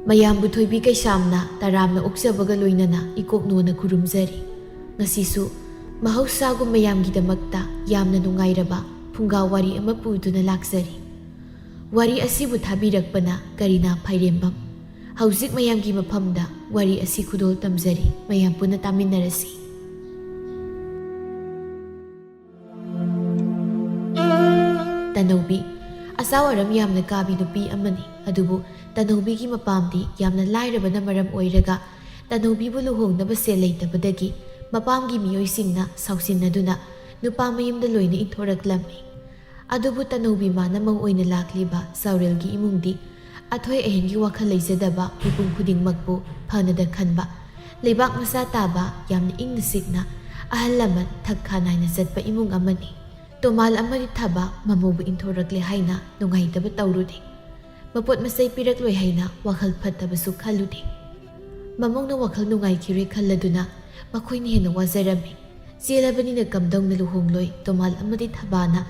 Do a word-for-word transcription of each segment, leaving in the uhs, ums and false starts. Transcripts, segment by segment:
ꯃꯌꯥꯝꯕꯨ ꯊꯣꯏꯕꯤ ꯀꯩꯁꯥꯝꯅ ꯇꯔꯥꯝꯅ ꯑꯣꯛꯆꯕꯒ ꯂꯣꯏꯅꯅ ꯏꯀꯣꯛꯅꯣꯅ ꯈꯨꯔꯨꯝꯖꯔꯤ꯫ ꯉꯁꯤꯁꯨ ꯃꯍꯧꯁꯥꯒꯨꯝ ꯃꯌꯥꯝꯒꯤꯗꯃꯛꯇ ꯌꯥꯝꯅ ꯅꯨꯡꯉꯥꯏꯔꯕ ꯐꯨꯡꯒꯥ ꯋꯥꯔꯤ ꯑꯃ ꯄꯨꯗꯨꯅ ꯂꯥꯛꯆꯔꯤ꯫ ꯋꯥꯔꯤ ꯑꯁꯤꯕꯨ ꯊꯥꯕꯤꯔꯛꯄꯅ ꯀꯔꯤꯅꯥ ꯐꯥꯏꯔꯦꯝꯕꯝ꯫ ꯍꯧꯖꯤꯛ ꯃꯌꯥꯝꯒꯤ ꯃꯐꯝꯗ ꯋꯥꯔꯤ ꯑꯁꯤ ꯈꯨꯗꯣꯜ ꯇꯝꯖꯔꯤ, ꯃꯌꯥꯝ ꯄꯨꯟꯅ ꯇꯥꯃꯤꯟꯅꯔꯁꯤ꯫ ꯇꯅꯧꯕꯤ, ꯑꯆꯥꯎ ꯑꯔꯝ ꯌꯥꯝꯅ ꯀꯥꯕꯤ ꯅꯨꯄꯤ ꯑꯃꯅꯤ꯫ ꯑꯗꯨꯕꯨ ꯇꯅꯧꯕꯤꯒꯤ ꯃꯄꯥꯝꯗꯤ ꯌꯥꯝꯅ ꯂꯥꯏꯔꯕꯅ ꯃꯔꯝ ꯑꯣꯏꯔꯒ, ꯇꯅꯧꯕꯤꯕꯨ ꯂꯨꯍꯣꯡꯅꯕ ꯁꯦꯜ ꯂꯩꯇꯕꯗꯒꯤ ꯃꯄꯥꯝꯒꯤ ꯃꯤꯑꯣꯏꯁꯤꯡꯅ ꯁꯥꯎꯁꯤꯟꯅꯗꯨꯅ ꯅꯨꯄꯥ ꯃꯌꯨꯝꯗ ꯂꯣꯏꯅ ꯏꯟꯊꯣꯔꯛꯂꯝꯃꯤ꯫ ꯑꯗꯨꯕꯨ ꯇꯅꯧꯕꯤ ꯃꯥꯅ ꯃꯧ ꯑꯣꯏꯅ ꯂꯥꯛꯂꯤꯕ ꯆꯥꯎꯔꯦꯜꯒꯤ ꯏꯃꯨꯡꯗꯤ ꯑꯊꯣꯏ ꯑꯍꯦꯟꯒꯤ ꯋꯥꯈꯜ ꯂꯩꯖꯗꯕ, ꯃꯤꯄꯨꯝ ꯈꯨꯗꯤꯡꯃꯛꯄꯨ ꯐꯅꯗ ꯈꯟꯕ, ꯂꯩꯕꯥꯛ ꯃꯆꯥ ꯇꯥꯕ, ꯌꯥꯝꯅ ꯏꯪꯅ ꯆꯤꯛꯅ ꯑꯍꯜ ꯂꯃꯟ ꯊꯛ ꯈꯥ ꯅꯥꯏꯅ ꯆꯠꯄ ꯏꯃꯨꯡ ꯑꯃꯅꯤ꯫ ꯇꯣꯃꯥꯜ ꯑꯃꯗꯤ ꯊꯕ ꯃꯃꯧꯕꯨ ꯏꯟꯊꯣꯔꯛꯂꯦ ꯍꯥꯏꯅ ꯅꯨꯡꯉꯥꯏꯇꯕ ꯇꯧꯔꯨꯗꯦ꯫ ꯃꯄꯣꯠ ꯃꯆꯩ ꯄꯤꯔꯛꯂꯣꯏ ꯍꯥꯏꯅ ꯋꯥꯈꯜ ꯐꯠꯇꯕꯁꯨ ꯈꯜꯂꯨꯗꯦ꯫ ꯃꯃꯧꯅ ꯋꯥꯈꯜ ꯅꯨꯡꯉꯥꯏꯈꯤꯔꯣꯏ ꯈꯜꯂꯗꯨꯅ ꯃꯈꯣꯏꯅ ꯍꯦꯟꯅ ꯋꯥꯖꯔꯝꯃꯤ꯫ ꯆꯦꯜꯂꯕꯅꯤꯅ ꯀꯝꯗꯧꯅ ꯂꯨꯍꯣꯡꯂꯣꯏ? ꯇꯣꯃꯥꯜ ꯑꯃꯗꯤ ꯊꯕꯥꯅ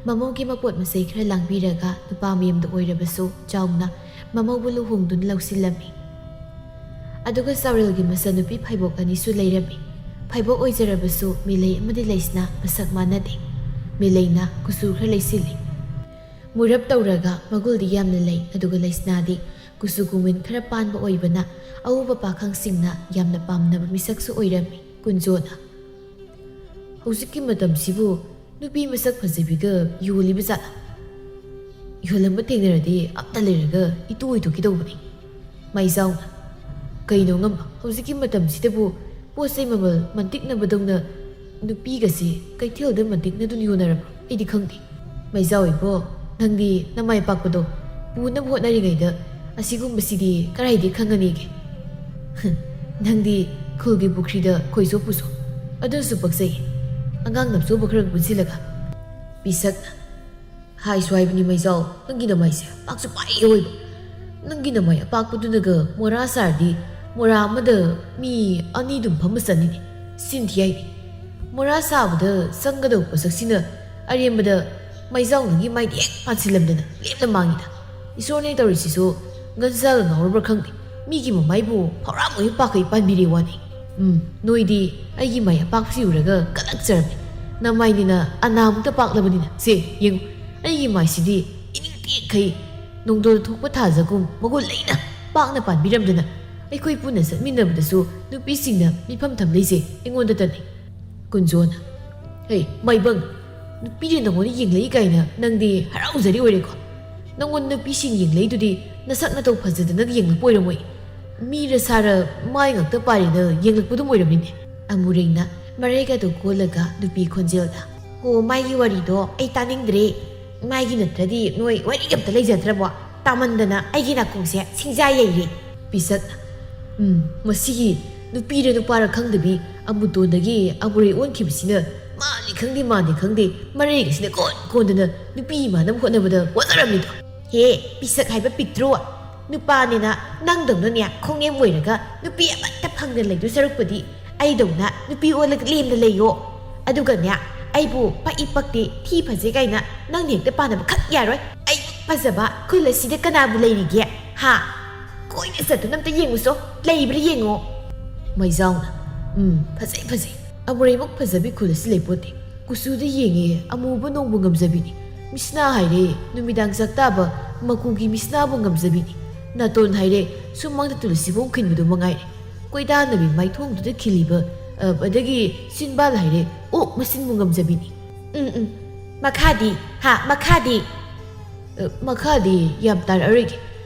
ꯃꯃꯧꯒꯤ ꯃꯄꯣꯠ ꯃꯆꯩ ꯈꯔ ꯂꯥꯡꯕꯤꯔꯒ ꯅꯨꯄꯥ ꯃꯌꯨꯝꯗ ꯑꯣꯏꯔꯕꯁꯨ ꯆꯥꯎꯅ ꯃꯃꯧꯕꯨ ꯂꯨꯍꯣꯡꯗꯨꯅ ꯂꯧꯁꯤꯜꯂꯝꯃꯤ꯫ ꯑꯗꯨꯒ ꯆꯥꯎꯔꯦꯜꯒꯤ ꯃꯆꯟꯅꯨꯄꯤ ꯐꯥꯏꯕꯣꯛ ꯑꯅꯤꯁꯨ ꯂꯩꯔꯝꯃꯤ꯫ ꯐꯥꯏꯕꯣꯛ ꯑꯣꯏꯖꯔꯕꯁꯨ ꯃꯤꯂꯩ ꯑꯃꯗꯤ ꯂꯩꯁꯅꯥ ꯃꯁꯛ ꯃꯥꯟꯅꯗꯦ꯫ ꯃꯤꯂꯩꯅ ꯀꯨꯆꯨ ꯈꯔ ꯂꯩꯁꯤꯜꯂꯤ꯫ ꯃꯨꯔꯞ ꯇꯧꯔꯒ ꯃꯒꯨꯜꯗꯤ ꯌꯥꯝꯅ ꯂꯩ, ꯑꯗꯨꯒ ꯂꯩꯁꯅꯥꯗꯤ ꯀꯨꯆꯨ ꯀꯨꯃꯦꯟ ꯈꯔ ꯄꯥꯟꯕ ꯑꯣꯏꯕꯅ ꯑꯎꯕ ꯄꯥꯈꯪꯁꯤꯡꯅ ꯌꯥꯝꯅ ꯄꯥꯝꯅꯕ ꯃꯤꯁꯛꯁꯨ ꯑꯣꯏꯔꯝꯃꯤ꯫ ꯀꯨꯟꯖꯣꯅ, "ꯍꯧꯖꯤꯛꯀꯤ ꯃꯇꯝꯁꯤꯕꯨ ꯅꯨꯄꯤ ꯃꯁꯛ ꯐꯖꯕꯤꯒ ꯌꯣꯜꯂꯤꯕ ꯖꯥꯠꯂ? ꯌꯣꯜꯂꯝꯕ ꯊꯦꯡꯅꯔꯗꯤ ꯑꯝꯇ ꯂꯩꯔꯒ ꯏꯇꯨ ꯑꯣꯏꯊꯣꯛꯀꯦ ꯇꯧꯕꯅꯤ꯫" ꯃꯩꯖꯥꯎꯅ, "ꯀꯩꯅꯣ ꯉꯝꯕ, ꯍꯧꯖꯤꯛꯀꯤ ꯃꯇꯝꯁꯤꯗꯕꯨ ꯄꯣꯠ ꯆꯩ ꯃꯃꯜ ꯃꯟꯇꯤꯛꯅꯕꯗꯧꯅ ꯅꯨꯄꯤꯒꯁꯦ ꯀꯩꯊꯦꯜꯗ ꯃꯟꯇꯤꯛꯅꯗꯨꯅ ꯌꯣꯟꯅꯔꯕ꯭ꯔꯣ? ꯑꯩꯗꯤ ꯈꯪꯗꯦ꯫" "ꯃꯩꯖꯥꯎ ꯏꯕꯣ, ꯅꯪꯗꯤ ꯅꯃꯥꯏ ꯄꯥꯛꯄꯗꯣ ꯄꯨꯅꯕ ꯍꯣꯠꯅꯔꯤꯉꯩꯗ ꯑꯁꯤꯒꯨꯝꯕꯁꯤꯗꯤ ꯀꯔꯥꯏꯗꯩ ꯈꯪꯒꯅꯤꯒꯦ? ꯅꯪꯗꯤ ꯈꯨꯜꯒꯤ ꯄꯨꯈ꯭ꯔꯤꯗ ꯈꯣꯏꯁꯨ ꯄꯨꯁꯣ, ꯑꯗꯨꯅꯁꯨ ꯄꯛꯆꯩ꯫ ꯑꯉꯥꯡ ꯅꯞꯆꯣꯕ ꯈꯔ ꯄꯨꯟꯁꯤꯜꯂꯒ꯫" ꯄꯤꯁꯛꯅ, "ꯍꯥꯏꯁꯨ ꯍꯥꯏꯕꯅꯤ ꯃꯩꯖꯥꯎ, ꯅꯪꯒꯤ ꯅꯃꯥꯏꯁꯦ ꯄꯥꯛꯁꯨ ꯄꯥꯛꯏ ꯑꯣꯏꯕ꯫ ꯅꯪꯒꯤ ꯅꯃꯥꯏ ꯑꯄꯥꯛꯄꯗꯨꯅꯒ ꯃꯣꯔꯥ ꯁꯥꯔꯗꯤ ꯃꯣꯔꯥ ꯑꯃꯗ ꯃꯤ ꯑꯅꯤ ꯑꯗꯨꯝ ꯐꯝꯕ ꯆꯟꯅꯤꯅꯦ꯫ ꯁꯤꯟꯊꯤ ꯍꯥꯏꯅꯤ꯫ ꯃꯣꯔꯥ ꯁꯥꯕꯗ ꯆꯪꯒꯗꯧꯕ ꯄꯣꯠꯁꯛꯁꯤꯅ ꯑꯔꯦꯝꯕꯗ ꯃꯩꯖꯥꯎ ꯅꯪꯒꯤ ꯃꯥꯏꯗ ꯍꯦꯛ ꯄꯥꯟꯁꯤꯜꯂꯝꯗꯅ ꯂꯦꯝꯅ ꯃꯥꯡꯉꯤꯗ꯫ ꯏꯁꯣꯔꯅꯦ ꯇꯧꯔꯤꯁꯤꯁꯨ ꯉꯟꯖꯥꯒ ꯉꯥꯎꯔꯕ꯭ꯔꯥ ꯈꯪꯗꯦ, ꯃꯤꯒꯤ ꯃꯃꯥꯏꯕꯨ ꯐꯧꯔꯥ ꯃꯣꯏ ꯄꯥꯛꯈꯩ ꯄꯥꯟꯕꯤꯔꯦ ꯋꯥꯅꯤ꯫ ꯎꯝ, ꯅꯣꯏꯗꯤ ꯑꯩꯒꯤ ꯃꯥꯏ ꯑꯄꯥꯛꯄꯁꯤ ꯎꯔꯒ ꯀꯂꯛꯆꯔꯝꯃꯤ꯫ ꯅꯃꯥꯏꯅꯤꯅ ꯑꯅꯥꯃꯨꯛꯇ ꯄꯥꯛꯂꯕꯅꯤꯅ꯫ ꯁꯦ, ꯌꯦꯡꯉꯨ, ꯑꯩꯒꯤ ꯃꯥꯏꯁꯤꯗꯤ ꯏꯅꯤꯡ ꯇꯦꯛꯈꯩ ꯅꯣꯡꯗꯣꯜ ꯊꯣꯛꯄ ꯊꯥꯖꯒꯨꯝ ꯃꯒꯨꯟ ꯂꯩꯅ ꯄꯥꯛꯅ ꯄꯥꯟꯕꯤꯔꯝꯗꯅ ꯑꯩꯈꯣꯏ ꯄꯨꯟꯅ ꯆꯠꯃꯤꯟꯅꯕꯗꯁꯨ ꯅꯨꯄꯤꯁꯤꯡꯅ ꯃꯤꯐꯝ ꯊꯝꯂꯤꯁꯦ ꯑꯩꯉꯣꯟꯗꯇꯅꯤ꯫ ꯀꯨꯟꯖꯣꯅ, "ꯍꯦ, ꯃꯥꯏꯕꯪ, ꯅꯨꯄꯤꯅ ꯅꯪꯉꯣꯟꯗ ꯌꯦꯡꯂꯛꯏ ꯀꯥꯏꯅ ꯅꯪꯗꯤ ꯍꯔꯥꯎꯖꯔꯤ ꯑꯣꯏꯔꯦꯀꯣ? ꯅꯪꯉꯣꯟꯗ ꯅꯨꯄꯤꯁꯤꯡ ꯌꯦꯡꯂꯛꯏꯗꯨꯗꯤ ꯅꯁꯛ ꯅꯇꯧ ꯐꯖꯗꯅ ꯌꯦꯡꯂꯛꯄ ꯑꯣꯏꯔꯝꯃꯣꯏ꯫ ꯃꯤꯔ ꯁꯥꯔ ꯃꯥꯏ ꯉꯥꯛꯇ ꯄꯥꯔꯤꯅ ꯌꯦꯡꯂꯛꯄꯗꯨꯝ ꯑꯣꯏꯔꯝꯅꯤꯅꯦ?" ꯑꯃꯨꯔꯩꯅ ꯃꯔꯩꯒꯗꯨ ꯀꯣꯜꯂꯒ ꯅꯨꯄꯤ ꯈꯣꯟꯖꯦꯜꯗ, "ꯍꯣ, ꯃꯥꯒꯤ ꯋꯥꯔꯤꯗꯣ ꯑꯩ ꯇꯥꯅꯤꯡꯗ꯭ꯔꯦ꯫ ꯃꯥꯒꯤ ꯅꯠꯇ꯭ꯔꯗꯤ ꯅꯣꯏ ꯋꯥꯔꯤꯒ ꯑꯝꯇ ꯂꯩꯖꯗ꯭ꯔꯕꯣ? ꯇꯥꯃꯟꯗꯅ ꯑꯩꯒꯤ ꯅꯥꯀꯣꯡꯁꯦ ꯁꯤꯡꯖꯥ ꯌꯩꯔꯦ꯫" ꯄꯤꯁꯛꯅ, "ꯎꯝ, ꯃꯁꯤꯒꯤ ꯅꯨꯄꯤꯔ ꯅꯨꯄꯥꯔ ꯈꯪꯗꯕꯤ ꯑꯃꯨꯇꯣꯟꯗꯒꯤ ꯑꯃꯨꯔꯩ ꯑꯣꯟꯈꯤꯕꯁꯤꯅ ꯃꯥꯅꯤ ꯈꯪꯗꯦ ꯃꯥꯅꯤ ꯈꯪꯗꯦ ꯃꯔꯩꯒꯁꯤꯅ ꯀꯣꯟ ꯀꯣꯟꯗꯅ ꯅꯨꯄꯤ ꯏꯃꯥꯟꯅꯕ ꯍꯣꯠꯅꯕꯗ ꯋꯥꯖꯔꯝꯃꯤꯗꯣ꯫ ꯍꯦ, ꯄꯤꯁꯛ ꯍꯥꯏꯕ ꯄꯤꯛꯇ꯭ꯔꯨ, ꯅꯨꯄꯥꯅꯤꯅ ꯅꯪꯗꯧꯅꯅꯦ ꯈꯣꯡꯅꯦꯝ ꯑꯣꯏꯔꯒ ꯅꯨꯄꯤ ꯑꯃꯠꯇ ꯐꯪꯗꯅ ꯂꯩꯗꯣꯏ ꯁꯔꯨꯛꯄꯨꯗꯤ ꯑꯩꯗꯧꯅ ꯅꯨꯄꯤ ꯑꯣꯜꯂꯒ ꯂꯦꯝꯅ ꯂꯩꯌꯣ꯫ ꯑꯗꯨꯒꯅꯦ, ꯑꯩꯕꯨ ꯄꯛꯏ ꯄꯛꯇꯦ, ꯊꯤ ꯐꯖꯩ ꯀꯥꯏꯅ ꯅꯪꯅ ꯍꯦꯛꯇ ꯄꯥꯅꯕ ꯈꯛ ꯌꯥꯔꯣꯏ꯫ ꯑꯩ ꯐꯖꯕ ꯈꯨꯜ ꯑꯁꯤꯗ ꯀꯅꯥꯕꯨ ꯂꯩꯔꯤꯒꯦ? ꯍꯥ? ꯀꯣꯏꯅ ꯆꯠꯇꯨꯅ ꯑꯝꯇ ꯌꯦꯡꯉꯨꯁꯣ, ꯂꯩꯕ꯭ꯔꯥ ꯌꯦꯡꯉꯣ꯫" ꯃꯩꯖꯥꯎꯅ, "ꯎꯝ, ꯐꯖꯩ, ꯐꯖꯩ꯫ ꯑꯃꯨꯔꯩꯃꯨꯛ ꯐꯖꯕꯤ ꯈꯨꯜ ꯑꯁꯤ ꯂꯩꯄꯣꯠꯇꯦ꯫ ꯀꯨꯆꯨꯗ ꯌꯦꯡꯉꯦ ꯑꯃꯨꯕ ꯅꯣꯡꯕꯨ ꯉꯝꯖꯕꯤꯅꯤ꯫ ꯃꯤꯁꯅꯥ ꯍꯥꯏꯔꯦ ꯅꯨꯃꯤꯗꯥꯡ ꯆꯥꯛꯇꯥꯕ ꯃꯀꯨꯒꯤ ꯃꯤꯁꯅꯥꯕꯨ ꯉꯝꯖꯕꯤꯅꯤ꯫ ꯅꯥꯇꯣꯟ ꯍꯥꯏꯔꯦ ꯁꯨꯃꯥꯡꯗ ꯇꯨꯜꯁꯤꯕꯣꯡ ꯈꯤꯟꯕꯗꯨ ꯃꯉꯥꯏꯔꯦ꯫ ꯀꯣꯏꯗꯥꯅꯕꯤ ꯃꯥꯏꯊꯣꯡꯗꯨꯗ ꯈꯤꯜꯂꯤꯕ, ꯑ, ꯑꯗꯒꯤ ꯆꯤꯟꯕꯥꯜ ꯍꯥꯏꯔꯦ ꯑꯣꯛ ꯃꯁꯤꯟꯕꯨ ꯉꯝꯖꯕꯤꯅꯤ꯫" "ꯎꯝ, ꯎꯝ꯫ ꯃꯈꯥꯗꯤ? ꯍꯥ, ꯃꯈꯥꯗꯤ?" "ꯑ, ꯃꯈꯥꯗꯤ ꯌꯥꯝ ꯇꯥꯔꯛꯑꯔꯣꯏꯒꯦ꯫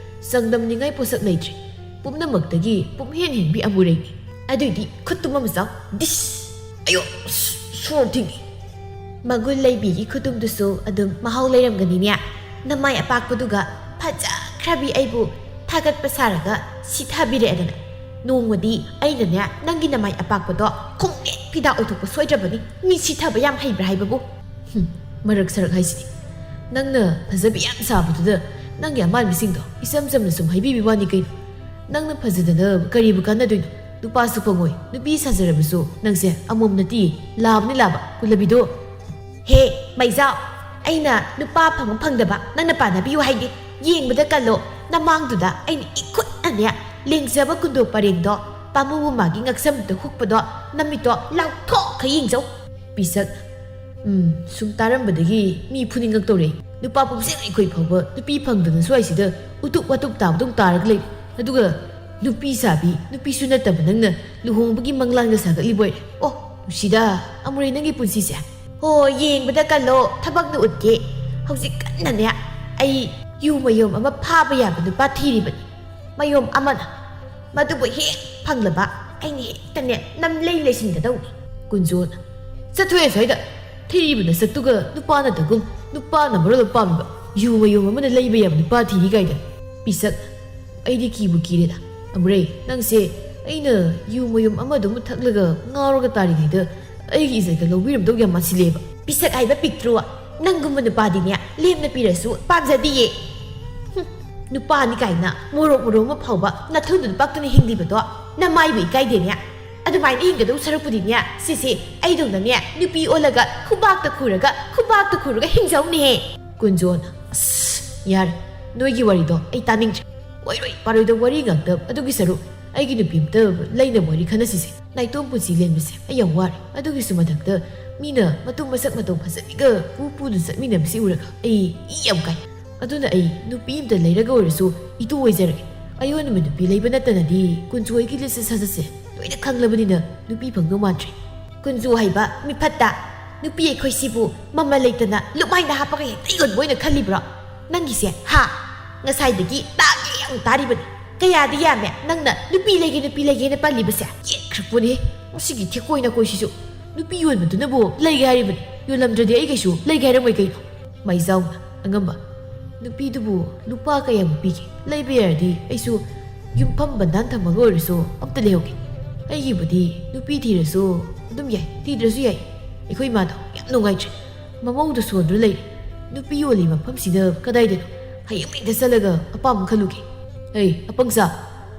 ꯆꯥꯡꯗꯝꯅꯤꯡꯉꯥꯏ ꯄꯣꯠꯁꯛ ꯂꯩꯇ꯭ꯔꯦ꯫ ꯄꯨꯝꯅꯃꯛꯇꯒꯤ ꯄꯨꯝꯍꯦꯟ ꯍꯦꯟꯕꯤ ꯑꯃꯨꯔꯩꯅꯤ꯫" "ꯑꯗꯨꯏꯗꯤ ꯈꯨꯠꯇꯨꯝ ꯑꯃ ꯆꯥꯎ꯫" "ꯗꯤꯁ! ꯑꯌꯣ! ꯁ-, ꯁꯣꯔ ꯊꯤꯡꯉꯤ꯫" "ꯃꯒꯨꯟ ꯂꯩꯕꯤꯒꯤ ꯈꯨꯇꯨꯝꯗꯨꯁꯨ ꯑꯗꯨꯝ ꯃꯍꯥꯎ ꯂꯩꯔꯝꯒꯅꯤꯅꯦ꯫ ꯅꯃꯥꯏ ꯑꯄꯥꯛꯄꯗꯨꯒ ꯐꯖꯈ꯭ꯔꯕꯤ ꯑꯩꯕꯨ ꯊꯥꯒꯠꯄ ꯁꯥꯔꯒ ꯁꯤꯊꯕꯤꯔꯛꯑꯦꯗꯅ꯫ ꯅꯣꯡꯃꯗꯤ ꯑꯩꯅꯅꯦ ꯅꯪꯒꯤ ꯅꯃꯥꯏ ꯑꯄꯥꯛꯄꯗꯣ ꯈꯣꯡꯅꯦꯠ ꯐꯤꯗꯥ ꯑꯣꯏꯊꯣꯛꯄ ꯁꯣꯏꯗ꯭ꯔꯕꯅꯤ꯫ ꯃꯤ ꯁꯤꯊꯕ ꯌꯥꯝ ꯍꯩꯕ꯭ꯔꯥ ꯍꯥꯏꯕꯕꯨ꯫" "ꯍꯨꯝ, ꯃꯔꯛ ꯁꯔꯛ ꯍꯥꯏꯁꯤꯗꯤ꯫ ꯅꯪꯅ ꯐꯖꯕꯤ ꯌꯥꯝ ꯁꯥꯕꯗꯨꯗ ꯅꯪꯒꯤ ꯑꯃꯥꯟꯕꯁꯤꯡꯗꯣ ꯏꯆꯝ ꯆꯝꯅ ꯁꯨꯝ ꯍꯥꯏꯕꯤꯕ ꯋꯥꯅꯤ ꯀꯩꯅꯣ꯫ ꯅꯪꯅ ꯐꯖꯗꯅ ꯀꯔꯤꯕꯨ ꯀꯥꯟꯅꯗꯣꯏꯅꯣ? ꯅꯨꯄꯥꯁꯨ ꯐꯪꯉꯣꯏ, ꯅꯨꯄꯤ ꯁꯥꯖꯔꯕꯁꯨ ꯅꯪꯁꯦ ꯑꯃꯣꯝ ꯅꯠꯇꯦ, ꯂꯥꯕꯅꯤ ꯂꯥꯕ, ꯀꯨꯂꯕꯤꯗꯣ꯫" "ꯍꯦ, ꯃꯩꯖꯥꯎ, ꯑꯩꯅ ꯅꯨꯄꯥ ꯐꯪꯕ ꯐꯪꯗꯕ ꯅꯪꯅ ꯄꯥꯟꯅꯕꯤꯌꯨ ꯍꯥꯏꯗꯦ꯫ ꯌꯦꯡꯕꯗ ꯀꯜꯂꯣ꯫ ꯅꯃꯥꯡꯗꯨꯗ ꯑꯩꯅ ꯏꯈꯨꯠꯅꯅꯦ ꯂꯦꯡꯖꯕ ꯀꯨꯟꯗꯣ ꯄꯔꯦꯡꯗꯣ, ꯄꯥꯝꯃꯨꯕ ꯃꯥꯒꯤ ꯉꯛꯁꯝꯗ ꯍꯨꯛꯄꯗꯣ, ꯅꯃꯤꯠꯇꯣ ꯂꯥꯎꯊꯣꯛꯈ ꯌꯦꯡꯖꯧ꯫ ꯄꯤꯁꯛ, ꯎꯝ, ꯁꯨꯝ ꯇꯥꯔꯝꯕꯗꯒꯤ ꯃꯤ ꯐꯨꯅꯤꯡꯉꯛꯇꯧꯔꯦ꯫ ꯅꯨꯄꯥ ꯄꯨꯝꯁꯦ ꯑꯩꯈꯣꯏ ꯐꯥꯎꯕ ꯅꯨꯄꯤ ꯐꯪꯗꯅ ꯁ꯭ꯋꯥꯏꯁꯤꯗ ꯎꯇꯨꯞ ꯋꯥꯇꯨꯞ ꯇꯥꯕꯗꯧ ꯇꯥꯔꯒ ꯂꯩ꯫ ꯑꯗꯨꯒ ꯅꯨꯄꯤ ꯁꯥꯕꯤ, ꯅꯨꯄꯤꯁꯨ ꯅꯠꯇꯕ ꯅꯪꯅ ꯂꯨꯍꯣꯡꯕꯒꯤ ꯃꯪꯂꯥꯟꯒ ꯁꯥꯒꯠꯂꯤꯕꯣꯏꯔꯦ꯫ ꯑꯣ, ꯅꯨꯡꯁꯤꯗ, ꯑꯃꯨꯔꯩ ꯅꯪꯒꯤ ꯄꯨꯟꯁꯤꯁꯦ꯫ ꯍꯣ, ꯌꯦꯡꯕꯗ ꯀꯜꯂꯣ, ꯊꯕꯛꯅ ꯎꯠꯀꯦ꯫ ꯍꯧꯖꯤꯛ ꯀꯟꯅꯅꯦ ꯑꯩ ꯌꯨ ꯃꯌꯨꯝ ꯑꯃ ꯐꯥꯕ ꯌꯥꯕ ꯅꯨꯄꯥ ꯊꯤꯔꯤꯕꯅꯤ꯫ ꯃꯌꯨꯝ ꯑꯃꯅ ꯃꯗꯨꯕꯨ ꯍꯦꯛ ꯐꯪꯂꯕ ꯑꯩꯅ ꯍꯦꯛꯇꯅꯦ ꯅꯝꯂꯩ ꯂꯩꯁꯤꯟꯒꯗꯧꯅꯤ꯫ ꯀꯨꯟꯖꯣꯅ, ꯆꯠꯊꯣꯛꯑꯦ ꯁ꯭ꯋꯥꯏꯗ꯫ ꯊꯤꯔꯤꯕ ꯅꯁꯛꯇꯨꯒ ꯅꯨꯄꯥꯅ ꯇꯒꯨꯝ, ꯅꯨꯄꯥꯅ ꯃꯔꯣꯜ ꯑꯃ ꯄꯥꯝꯃꯤꯕ, ꯌꯨ ꯃꯌꯨꯝ ꯑꯃꯅ ꯂꯩꯕ ꯌꯥꯕ ꯅꯨꯄꯥ ꯊꯤꯔꯤ ꯀꯥꯏꯗ꯫ ꯄꯤꯁꯛ, ꯑꯩꯗꯤ ꯀꯤꯕꯨ ꯀꯤꯔꯦꯗ꯫ ꯑꯃꯨꯔꯩ, ꯅꯪꯁꯦ ꯑꯩꯅ ꯌꯨ ꯃꯌꯨꯝ ꯑꯃꯗꯨꯃ ꯊꯛꯂꯒ ꯉꯥꯎꯔꯒ ꯇꯥꯔꯤꯉꯩꯗ ꯑꯩꯒꯤ ꯏꯖꯠꯀ ꯂꯧꯕꯤꯔꯝꯗꯧ ꯌꯥꯝ ꯃꯥꯟꯁꯤꯜꯂꯦꯕ꯫ ꯄꯤꯁꯛ ꯍꯥꯏꯕ ꯄꯤꯛꯇ꯭ꯔꯨ, ꯅꯪꯒꯨꯝꯕ ꯅꯨꯄꯥꯗꯤꯅꯦ ꯂꯦꯝꯅ ꯄꯤꯔꯁꯨ ꯄꯥꯝꯖꯗꯤꯌꯦ꯫ ꯍꯨꯝ, ꯅꯨꯄꯥꯅꯤ ꯀꯥꯏꯅ ꯃꯣꯔꯣꯛ ꯃꯣꯔꯣꯛ ꯑꯃ ꯐꯥꯎꯕ ꯅꯊꯨꯟꯗꯨꯗ ꯄꯛꯇꯅ ꯍꯤꯡꯂꯤꯕꯗꯣ ꯅꯃꯥꯏꯕꯨ ꯏꯀꯥꯏꯗꯦꯅꯦ꯫ ꯑꯗꯨꯃꯥꯏꯅ ꯍꯤꯡꯒꯗꯧ ꯁꯔꯨꯛꯄꯨꯗꯤꯅꯦ, ꯁꯤꯁꯦ ꯑꯩꯗꯧꯅꯅꯦ ꯅꯨꯄꯤ ꯑꯣꯜꯂꯒ ꯈꯨꯕꯥꯛꯇ ꯈꯨꯔꯒ, ꯈꯨꯕꯥꯛꯇ ꯈꯨꯔꯒ ꯍꯤꯡꯖꯧꯅꯦꯍꯦ꯫ ꯀꯨꯟꯖꯣꯅ, ꯑꯁ, ꯌꯥꯔꯦ, ꯅꯣꯏꯒꯤ ꯋꯥꯔꯤꯗꯣ ꯑꯩ ꯇꯥꯅꯤꯡꯗ꯭ꯔꯦ꯫ ꯑꯣꯏꯔꯣꯏ ꯄꯥꯔꯣꯏꯗ ꯋꯥꯔꯤ ꯉꯥꯛꯇ꯫ ꯑꯗꯨꯒꯤ ꯁꯔꯨꯛ ꯑꯩꯒꯤ ꯅꯨꯄꯤ ꯑꯝꯇ ꯂꯩꯅꯕ ꯋꯥꯔꯤ ꯈꯟꯅꯁꯤꯁꯦ꯫ ꯅꯥꯏꯇꯣꯝ ꯄꯨꯟꯁꯤ ꯂꯦꯟꯕꯁꯦ ꯑꯩ ꯌꯥꯝ ꯋꯥꯔꯦ꯫ ꯑꯗꯨꯒꯤꯁꯨ ꯃꯊꯛꯇ ꯃꯤꯅ ꯃꯇꯨ ꯃꯁꯛ ꯃꯇꯧ ꯐꯖꯕꯤꯒ ꯄꯨ ꯄꯨꯗꯨ ꯆꯠꯃꯤꯟꯅꯕꯁꯤ ꯎꯔꯒ ꯑꯩ ꯏ ꯌꯥꯝ ꯀꯥꯏ꯫ ꯑꯗꯨꯅ ꯑꯩ ꯅꯨꯄꯤ ꯑꯝꯇ ꯂꯩꯔꯒ ꯑꯣꯏꯔꯁꯨ ꯏꯇꯨ ꯑꯣꯏꯖꯔꯒꯦ꯫ ꯑꯌꯣꯟꯕ ꯅꯨꯄꯤ ꯂꯩꯕ ꯅꯠꯇꯅꯗꯤ ꯀꯨꯟꯖꯣ ꯑꯩꯒꯤ ꯂꯤꯠꯁꯦ ꯁꯥꯖꯠꯁꯦ ꯂꯣꯏꯅ ꯈꯪꯂꯕꯅꯤꯅ ꯅꯨꯄꯤ ꯐꯪꯗꯧ ꯃꯥꯟꯗ꯭ꯔꯦ꯫ ꯀꯨꯟꯖꯣ ꯍꯥꯏꯕ ꯃꯤꯐꯠꯇ, ꯅꯨꯄꯤ ꯑꯩꯈꯣꯏꯁꯤꯕꯨ ꯃꯃꯜ ꯂꯩꯇꯅ ꯂꯨꯛꯃꯥꯏꯗ ꯍꯥꯞꯄꯒ ꯍꯦꯛꯇ ꯌꯣꯟꯕ ꯑꯣꯏꯅ ꯈꯜꯂꯤꯕ꯭ꯔꯣ? ꯅꯪꯒꯤꯁꯦ, ꯍꯥ? ꯉꯁꯥꯏꯗꯒꯤ ꯇꯥꯒꯦ ꯑꯃꯨꯛ ꯇꯥꯔꯤꯕꯅꯤ꯫ ꯀꯌꯥꯗꯤ ꯌꯥꯝꯃꯦ ꯅꯪꯅ ꯅꯨꯄꯤ ꯂꯩꯒꯦ, ꯅꯨꯄꯤ ꯂꯩꯒꯦꯅ ꯄꯜꯂꯤꯕꯁꯦ꯫ ꯌꯦꯠꯈ꯭ꯔ ꯄꯣꯠꯅꯤꯍꯦ, ꯃꯁꯤꯒꯤ ꯊꯦꯛꯀꯣꯏ ꯅꯥꯀꯣꯏꯁꯤꯁꯨ꯫ ꯅꯨꯄꯤ ꯌꯣꯟꯕꯗꯨꯅꯕꯨ ꯂꯩꯒꯦ ꯍꯥꯏꯔꯤꯕꯅꯤ, ꯌꯣꯜꯂꯝꯗ꯭ꯔꯗꯤ ꯑꯩ ꯀꯩꯁꯨ ꯂꯩꯒꯦ ꯍꯥꯏꯔꯝꯃꯣꯏ ꯀꯩꯅꯣ꯫ ꯃꯩꯖꯥꯎꯅ, ꯑꯉꯝꯕ, ꯅꯨꯄꯤꯗꯨꯕꯨ ꯂꯨꯄꯥ ꯀꯌꯥꯕꯨ ꯄꯤꯒꯦ? ꯂꯩꯕ ꯌꯥꯔꯗꯤ ꯑꯩꯁꯨ ꯌꯨꯝꯐꯝ ꯕꯟꯗꯥꯟ ꯊꯝꯃꯒ ꯑꯣꯏꯔꯁꯨ ꯑꯝꯇ ꯂꯩꯍꯧꯒꯦ꯫ ꯑꯩꯒꯤꯕꯨꯗꯤ ꯅꯨꯄꯤ ꯊꯤꯔꯁꯨ ꯑꯗꯨꯝ ꯌꯥꯏ, ꯊꯤꯗ꯭ꯔꯁꯨ ꯌꯥꯏ꯫ ꯑꯩꯈꯣꯏ ꯏꯃꯥꯗꯣ ꯌꯥꯝ ꯅꯨꯡꯉꯥꯏꯇ꯭ꯔꯦ꯫ ꯃꯃꯧꯗꯨ ꯁꯣꯟꯗꯨꯅ ꯂꯩꯔꯦ꯫ ꯅꯨꯄꯤ ꯌꯣꯜꯂꯤ ꯃꯐꯝꯁꯤꯗ ꯀꯗꯥꯏꯗꯅꯣ? ꯍꯌꯦꯡ ꯍꯦꯛꯇ ꯆꯠꯂꯒ ꯑꯄꯥꯝꯕ ꯈꯜꯂꯨꯒꯦ꯫ ꯑꯩ, ꯑꯄꯪꯁꯥ,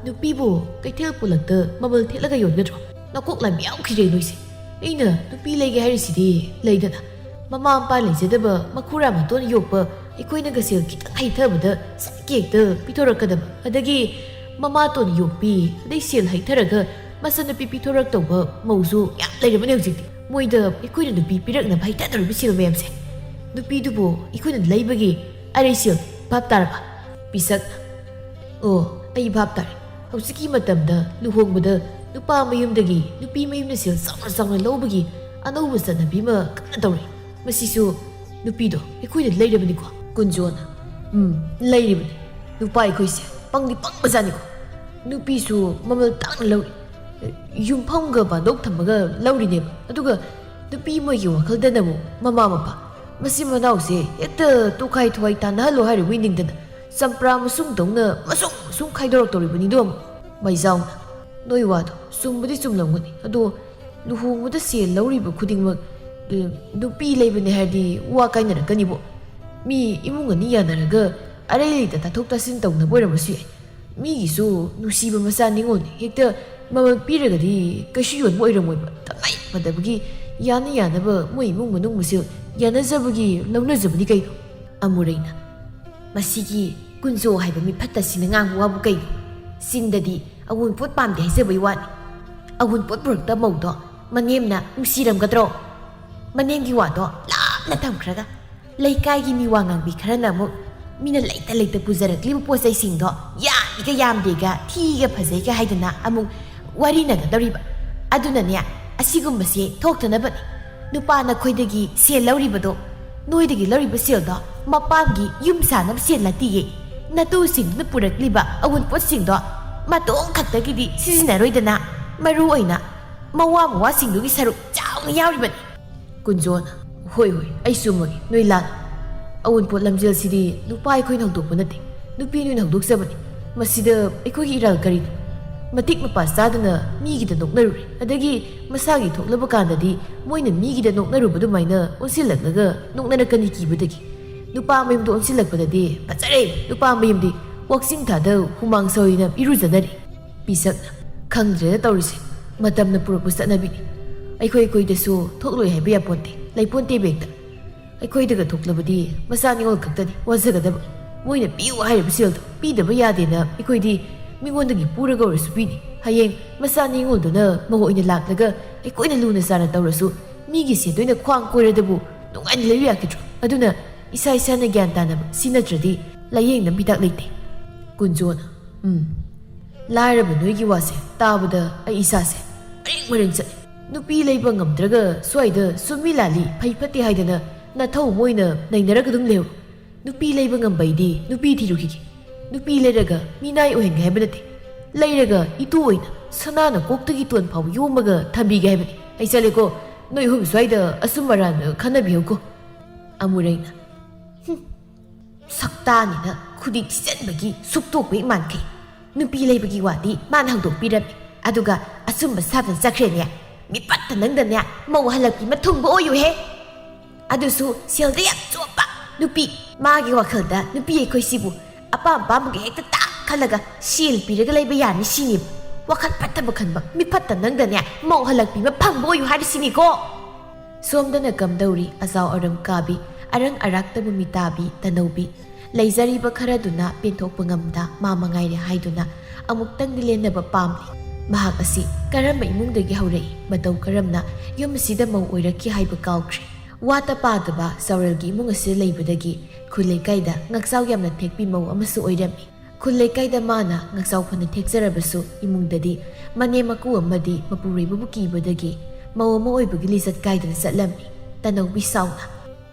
ꯅꯨꯄꯤꯕꯨ ꯀꯩꯊꯦꯜ ꯄꯣꯂꯛꯇ ꯃꯃꯜ ꯊꯦꯠꯂꯒ ꯌꯣꯟꯒꯗ꯭ꯔꯣ? ꯅꯀꯣꯛ ꯂꯥꯟꯕ ꯌꯥꯎꯈꯤꯗ꯭ꯔꯦ ꯅꯣꯏꯁꯦ꯫ ꯑꯩꯅ ꯅꯨꯄꯤ ꯂꯩꯒꯦ ꯍꯥꯏꯔꯤꯁꯤꯗꯤ ꯂꯩꯗꯅ, ꯃꯃꯥ ꯃꯄꯥ ꯂꯩꯖꯗꯕ ꯃꯈꯨꯔꯥ ꯃꯇꯣꯟ ꯌꯣꯛꯄ ꯑꯩꯈꯣꯏꯅꯒ ꯁꯦꯜ ꯈꯤꯇꯪ ꯍꯩꯊꯕꯗ ꯁꯠ ꯍꯦꯛꯇ ꯄꯤꯊꯣꯔꯛꯀꯗꯕ, ꯑꯗꯒꯤ ꯃꯃꯥꯇꯣꯟ ꯌꯣꯛꯄꯤ, ꯑꯗꯩ ꯁꯦꯜ ꯍꯩꯊꯔꯒ ꯃꯆꯟꯅꯨꯄꯤ ꯄꯤꯊꯣꯔꯛꯇꯧꯕ ꯃꯧꯁꯨ ꯌꯥꯝ ꯂꯩꯔꯕꯅꯦ ꯍꯧꯖꯤꯛꯇꯤ꯫ ꯃꯣꯏꯗ ꯑꯩꯈꯣꯏꯅ ꯅꯨꯄꯤ ꯄꯤꯔꯛꯅꯕ ꯍꯩꯊꯗꯧꯔꯤꯕ ꯁꯦꯜ ꯃꯌꯥꯝꯁꯦ, ꯅꯨꯄꯤꯗꯨꯕꯨ ꯑꯩꯈꯣꯏꯅ ꯂꯩꯕꯒꯤ ꯑꯔꯩ ꯁꯦꯜ ꯚꯥꯞ ꯇꯥꯔꯕ? ꯄꯤꯁꯛ, ꯑꯣ, ꯑꯩ ꯚꯥꯞ ꯇꯥꯔꯦ꯫ ꯍꯧꯖꯤꯛꯀꯤ ꯃꯇꯝꯗ ꯂꯨꯍꯣꯡꯕꯗ ꯅꯨꯄꯥ ꯃꯌꯨꯝꯗꯒꯤ ꯅꯨꯄꯤ ꯃꯌꯨꯝꯅ ꯁꯦꯜ ꯆꯥꯎꯅ ꯆꯥꯎꯅ ꯂꯧꯕꯒꯤ ꯑꯅꯧꯕ ꯆꯠꯅꯕꯤ ꯑꯃ ꯀꯟꯅ ꯇꯧꯔꯤ꯫ ꯃꯁꯤꯁꯨ ꯅꯨꯄꯤꯗꯣ ꯑꯩꯈꯣꯏꯅ ꯂꯩꯔꯕꯅꯤꯀꯣ꯫ ꯀꯨꯟꯖꯣꯅ, ꯎꯝ, ꯂꯩꯔꯤꯕꯅꯤ꯫ ꯅꯨꯄꯥ ꯑꯩꯈꯣꯏꯁꯦ ꯄꯪꯗꯤ ꯄꯪꯕꯖꯥꯠꯅꯤꯀꯣ꯫ ꯅꯨꯄꯤꯁꯨ ꯃꯃꯜ ꯇꯥꯡꯅ ꯂꯧꯔꯤ꯫ ꯌꯨꯝꯐꯝꯒ ꯕꯥꯟꯗꯣꯛ ꯊꯝꯃꯒ ꯂꯧꯔꯤꯅꯦꯕ꯫ ꯑꯗꯨꯒ ꯅꯨꯄꯤ ꯃꯣꯏꯒꯤ ꯋꯥꯈꯜꯗꯅꯕꯨ ꯃꯃꯥ ꯃꯄꯥ, ꯃꯆꯤꯟ ꯃꯅꯥꯎꯁꯦ ꯍꯦꯛꯇ ꯇꯣꯈꯥꯏ ꯊꯣꯏ ꯇꯥꯟꯅꯍꯜꯂꯣ ꯍꯥꯏꯔꯨꯕꯩ ꯅꯤꯡꯗꯅ ꯆꯝꯄ꯭ꯔꯥ ꯃꯁꯨꯡꯗꯧꯅ ꯃꯁꯨꯡ ꯃꯁꯨꯡ ꯈꯥꯏꯗꯣꯔꯛꯇꯧꯔꯤꯕꯅꯤꯗꯣ ꯑꯃꯨꯛ꯫ ꯃꯩꯖꯥꯎꯅ, ꯅꯣꯏ ꯋꯥꯗꯣ ꯆꯨꯝꯕꯗꯤ ꯆꯨꯝꯂꯝꯒꯅꯤ, ꯑꯗꯣ ꯂꯨꯍꯣꯡꯕꯗ ꯁꯦꯜ ꯂꯧꯔꯤꯕ ꯈꯨꯗꯤꯡꯃꯛ, ꯑ, ꯅꯨꯄꯤ ꯂꯩꯕꯅꯦ ꯍꯥꯏꯔꯗꯤ ꯋꯥ ꯀꯥꯏꯅꯔꯛꯀꯅꯤꯕꯣ꯫ ꯃꯤ ꯏꯃꯨꯡ ꯑꯅꯤ ꯌꯥꯅꯔꯒ ꯑꯔꯩ ꯂꯩꯇ ꯇꯥꯊꯣꯛ ꯇꯥꯁꯤꯟ ꯇꯧꯅꯕ ꯑꯣꯏꯔꯝꯕꯁꯨ ꯌꯥꯏ꯫ ꯃꯤꯒꯤꯁꯨ ꯅꯨꯡꯁꯤꯕ ꯃꯆꯥ ꯅꯤꯉꯣꯜꯅꯤ, ꯍꯦꯛꯇ ꯃꯃꯜ ꯄꯤꯔꯒꯗꯤ ꯀꯩꯁꯨ ꯌꯣꯟꯕ ꯑꯣꯏꯔꯝꯃꯣꯏꯕ꯫ ꯇꯉꯥꯏ ꯐꯗꯕꯒꯤ ꯌꯥꯅ ꯌꯥꯅꯕ ꯃꯣꯏ ꯏꯃꯨꯡ ꯃꯅꯨꯡ ꯃꯁꯦꯜ ꯌꯥꯅꯖꯕꯒꯤ ꯂꯧꯅꯖꯕꯅꯤ ꯀꯩꯅꯣ꯫ ꯑꯃꯨꯔꯩꯅ, ꯃꯁꯤꯒꯤ ꯀꯨꯟꯖꯣ ꯍꯥꯏꯕ ꯃꯤ ꯐꯠꯇꯁꯤꯅ ꯉꯥꯡꯕ ꯋꯥꯕꯨ ꯀꯩꯅꯣ? ꯆꯤꯟꯗꯗꯤ ꯑꯋꯨꯟꯄꯣꯠ ꯄꯥꯝꯗꯦ ꯍꯥꯏꯖꯕꯩ ꯋꯥꯅꯤ꯫ ꯑꯋꯨꯟꯄꯣꯠ ꯄꯨꯔꯛꯇ ꯃꯧꯗꯣ ꯃꯅꯦꯝꯅ ꯅꯨꯡꯁꯤꯔꯝꯒꯗ꯭ꯔꯣ? ꯃꯅꯦꯝꯒꯤ ꯋꯥꯗꯣ ꯂꯥꯞꯅ ꯊꯝꯈ꯭ꯔꯒ ꯂꯩꯀꯥꯏꯒꯤ ꯃꯤ ꯋꯥ ꯉꯥꯡꯕꯤ ꯈꯔꯅ ꯑꯃꯨꯛ ꯃꯤꯅ ꯂꯩꯇ ꯂꯩꯇ ꯄꯨꯖꯔꯛꯂꯤꯕ ꯄꯣꯠ ꯆꯩꯁꯤꯡꯗꯣ ꯌꯥꯝꯃꯤꯒ ꯌꯥꯝꯗꯦꯒ, ꯊꯤꯒ ꯐꯖꯩꯒ ꯍꯥꯏꯗꯅ ꯑꯃꯨꯛ ꯋꯥꯔꯤꯅꯒꯗꯧꯔꯤꯕ꯫ ꯑꯗꯨꯅꯅꯦ, ꯑꯁꯤꯒꯨꯝꯕꯁꯦ ꯊꯣꯛꯇꯅꯕꯅꯤ꯫ ꯅꯨꯄꯥ ꯅꯈꯣꯏꯗꯒꯤ ꯁꯦꯜ ꯂꯧꯔꯤꯕꯗꯣ, ꯅꯣꯏꯗꯒꯤ ꯂꯧꯔꯤꯕ ꯁꯦꯜꯗꯣ ꯃꯄꯥꯝꯒꯤ ꯌꯨꯝ ꯁꯥꯅꯕ ꯁꯦꯜ ꯅꯠꯇꯤꯌꯦ꯫ ꯅꯇꯨꯁꯤꯡꯗꯨꯅ ꯄꯨꯔꯛꯂꯤꯕ ꯑꯋꯨꯟꯄꯣꯠꯁꯤꯡꯗꯣ ꯃꯇꯣꯡ ꯈꯛꯇꯒꯤꯗꯤ ꯁꯤꯖꯤꯟꯅꯔꯣꯏꯗꯅ, ꯃꯔꯨ ꯑꯣꯏꯅ ꯃꯋꯥ ꯃꯋꯥꯁꯤꯡꯗꯨꯒꯤ ꯁꯔꯨꯛ ꯆꯥꯎꯅ ꯌꯥꯎꯔꯤꯕꯅꯤ꯫ ꯀꯨꯟꯖꯣꯅ, ꯍꯣꯏ, ꯍꯣꯏ, ꯑꯩ ꯆꯨꯝꯃꯒꯦ, ꯅꯣꯏ ꯂꯥꯜꯂꯦ꯫ ꯑꯋꯨꯟꯄꯣꯠ ꯂꯝꯖꯦꯜꯁꯤꯗꯤ ꯅꯨꯄꯥ ꯑꯩꯈꯣꯏꯅ ꯍꯧꯗꯣꯛꯄ ꯅꯠꯇꯦ, ꯅꯨꯄꯤ ꯅꯣꯏꯅ ꯍꯧꯗꯣꯛꯆꯕꯅꯤ꯫ ꯃꯁꯤꯗ ꯑꯩꯈꯣꯏꯒꯤ ꯏꯔꯥꯜ ꯀꯔꯤꯅꯣ? ꯃꯇꯤꯛ ꯃꯄꯥ ꯆꯥꯗꯅ ꯃꯤꯒꯤꯗ ꯅꯣꯛꯅꯔꯨꯔꯦ, ꯑꯗꯒꯤ ꯃꯁꯥꯒꯤ ꯊꯣꯛꯂꯕ ꯀꯥꯟꯗꯗꯤ ꯃꯣꯏꯅ ꯃꯤꯒꯤꯗ ꯅꯣꯛꯅꯔꯨꯕ ꯑꯗꯨꯃꯥꯏꯅ ꯑꯣꯟꯁꯤꯜꯂꯛꯂꯒ ꯅꯣꯛꯅꯔꯛꯀꯅꯤ ꯀꯤꯕꯗꯒꯤ꯫ ꯅꯨꯄꯥ ꯃꯌꯨꯝꯗ ꯑꯣꯟꯁꯤꯜꯂꯛꯄꯗꯗꯤ ꯐꯖꯔꯦ, ꯅꯨꯄꯥ ꯃꯌꯨꯝꯗꯤ ꯋꯥꯛꯆꯤꯡ ꯊꯥꯗ ꯍꯨꯃꯥꯡ ꯁꯧꯏꯅ ꯏꯔꯨꯖꯅꯔꯤ꯫ ꯄꯤꯁꯛꯅ, ꯈꯪꯗ꯭ꯔꯦꯗ ꯇꯧꯔꯤꯁꯦ, ꯃꯇꯝꯅ ꯄꯨꯔꯛꯄ ꯆꯠꯅꯕꯤꯅꯤ꯫ ꯑꯩꯈꯣꯏ ꯑꯩꯈꯣꯏꯗꯁꯨ ꯊꯣꯛꯂꯣꯏ ꯍꯥꯏꯕ ꯌꯥꯄꯣꯟꯇꯦ, ꯂꯩꯄꯣꯟꯇꯦ ꯕꯦꯡꯇ꯫ ꯑꯩꯈꯣꯏꯗꯒ ꯊꯣꯛꯂꯕꯗꯤ ꯃꯆꯥ ꯅꯤꯉꯣꯜ ꯈꯛꯇꯅꯤ ꯋꯥꯖꯒꯗꯕ꯫ ꯃꯣꯏꯅ ꯄꯤꯌꯨ ꯍꯥꯏꯔꯤꯕ ꯁꯦꯜꯗꯣ ꯄꯤꯗꯕ ꯌꯥꯗꯦꯅ ꯑꯩꯈꯣꯏꯗꯤ ꯃꯤꯉꯣꯟꯗꯒꯤ ꯄꯨꯔꯒ ꯑꯣꯏꯔꯁꯨ ꯄꯤꯅꯤ꯫ ꯍꯌꯦꯡ ꯃꯆꯥ ꯅꯤꯉꯣꯜꯗꯨꯅ ꯃꯧ ꯑꯣꯏꯅ ꯂꯥꯛꯂꯒ ꯑꯩꯈꯣꯏꯅ ꯂꯨꯅ ꯆꯥꯅ ꯇꯧꯔꯁꯨ, ꯃꯤꯒꯤ ꯁꯦꯟꯗꯣꯏꯅ ꯈ꯭ꯋꯥꯡ ꯀꯣꯏꯔꯗꯕꯨ ꯅꯨꯡꯉꯥꯏꯅ ꯂꯩꯕ ꯌꯥꯈꯤꯗ꯭ꯔꯣ? ꯑꯗꯨꯅ ꯏꯁꯥ ꯏꯁꯥꯅ ꯒ꯭ꯌꯥꯟ ꯇꯥꯅꯕ, ꯁꯤ ꯅꯠꯇ꯭ꯔꯗꯤ ꯂꯥꯏꯌꯦꯡꯅꯕ ꯍꯤꯗꯥꯛ ꯂꯩꯇꯦ꯫ ꯀꯨꯟꯖꯣꯅ, ꯎꯝ, ꯂꯥꯏꯔꯕ ꯅꯣꯏꯒꯤ ꯋꯥꯁꯦ ꯇꯥꯕꯗ ꯑꯩ ꯏꯁꯥꯁꯦ ꯃꯔꯦꯡ ꯃꯔꯦꯡ ꯆꯠꯂꯦ꯫ ꯅꯨꯄꯤ ꯂꯩꯕ ꯉꯝꯗ꯭ꯔꯒ ꯁ꯭ꯋꯥꯏꯗ ꯆꯨꯝꯃꯤ ꯂꯥꯜꯂꯤ, ꯐꯩ ꯐꯠꯇꯦ ꯍꯥꯏꯗꯅ ꯅꯊꯧ ꯃꯣꯏꯅ ꯅꯩꯅꯔꯒ ꯑꯗꯨꯝ ꯂꯩꯍꯧ꯫ ꯅꯨꯄꯤ ꯂꯩꯕ ꯉꯝꯕꯩꯗꯤ ꯅꯨꯄꯤ ꯊꯤꯔꯨꯈꯤꯒꯦ꯫ ꯅꯨꯄꯤ ꯂꯩꯔꯒ ꯃꯤꯅꯥꯏ ꯑꯣꯏꯍꯟꯒꯦ ꯍꯥꯏꯕ ꯅꯠꯇꯦ꯫ ꯂꯩꯔꯒ ꯏꯇꯨ ꯑꯣꯏꯅ ꯁꯅꯥꯅ ꯀꯣꯛꯇꯒꯤ ꯇꯣꯟ ꯐꯥꯎꯕ ꯌꯣꯝꯃꯒ ꯊꯝꯕꯤꯒꯦ ꯍꯥꯏꯕꯅꯤ꯫ ꯑꯩ ꯆꯠꯂꯦꯀꯣ꯫ ꯅꯣꯏ ꯑꯍꯨꯝ ꯁ꯭ꯋꯥꯏꯗ ꯑꯆꯨꯝ ꯑꯔꯥꯟ ꯈꯟꯅꯕꯤꯍꯧꯀꯣ꯫ ꯑꯃꯨꯔꯩꯅ, ꯍꯨꯝ, ꯁꯛꯇꯥꯅꯤꯅ ꯈꯨꯗꯤ ꯊꯤꯖꯤꯟꯕꯒꯤ ꯁꯨꯛꯇꯣꯛꯄ ꯍꯦꯛ ꯃꯥꯟꯈꯩ꯫ ꯅꯨꯄꯤ ꯂꯩꯕꯒꯤ ꯋꯥꯗꯤ ꯃꯥꯅ ꯍꯧꯗꯣꯛꯄꯤꯔꯝꯃꯤ꯫ ꯑꯗꯨꯒ ꯑꯆꯨꯝꯕ ꯁꯥꯗꯅ ꯆꯠꯈ꯭ꯔꯦꯅꯦ꯫ ꯃꯤꯄꯠꯇ ꯅꯪꯗꯅꯦ ꯃꯧ ꯍꯜꯂꯛꯄꯤ ꯑꯃ ꯊꯨꯡꯕ ꯑꯣꯏꯌꯨꯍꯦ꯫ ꯑꯗꯨꯁꯨ ꯁꯦꯜꯗ ꯌꯥꯝ ꯆꯣꯞꯄ ꯅꯨꯄꯤ꯫ ꯃꯥꯒꯤ ꯋꯥꯈꯜꯗ ꯅꯨꯄꯤ ꯑꯩꯈꯣꯏꯁꯤꯕꯨ ꯑꯄꯥꯝ ꯑꯄꯥꯝꯕꯒꯤ ꯍꯦꯛꯇ ꯇꯥꯛ ꯈꯜꯂꯒ ꯁꯦꯜ ꯄꯤꯔꯒ ꯂꯩꯕ ꯌꯥꯅꯤ ꯁꯤꯅꯦꯕ꯫ ꯋꯥꯈꯜ ꯐꯠꯇꯕ ꯈꯟꯕ ꯃꯤꯐꯠꯇ ꯅꯪꯗꯅꯦ ꯃꯧ ꯍꯜꯂꯛꯄꯤ ꯑꯃ ꯐꯪꯕ ꯑꯣꯏꯌꯨ ꯍꯥꯏꯔꯤꯁꯤꯅꯤꯀꯣ꯫ ꯁꯣꯝꯗꯅ ꯀꯝꯗꯧꯔꯤ ꯑꯖꯥꯎ ꯑꯔꯝ ꯀꯥꯕꯤ, ꯑꯔꯪ ꯑꯔꯥꯛꯇꯕꯨ ꯃꯤꯇꯥꯕꯤ ꯇꯅꯧꯕꯤ꯫ ꯂꯩꯖꯔꯤꯕ ꯈꯔꯗꯨꯅ ꯄꯦꯟꯊꯣꯛꯄ ꯉꯝꯗ ꯃꯥ ꯃꯉꯥꯏꯔꯦ ꯍꯥꯏꯗꯨꯅ ꯑꯃꯨꯛꯇꯪꯗꯤ ꯂꯦꯟꯅꯕ ꯄꯥꯝꯂꯤ꯫ ꯃꯍꯥꯛ ꯑꯁꯤ ꯀꯔꯝꯕ ꯏꯃꯨꯡꯗꯒꯤ ꯍꯧꯔꯛꯏ, ꯃꯇꯧ ꯀꯔꯝꯅ ꯌꯨꯝ ꯑꯁꯤꯗ ꯃꯧ ꯑꯣꯏꯔꯛꯈꯤ ꯍꯥꯏꯕ ꯀꯥꯎꯈ꯭ꯔꯦ꯫ ꯋꯥꯇ ꯄꯥꯗꯕ ꯆꯥꯎꯔꯦꯜꯒꯤ ꯏꯃꯨꯡ ꯑꯁꯤꯗ ꯂꯩꯕꯗꯒꯤ ꯈꯨꯜ ꯂꯩꯀꯥꯏꯗ ꯉꯥꯛꯆꯥꯎ ꯌꯥꯝꯅ ꯊꯦꯛꯄꯤ ꯃꯧ ꯑꯃꯁꯨ ꯑꯣꯏꯔꯝꯃꯤ꯫ ꯈꯨꯜ ꯂꯩꯀꯥꯏꯗ ꯃꯥꯅ ꯉꯥꯛꯆꯥꯎ ꯐꯅ ꯊꯦꯛꯆꯔꯕꯁꯨ ꯏꯃꯨꯡꯗꯗꯤ ꯃꯅꯦꯝ ꯃꯀꯨ ꯑꯃꯗꯤ ꯃꯄꯨꯔꯣꯏꯕꯕꯨ ꯀꯤꯕꯗꯒꯤ ꯃꯧ ꯑꯃ ꯑꯣꯏꯕꯒꯤ ꯂꯤꯆꯠ ꯀꯥꯏꯗꯅ ꯆꯠꯂꯝꯃꯤ꯫ ꯇꯅꯧꯕꯤ ꯁꯥꯎꯅ,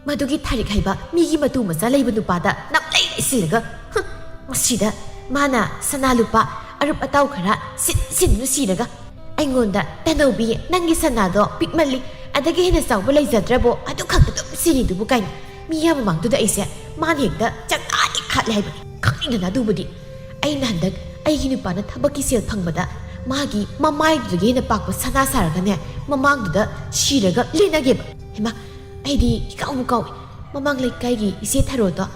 "ꯃꯗꯨꯒꯤ ꯊꯥꯔꯤꯛ ꯍꯥꯏꯕ ꯃꯤꯒꯤ ꯃꯇꯨ ꯃꯆꯥ ꯂꯩꯕ ꯅꯨꯄꯥꯗ ꯅꯞꯂꯩ ꯂꯩꯁꯤꯜꯂꯒ, ꯍꯨꯝ, ꯃꯁꯤꯗ ꯃꯥꯅ ꯁꯅꯥ ꯂꯨꯄꯥ ꯑꯔꯨꯞ ꯑꯇꯥꯎ ꯈꯔ ꯁꯤꯟ ꯁꯤꯟꯗꯨꯅ ꯁꯤꯔꯒ ꯑꯩꯉꯣꯟꯗ, 'ꯇꯅꯧꯕꯤ, ꯅꯪꯒꯤ ꯁꯅꯥꯗꯣ ꯄꯤꯛꯃꯜꯂꯤ, ꯑꯗꯒꯤ ꯍꯦꯟꯅ ꯆꯥꯎꯕ ꯂꯩꯖꯗ꯭ꯔꯕꯣ? ꯑꯗꯨ ꯈꯛꯇ ꯑꯗꯨꯝ ꯁꯤꯔꯤꯗꯨꯕꯨ' ꯀꯥꯏꯅ ꯃꯤꯌꯥꯝ ꯃꯃꯥꯡꯗꯨꯗ ꯑꯩꯁꯦ ꯃꯥꯅ ꯍꯦꯛꯇ ꯆꯪꯉꯛꯑꯗꯤ ꯈꯥꯠꯂꯦ ꯍꯥꯏꯕꯅꯤ꯫ ꯈꯪꯅꯤꯡꯗꯅ ꯑꯗꯨꯕꯨꯗꯤ ꯑꯩꯅ ꯍꯟꯗꯛ ꯑꯩꯒꯤ ꯅꯨꯄꯥꯅ ꯊꯕꯛꯀꯤ ꯁꯦꯜ ꯐꯪꯕꯗ ꯃꯥꯒꯤ ꯃꯃꯥꯏꯗꯨꯗꯒꯤ ꯍꯦꯟꯅ ꯄꯥꯛꯄ ꯁꯅꯥ ꯁꯥꯔꯒꯅꯦ, ꯃꯃꯥꯡꯗꯨꯗ ꯁꯤꯔꯒ ꯂꯦꯟꯅꯒꯦꯕ꯫ ꯍꯩꯃꯥ, ꯑꯩꯗꯤ ꯏꯀꯥꯎꯕꯨ ꯀꯥꯎꯏ꯫ ꯃꯃꯥꯡ ꯂꯩꯀꯥꯏꯒꯤ ꯏꯆꯦ ꯊꯔꯣꯗꯣ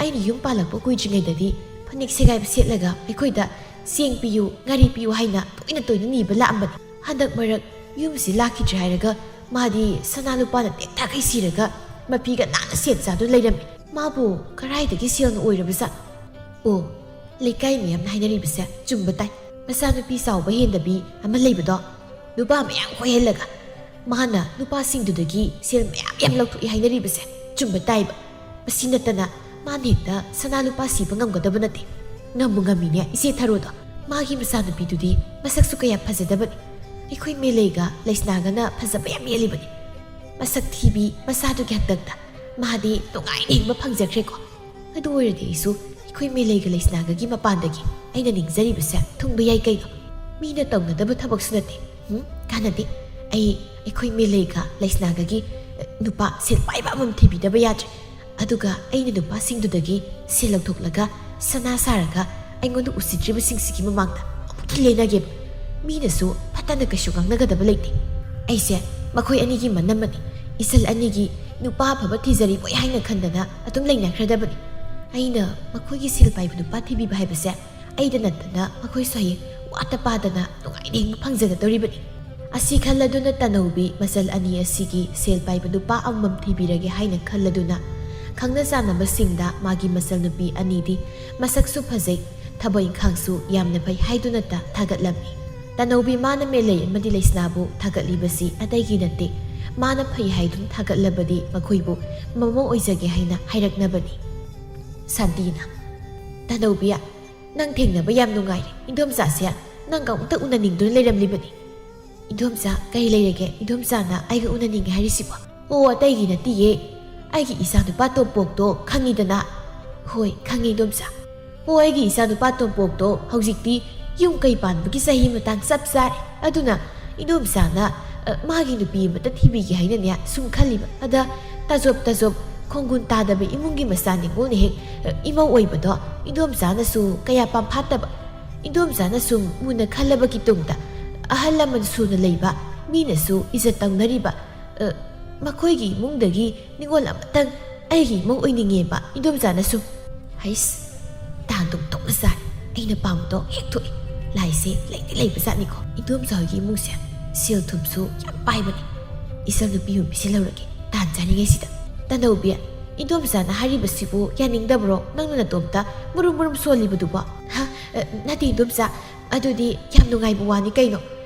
ꯑꯩꯅ ꯌꯨꯝ ꯄꯥꯜꯂꯛꯄ ꯀꯨꯏꯗ꯭ꯔꯤꯉꯩꯗꯗꯤ ꯐꯅꯦꯛ ꯁꯦꯒꯥꯏꯕ ꯁꯦꯠꯂꯒ ꯑꯩꯈꯣꯏꯗ ꯆꯦꯡ ꯄꯤꯌꯨ, ꯉꯥꯔꯤ ꯄꯤꯌꯨ ꯍꯥꯏꯅ ꯇꯣꯏꯅ ꯇꯣꯏꯅ ꯅꯤꯕ ꯂꯥꯛꯑꯝꯕꯅꯤ꯫ ꯍꯟꯗꯛ ꯃꯔꯛ ꯌꯨꯝꯁꯤ ꯂꯥꯛꯈꯤꯗ꯭ꯔꯦ ꯍꯥꯏꯔꯒ ꯃꯥꯗꯤ ꯁꯅꯥ ꯂꯨꯄꯥꯅ ꯇꯦꯛ ꯇꯥꯈꯩ ꯁꯤꯔꯒ ꯃꯐꯤꯒ ꯅꯥꯟꯅ ꯁꯦꯠ ꯆꯥꯗꯨꯅ ꯂꯩꯔꯝꯃꯤ꯫ ꯃꯥꯕꯨ ꯀꯔꯥꯏꯗꯒꯤ ꯁꯦꯜꯅ ꯑꯣꯏꯔꯕꯖꯥꯠꯅꯣ? ꯑꯣ, ꯂꯩꯀꯥꯏ ꯃꯤꯌꯥꯝꯅ ꯍꯥꯏꯅꯔꯤꯕꯁꯦ ꯆꯨꯝꯕ ꯇꯥꯏ꯫ ꯃꯆꯥꯅꯨꯄꯤ ꯆꯥꯎꯕ ꯍꯦꯟꯗꯕꯤ ꯑꯃ ꯂꯩꯕꯗꯣ, ꯅꯨꯄꯥ ꯃꯌꯥꯝ ꯀꯣꯏꯍꯜꯂꯒ ꯃꯥꯅ ꯅꯨꯄꯥꯁꯤꯡꯗꯨꯗꯒꯤ ꯁꯦꯜ ꯃꯌꯥꯝ ꯌꯥꯝ ꯂꯧꯊꯣꯛꯏ ꯍꯥꯏꯅꯔꯤꯕꯁꯦ ꯆꯨꯝꯕ ꯇꯥꯏꯕ꯫ ꯃꯁꯤ ꯅꯠꯇꯅ ꯃꯥꯅ ꯍꯦꯛꯇ ꯁꯅꯥ ꯂꯨꯄꯥ ꯁꯤꯕ ꯉꯝꯒꯗꯕ ꯅꯠꯇꯦ꯫ ꯉꯝꯕꯨ ꯉꯝꯃꯤꯅꯦ ꯏꯆꯦ ꯊꯔꯣꯗꯣ꯫ ꯃꯥꯒꯤ ꯃꯆꯥꯅꯨꯄꯤꯗꯨꯗꯤ ꯃꯁꯛꯁꯨ ꯀꯌꯥ ꯐꯖꯗꯕꯅꯤ꯫ ꯑꯩꯈꯣꯏ ꯃꯦꯂꯩꯒ ꯂꯩꯁꯅꯥꯒꯅ ꯐꯖꯕ ꯌꯥꯝ ꯍꯦꯜꯂꯤꯕꯅꯤ꯫ ꯃꯁꯛ ꯊꯤꯕꯤ ꯃꯆꯥꯗꯨꯒꯤ ꯍꯥꯛꯇꯛꯇ ꯃꯥꯗꯤ ꯅꯨꯡꯉꯥꯏꯅ ꯍꯤꯡꯕ ꯐꯪꯖꯈ꯭ꯔꯦꯀꯣ꯫ ꯑꯗꯨ ꯑꯣꯏꯔꯗꯤ ꯑꯩꯁꯨ ꯑꯩꯈꯣꯏ ꯃꯦꯂꯩꯒ ꯂꯩꯁꯅꯥꯒꯒꯤ ꯃꯄꯥꯟꯗꯒꯤ ꯑꯩꯅ ꯅꯤꯡꯖꯔꯤꯕꯁꯦ ꯊꯨꯡꯕ ꯌꯥꯏ ꯀꯩꯅꯣ꯫ ꯃꯤꯅ ꯇꯧꯅꯗꯕ ꯊꯕꯛꯁꯨ ꯅꯠꯇꯦ꯫ ꯎꯝ, ꯀꯥꯟꯅꯗꯦ꯫ ꯑꯩ ꯑꯩꯈꯣꯏ ꯃꯦꯂꯩꯒ ꯂꯩꯁꯅꯥꯒꯒꯤ, ꯑ, ꯅꯨꯄꯥ ꯁꯦꯜ ꯄꯥꯏꯕ ꯑꯃꯃꯝ ꯊꯤꯕꯤꯗꯕ ꯌꯥꯗ꯭ꯔꯦ꯫ ꯑꯗꯨꯒ ꯑꯩꯅ ꯅꯨꯄꯥꯁꯤꯡꯗꯨꯗꯒꯤ ꯁꯦꯜ ꯂꯧꯊꯣꯛꯂꯒ ꯁꯅꯥ ꯁꯥꯔꯒ ꯑꯩꯉꯣꯟꯗ ꯎꯁꯤꯠꯇ꯭ꯔꯤꯕꯁꯤꯡꯁꯤꯒꯤ ꯃꯃꯥꯡꯗ ꯑꯃꯨꯛꯇ ꯂꯦꯟꯅꯒꯦꯕ꯫ ꯃꯤꯅꯁꯨ ꯐꯠꯇꯅ ꯀꯩꯁꯨ ꯉꯥꯡꯅꯒꯗꯕ ꯂꯩꯇꯦ꯫ ꯑꯩꯁꯦ ꯃꯈꯣꯏ ꯑꯅꯤꯒꯤ ꯃꯅꯝꯃꯅꯤ꯫ ꯏꯆꯜ ꯑꯅꯤꯒꯤ ꯅꯨꯄꯥ ꯑꯐꯕ ꯊꯤꯖꯔꯤꯕꯣꯏ ꯍꯥꯏꯅ ꯈꯟꯗꯅ ꯑꯗꯨꯝ ꯂꯩꯅꯈ꯭ꯔꯗꯕꯅꯤ꯫ ꯑꯩꯅ ꯃꯈꯣꯏꯒꯤ ꯁꯦꯜ ꯄꯥꯏꯕ ꯅꯨꯄꯥ ꯊꯤꯕꯤꯕ ꯍꯥꯏꯕꯁꯦ ꯑꯩꯗ ꯅꯠꯇꯅ ꯃꯈꯣꯏꯁꯨ ꯍꯌꯦꯡ ꯋꯥꯠꯇ ꯄꯥꯗꯅ ꯅꯨꯡꯉꯥꯏꯅ ꯍꯤꯡꯕ ꯐꯪꯖꯒꯗꯧꯔꯤꯕꯅꯤ꯫ ꯑꯁꯤ ꯈꯜꯂꯗꯨꯅ ꯇꯅꯧꯕꯤ ꯃꯆꯜ ꯑꯅꯤ ꯑꯁꯤꯒꯤ ꯁꯦꯜ ꯄꯥꯏꯕ ꯅꯨꯄꯥ ꯑꯃꯃꯝ ꯊꯤꯕꯤꯔꯒꯦ ꯍꯥꯏꯅ ꯈꯜꯂꯗꯨꯅ ꯈꯪꯅ ꯆꯥꯟꯅꯕꯁꯤꯡꯗ ꯃꯥꯒꯤ ꯃꯆꯜ ꯅꯨꯄꯤ ꯑꯅꯤꯗꯤ ꯃꯁꯛꯁꯨ ꯐꯖꯩ, ꯊꯕꯛ ꯏꯪꯈꯥꯡꯁꯨ ꯌꯥꯝꯅ ꯐꯩ ꯍꯥꯏꯗꯨꯅꯇ ꯊꯥꯒꯠꯂꯝꯃꯤ꯫ ꯇꯅꯧꯕꯤ ꯃꯥꯅ ꯃꯦꯂꯩ ꯑꯃꯗꯤ ꯂꯩꯁꯅꯥꯕꯨ ꯊꯥꯒꯠꯂꯤꯕꯁꯤ ꯑꯇꯩꯒꯤ ꯅꯠꯇꯦ꯫ ꯃꯥꯅ ꯐꯩ ꯍꯥꯏꯗꯨꯅ ꯊꯥꯒꯠꯂꯕꯗꯤ ꯃꯈꯣꯏꯕꯨ ꯃꯃꯧ ꯑꯣꯏꯖꯒꯦ ꯍꯥꯏꯅ ꯍꯥꯏꯔꯛꯅꯕꯅꯤ꯫ ꯁꯥꯟꯇꯤꯅ, "ꯇꯅꯧꯕꯤ, ꯅꯪ ꯊꯦꯡꯅꯕ ꯌꯥꯝ ꯅꯨꯡꯉꯥꯏꯔꯦ꯫ ꯏꯟꯗꯣꯝꯆꯥꯁꯦ ꯅꯪꯒ ꯑꯃꯨꯛꯇ ꯎꯅꯅꯤꯡꯗꯨꯅ ꯂꯩꯔꯝꯂꯤꯕꯅꯤ꯫" "ꯏꯟꯗꯣꯝꯆꯥ, ꯀꯔꯤ ꯂꯩꯔꯒꯦ? ꯏꯟꯗꯣꯝꯆꯥꯅ ꯑꯩꯒ ꯎꯅꯅꯤꯡꯉꯦ ꯍꯥꯏꯔꯤꯁꯤꯕꯣ?" "ꯑꯣ, ꯑꯇꯩꯒꯤ ꯅꯠꯇꯤꯌꯦ꯫ ꯑꯩꯒꯤ ꯏꯆꯥ ꯅꯨꯄꯥ ꯇꯣꯝꯄꯣꯛꯇꯣ ꯈꯪꯉꯤꯗꯅ?" "ꯍꯣꯏ, ꯈꯪꯉꯤ ꯏꯟꯗꯣꯝꯆꯥ꯫" "ꯑꯣ, ꯑꯩꯒꯤ ꯏꯆꯥ ꯅꯨꯄꯥ ꯇꯣꯝꯄꯣꯛꯇꯣ ꯍꯧꯖꯤꯛꯇꯤ ꯌꯨꯝ ꯀꯩ ꯄꯥꯟꯕꯒꯤ ꯆꯍꯤ ꯃꯇꯥꯡ ꯆꯞ ꯆꯥꯔꯦ꯫ ꯑꯗꯨꯅ ꯏꯟꯗꯣꯝꯆꯥꯅ, ꯑ, ꯃꯥꯒꯤ ꯅꯨꯄꯤ ꯑꯃꯇ ꯊꯤꯕꯤꯒꯦ ꯍꯥꯏꯅꯅꯦ ꯁꯨꯝ ꯈꯜꯂꯤꯕ꯫ ꯑꯗ ꯇꯥꯖꯣꯞ ꯇꯥꯖꯣꯞ ꯈꯣꯡꯒꯨꯟ ꯇꯥꯗꯕ ꯏꯃꯨꯡꯒꯤ ꯃꯆꯥ ꯅꯤꯉꯣꯜꯅ ꯍꯦꯛ, ꯑ, ꯏꯃꯧ ꯑꯣꯏꯕꯗꯣ ꯏꯟꯗꯣꯝꯆꯥꯅꯁꯨ ꯀꯌꯥ ꯄꯥꯝꯐꯥꯠꯇꯕ꯫ ꯏꯟꯗꯣꯝꯆꯥꯅ ꯁꯨꯝ ꯃꯨꯟꯅ ꯈꯜꯂꯕꯒꯤ ꯇꯨꯡꯗ ꯑꯍꯜ ꯂꯃꯟ ꯁꯨꯅ ꯂꯩꯕ ꯃꯤꯅꯁꯨ ꯏꯖꯠ ꯇꯧꯅꯔꯤꯕ, ꯑ, ꯃꯈꯣꯏꯒꯤ ꯏꯃꯨꯡꯗꯒꯤ ꯅꯤꯉꯣꯜ ꯑꯃꯇꯪ ꯑꯩꯒꯤ ꯏꯃꯧ ꯑꯣꯏꯅꯤꯡꯉꯦꯕ ꯏꯟꯗꯣꯝꯆꯥꯅ ꯁꯨꯝ꯫" ꯍꯩꯁ, ꯇꯥꯟꯗꯨꯝ ꯇꯣꯛꯅ ꯆꯥꯔꯦ꯫ ꯑꯩꯅ ꯄꯥꯝꯕꯗꯣ ꯍꯦꯛ ꯊꯣꯛꯑꯦ꯫ ꯂꯥꯏꯁꯦ ꯂꯩꯗꯤ ꯂꯩꯕꯖꯥꯠꯅꯤꯀꯣ꯫ ꯏꯟꯗꯣꯝꯆꯥ ꯍꯣꯏꯒꯤ ꯏꯃꯨꯡꯁꯦ ꯁꯦꯜ ꯊꯨꯝꯁꯨ ꯌꯥꯝ ꯄꯥꯏꯕꯅꯦ꯫ ꯏꯆꯟ ꯅꯨꯄꯤ ꯑꯃ ꯄꯤꯁꯤꯜꯍꯧꯔꯒꯦ ꯇꯥꯟ ꯆꯥꯔꯤꯉꯩꯁꯤꯗ꯫ ꯇꯅꯧꯕꯤ, ꯏꯟꯗꯣꯝꯆꯥꯅ ꯍꯥꯏꯔꯤꯕꯁꯤꯕꯨ ꯌꯥꯅꯤꯡꯗꯕ꯭ꯔꯣ? ꯅꯪꯅ ꯅꯇꯣꯝꯇ ꯃꯨꯔꯨꯝ ꯃꯨꯔꯨꯝ ꯁꯣꯜꯂꯤꯕꯗꯨꯕꯣ? ꯍꯥ? ꯑ, ꯅꯠꯇꯦ ꯏꯟꯗꯣꯝꯆꯥ, ꯑꯗꯨꯗꯤ ꯌꯥꯝ ꯅꯨꯡꯉꯥꯏꯕ ꯋꯥꯅꯤ ꯀꯩꯅꯣ꯫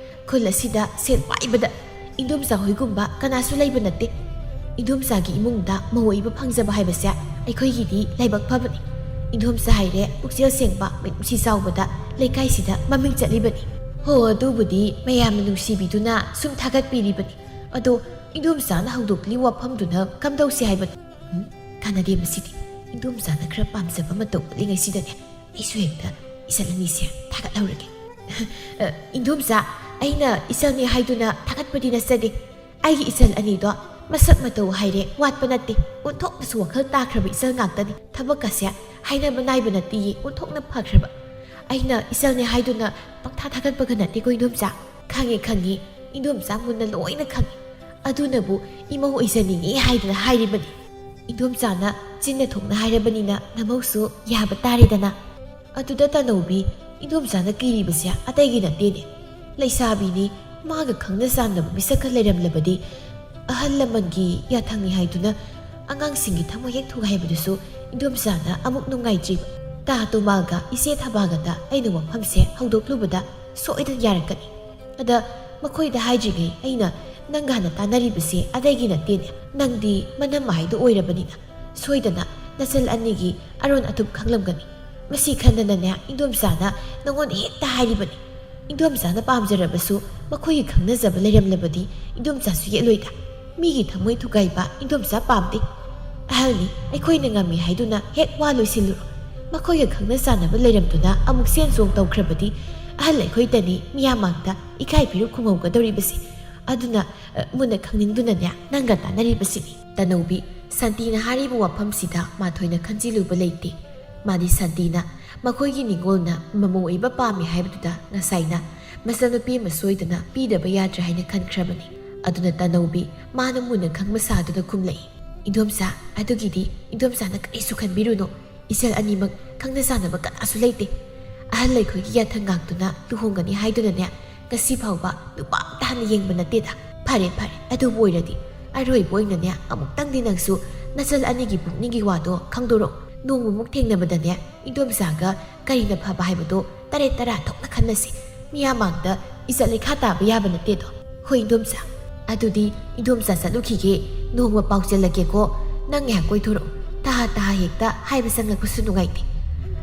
ꯈꯨꯜ ꯑꯁꯤꯗ ꯁꯦꯜ ꯄꯥꯏꯕꯗ ꯏꯟꯗꯣꯝꯆꯥ ꯍꯣꯏꯒꯨꯝꯕ ꯀꯅꯥꯁꯨ ꯂꯩꯕ ꯅꯠꯇꯦ꯫ ꯏꯟꯗꯣꯝꯆꯥꯒꯤ ꯏꯃꯨꯡꯗ ꯃꯧ ꯑꯣꯏꯕ ꯐꯪꯖꯕ ꯍꯥꯏꯕꯁꯦ ꯑꯩꯈꯣꯏꯒꯤꯗꯤ ꯂꯥꯏꯕꯛ ꯐꯕꯅꯤ꯫ ꯏꯟꯗꯣꯝꯆꯥ ꯍꯥꯏꯔꯦ ꯄꯨꯛꯆꯦꯜ ꯁꯦꯡꯕ, ꯃꯤꯅꯨꯡꯁꯤ ꯆꯥꯎꯕꯗ ꯂꯩꯀꯥꯏꯁꯤꯗ ꯃꯃꯤꯡ ꯆꯠꯂꯤꯕꯅꯤ꯫ ꯍꯣ, ꯑꯗꯨꯕꯨꯗꯤ ꯃꯌꯥꯝꯅ ꯅꯨꯡꯁꯤꯕꯤꯗꯨꯅ ꯁꯨꯝ ꯊꯥꯒꯠꯄꯤꯔꯤꯕꯅꯤ꯫ ꯑꯗꯣ ꯏꯟꯗꯣꯝꯆꯥꯅ ꯍꯧꯗꯣꯛꯂꯤ ꯋꯥꯐꯝꯗꯨꯅ ꯀꯝꯗꯧꯁꯤ ꯍꯥꯏꯕꯅꯣ? ꯎꯝ, ꯀꯥꯟꯅꯗꯦ ꯃꯁꯤꯗꯤ꯫ ꯏꯟꯗꯣꯝꯆꯥꯅ ꯈꯔ ꯄꯥꯝꯖꯕ ꯃꯇꯧ ꯎꯠꯂꯤꯉꯩꯁꯤꯗꯅꯦ, ꯑꯩꯁꯨ ꯍꯦꯛꯇ ꯏꯆꯜ ꯑꯅꯤꯁꯦ ꯊꯥꯒꯠꯍꯧꯔꯒꯦ꯫ ꯑ, ꯏꯟꯗꯣꯝꯆꯥ, ꯑꯩꯅ ꯏꯆꯜꯅꯤ ꯍꯥꯏꯗꯨꯅ ꯊꯥꯒꯠꯄꯗꯤ ꯅꯠꯆꯗꯦ꯫ ꯑꯩꯒꯤ ꯏꯆꯜ ꯑꯅꯤꯗꯣ ꯃꯁꯛ ꯃꯇꯧ ꯍꯥꯏꯔꯦ ꯋꯥꯠꯄ ꯅꯠꯇꯦ, ꯑꯣꯟꯊꯣꯛꯅꯁꯨ ꯋꯥꯈꯜ ꯇꯥꯈ꯭ꯔꯕ ꯏꯆꯜ ꯉꯥꯛꯇꯅꯤ꯫ ꯊꯕꯛꯀꯁꯦ ꯍꯥꯏꯅꯕ ꯅꯥꯏꯕ ꯅꯠꯇꯦꯌꯦ, ꯑꯣꯟꯊꯣꯛꯅ ꯐꯈ꯭ꯔꯕ꯫ ꯑꯩꯅ ꯏꯆꯜꯅꯤ ꯍꯥꯏꯗꯨꯅ ꯄꯪꯊꯥ ꯊꯥꯒꯠꯄꯒ ꯅꯠꯇꯦꯀꯣ ꯏꯟꯗꯣꯝꯆꯥ꯫ ꯈꯪꯉꯦ, ꯈꯪꯉꯦ, ꯏꯟꯗꯣꯝꯆꯥ ꯃꯨꯟꯅ ꯂꯣꯏꯅ ꯈꯪꯉꯦ꯫ ꯑꯗꯨꯅꯕꯨ ꯏꯃꯧ ꯑꯣꯏꯖꯅꯤꯡꯉꯤ ꯍꯥꯏꯗꯅ ꯍꯥꯏꯔꯤꯕꯅꯤ꯫ ꯏꯟꯗꯣꯝꯆꯥꯅ ꯆꯤꯟꯅ ꯊꯣꯛꯅ ꯍꯥꯏꯔꯕꯅꯤꯅ ꯅꯃꯧꯁꯨ ꯌꯥꯕ ꯇꯥꯔꯦꯗꯅ꯫ ꯑꯗꯨꯗ ꯇꯅꯧꯕꯤ, ꯏꯟꯗꯣꯝꯆꯥꯅ ꯀꯤꯔꯤꯕꯁꯦ ꯑꯇꯩꯒꯤ ꯅꯠꯇꯦꯅꯦ꯫ ꯂꯩꯁꯥꯕꯤꯅꯤ, ꯃꯥꯒ ꯈꯪꯅ ꯆꯥꯟꯅꯕ ꯃꯤꯁꯛꯀ ꯂꯩꯔꯝꯂꯕꯗꯤ ꯑꯍꯜ ꯂꯃꯟꯒꯤ ꯌꯥꯊꯪꯅꯤ ꯍꯥꯏꯗꯨꯅ ꯑꯉꯥꯡꯁꯤꯡꯒꯤ ꯊꯃꯣꯏ ꯍꯦꯛ ꯊꯨꯒꯥꯏꯕꯗꯨꯁꯨ ꯏꯟꯗꯣꯝꯆꯥꯅ ꯑꯃꯨꯛ ꯅꯨꯡꯉꯥꯏꯇ꯭ꯔꯤꯕ꯫ ꯇꯥ ꯇꯣꯃꯥꯒ ꯏꯆꯦ ꯊꯕꯥꯒꯗ ꯑꯩꯅ ꯋꯥꯐꯝꯁꯦ ꯍꯧꯗꯣꯛꯂꯨꯕꯗ ꯁꯣꯏꯗꯅ ꯌꯥꯔꯛꯀꯅꯤ꯫ ꯑꯗ ꯃꯈꯣꯏꯗ ꯍꯥꯏꯗ꯭ꯔꯤꯉꯩ ꯑꯩꯅ ꯅꯪꯒ ꯍꯥꯟꯅ ꯇꯥꯟꯅꯔꯤꯕꯁꯦ ꯑꯇꯩꯒꯤ ꯅꯠꯇꯦꯅꯦ꯫ ꯅꯪꯗꯤ ꯃꯅꯝꯃ ꯍꯥꯏꯗꯣ ꯑꯣꯏꯔꯕꯅꯤꯅ ꯁꯣꯏꯗꯅ ꯅꯆꯜ ꯑꯅꯤꯒꯤ ꯑꯔꯣꯟ ꯑꯊꯨꯞ ꯈꯪꯂꯝꯒꯅꯤ꯫ ꯃꯁꯤ ꯈꯟꯗꯅꯅꯦ ꯏꯟꯗꯣꯝꯆꯥꯅ ꯅꯉꯣꯟꯗ ꯍꯦꯛꯇ ꯍꯥꯏꯔꯤꯕꯅꯤ꯫ ꯏꯟꯗꯣꯝꯆꯥꯅ ꯄꯥꯝꯖꯔꯕꯁꯨ ꯃꯈꯣꯏꯒꯤ ꯈꯪꯅꯖꯕ ꯂꯩꯔꯝꯂꯕꯗꯤ ꯏꯟꯗꯣꯝꯆꯥꯁꯨ ꯌꯦꯠꯂꯣꯏꯗ꯫ ꯃꯤꯒꯤ ꯊꯃꯣꯏ ꯊꯨꯒꯥꯏꯕ ꯏꯟꯗꯣꯝꯆꯥ ꯄꯥꯝꯗꯦ꯫ ꯑꯍꯜꯅꯤ, ꯑꯩꯈꯣꯏꯅ ꯉꯝꯃꯤ ꯍꯥꯏꯗꯨꯅ ꯍꯦꯛ ꯋꯥ ꯂꯣꯏꯁꯤꯜꯂꯨꯔꯣ꯫ ꯃꯈꯣꯏꯒ ꯈꯪꯅ ꯆꯥꯟꯅꯕ ꯂꯩꯔꯝꯗꯨꯅ ꯑꯃꯨꯛ ꯆꯦꯟ ꯆꯣꯡ ꯇꯧꯈ꯭ꯔꯕꯗꯤ ꯑꯍꯜ ꯑꯩꯈꯣꯏꯗꯅꯤ ꯃꯤꯌꯥꯝ ꯃꯥꯡꯗ ꯏꯀꯥꯏ ꯄꯤꯔꯨꯛ ꯈꯨꯝꯍꯧꯒꯗꯧꯔꯤꯕꯁꯤ꯫ ꯑꯗꯨꯅ, ꯑ, ꯃꯨꯟꯅ ꯈꯪꯅꯤꯡꯗꯨꯅꯅꯦ ꯅꯪꯒ ꯇꯥꯟꯅꯔꯤꯕꯁꯤꯅꯤ꯫ ꯇꯅꯧꯕꯤ, ꯁꯥꯟꯇꯤꯅ ꯍꯥꯏꯔꯤꯕ ꯋꯥꯐꯝꯁꯤꯗ ꯃꯥꯊꯣꯏꯅ ꯈꯟꯖꯤꯜꯂꯨꯕ ꯂꯩꯇꯦ꯫ ꯃꯥꯗꯤ ꯁꯥꯟꯇꯤꯅ ꯃꯈꯣꯏꯒꯤ ꯅꯤꯉꯣꯜꯅ ꯃꯃꯧ ꯑꯣꯏꯕ ꯄꯥꯝꯃꯤ ꯍꯥꯏꯕꯗꯨꯗ ꯉꯁꯥꯏꯅ ꯃꯆꯥꯅꯨꯄꯤ ꯑꯃ ꯁꯣꯏꯗꯅ ꯄꯤꯗꯕ ꯌꯥꯗ꯭ꯔꯦ ꯍꯥꯏꯅ ꯈꯟꯈ꯭ꯔꯕꯅꯤ꯫ ꯑꯗꯨꯅ ꯇꯅꯧꯕꯤ ꯃꯥꯅ ꯃꯨꯟꯅ ꯈꯪꯕ ꯁꯥꯗꯨꯅ ꯈꯨꯝꯂꯛꯏ, "ꯏꯟꯗꯣꯝꯆꯥ, ꯑꯗꯨꯒꯤꯗꯤ ꯏꯟꯗꯣꯝꯆꯥꯅ ꯀꯔꯤꯁꯨ ꯈꯟꯕꯤꯔꯨꯅꯨ꯫ ꯏꯆꯜ ꯑꯅꯤꯃꯛ ꯈꯪꯅ ꯆꯥꯟꯅꯕ ꯀꯅꯥꯁꯨ ꯂꯩꯇꯦ꯫ ꯑꯍꯜ ꯑꯩꯈꯣꯏꯒꯤ ꯌꯥꯊꯪ ꯉꯥꯛꯇꯨꯅ ꯂꯨꯍꯣꯡꯒꯅꯤ ꯍꯥꯏꯗꯨꯅꯅꯦ ꯉꯁꯤ ꯐꯥꯎꯕ ꯅꯨꯄꯥ ꯑꯝꯇ ꯍꯥꯟꯅ ꯌꯦꯡꯕ ꯅꯠꯇꯦꯗ꯫ ꯐꯔꯦ, ꯐꯔꯦ, ꯑꯗꯨꯕꯨ ꯑꯣꯏꯔꯗꯤ ꯑꯔꯣꯏꯕ ꯑꯣꯏꯅꯅꯦ ꯑꯃꯨꯛꯇꯪꯗꯤ ꯅꯪꯁꯨ ꯅꯆꯜ ꯑꯅꯤꯒꯤ ꯄꯨꯛꯅꯤꯡꯒꯤ ꯋꯥꯗꯣ ꯈꯪꯗꯣꯔꯛꯎ꯫ ꯅꯣꯡꯃꯃꯨꯛ ꯊꯦꯡꯅꯕꯗꯅꯦ, ꯏꯟꯗꯣꯝꯆꯥꯒ ꯀꯔꯤꯅ ꯐꯕ ꯍꯥꯏꯕꯗꯣ ꯇꯔꯦꯠ ꯇꯔꯥ ꯊꯣꯛꯅ ꯈꯟꯅꯁꯤ꯫ ꯃꯤꯌꯥꯝ ꯃꯥꯡꯗ ꯏꯖꯠ ꯂꯩꯈꯥ ꯇꯥꯕ ꯌꯥꯕ ꯅꯠꯇꯦꯗꯣ꯫ ꯍꯣꯏ ꯏꯟꯗꯣꯝꯆꯥ, ꯑꯗꯨꯗꯤ ꯏꯟꯗꯣꯝꯆꯥ ꯆꯠꯂꯨꯈꯤꯒꯦ꯫ ꯅꯣꯡꯃ ꯄꯥꯎ ꯆꯦꯜꯂꯛꯀꯦꯀꯣ꯫ ꯅꯪ ꯉꯥꯏꯍꯥꯛ ꯀꯣꯏꯊꯣꯔꯛꯎ꯫ ꯇꯍꯥ ꯇꯍꯥ ꯍꯦꯛꯇ ꯍꯥꯏꯕ ꯆꯪꯂꯛꯄꯁꯨ ꯅꯨꯡꯉꯥꯏꯇꯦ꯫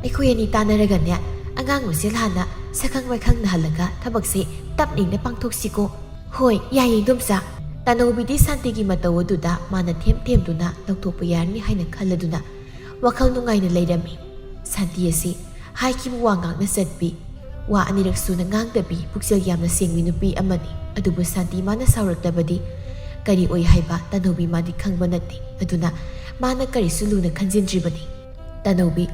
ꯑꯩꯈꯣꯏ ꯑꯅꯤ ꯇꯥꯟꯅꯔꯒꯅꯦ, ꯑꯉꯥꯡ ꯃꯁꯦꯜ ꯍꯥꯟꯅ ꯁꯛꯈꯪ ꯃꯥꯏꯈꯪꯅꯍꯜꯂꯒ ꯊꯕꯛꯁꯦ ꯇꯞꯅ ꯏꯪꯅ ꯄꯥꯡꯊꯣꯛꯁꯤꯀꯣ꯫ ꯍꯣꯏ, ꯌꯥꯏꯌꯦ ꯏꯟꯗꯣꯝꯆꯥ꯫ ꯇꯥꯅꯧꯕꯤꯗꯤ ꯁꯥꯟꯇꯤꯒꯤ ꯃꯇꯧ ꯑꯗꯨꯗ ꯃꯥꯅ ꯊꯦꯝ ꯊꯦꯝꯗꯨꯅ ꯂꯧꯊꯣꯛꯄ ꯌꯥꯔꯅꯤ ꯍꯥꯏꯅ ꯈꯜꯂꯗꯨꯅ ꯋꯥꯈꯜ ꯅꯨꯡꯉꯥꯏꯅ ꯂꯩꯔꯝꯃꯤ꯫ ꯁꯥꯟꯇꯤ ꯑꯁꯤ ꯍꯥꯏꯈꯤꯕ ꯋꯥ ꯉꯥꯛꯅ ꯆꯠꯄꯤ, ꯋꯥ ꯑꯅꯤꯔꯛ ꯁꯨꯅ ꯉꯥꯡꯗꯕꯤ, ꯄꯨꯛꯆꯦꯜ ꯌꯥꯝꯅ ꯁꯦꯡꯕꯤ ꯅꯨꯄꯤ ꯑꯃꯅꯤ꯫ ꯑꯗꯨꯕꯨ ꯁꯥꯟꯇꯤ ꯃꯥꯅ ꯁꯥꯎꯔꯛꯂꯕꯗꯤ ꯀꯔꯤ ꯑꯣꯏ ꯍꯥꯏꯕ ꯇꯥꯅꯧꯕꯤ ꯃꯥꯗꯤ ꯈꯪꯕ ꯅꯠꯇꯦ꯫ ꯑꯗꯨꯅ ꯃꯥꯅ ꯀꯔꯤꯁꯨ ꯂꯨꯅ ꯈꯟꯖꯤꯟꯗ꯭ꯔꯤꯕꯅꯤ꯫ ꯇꯥꯅꯧꯕꯤ,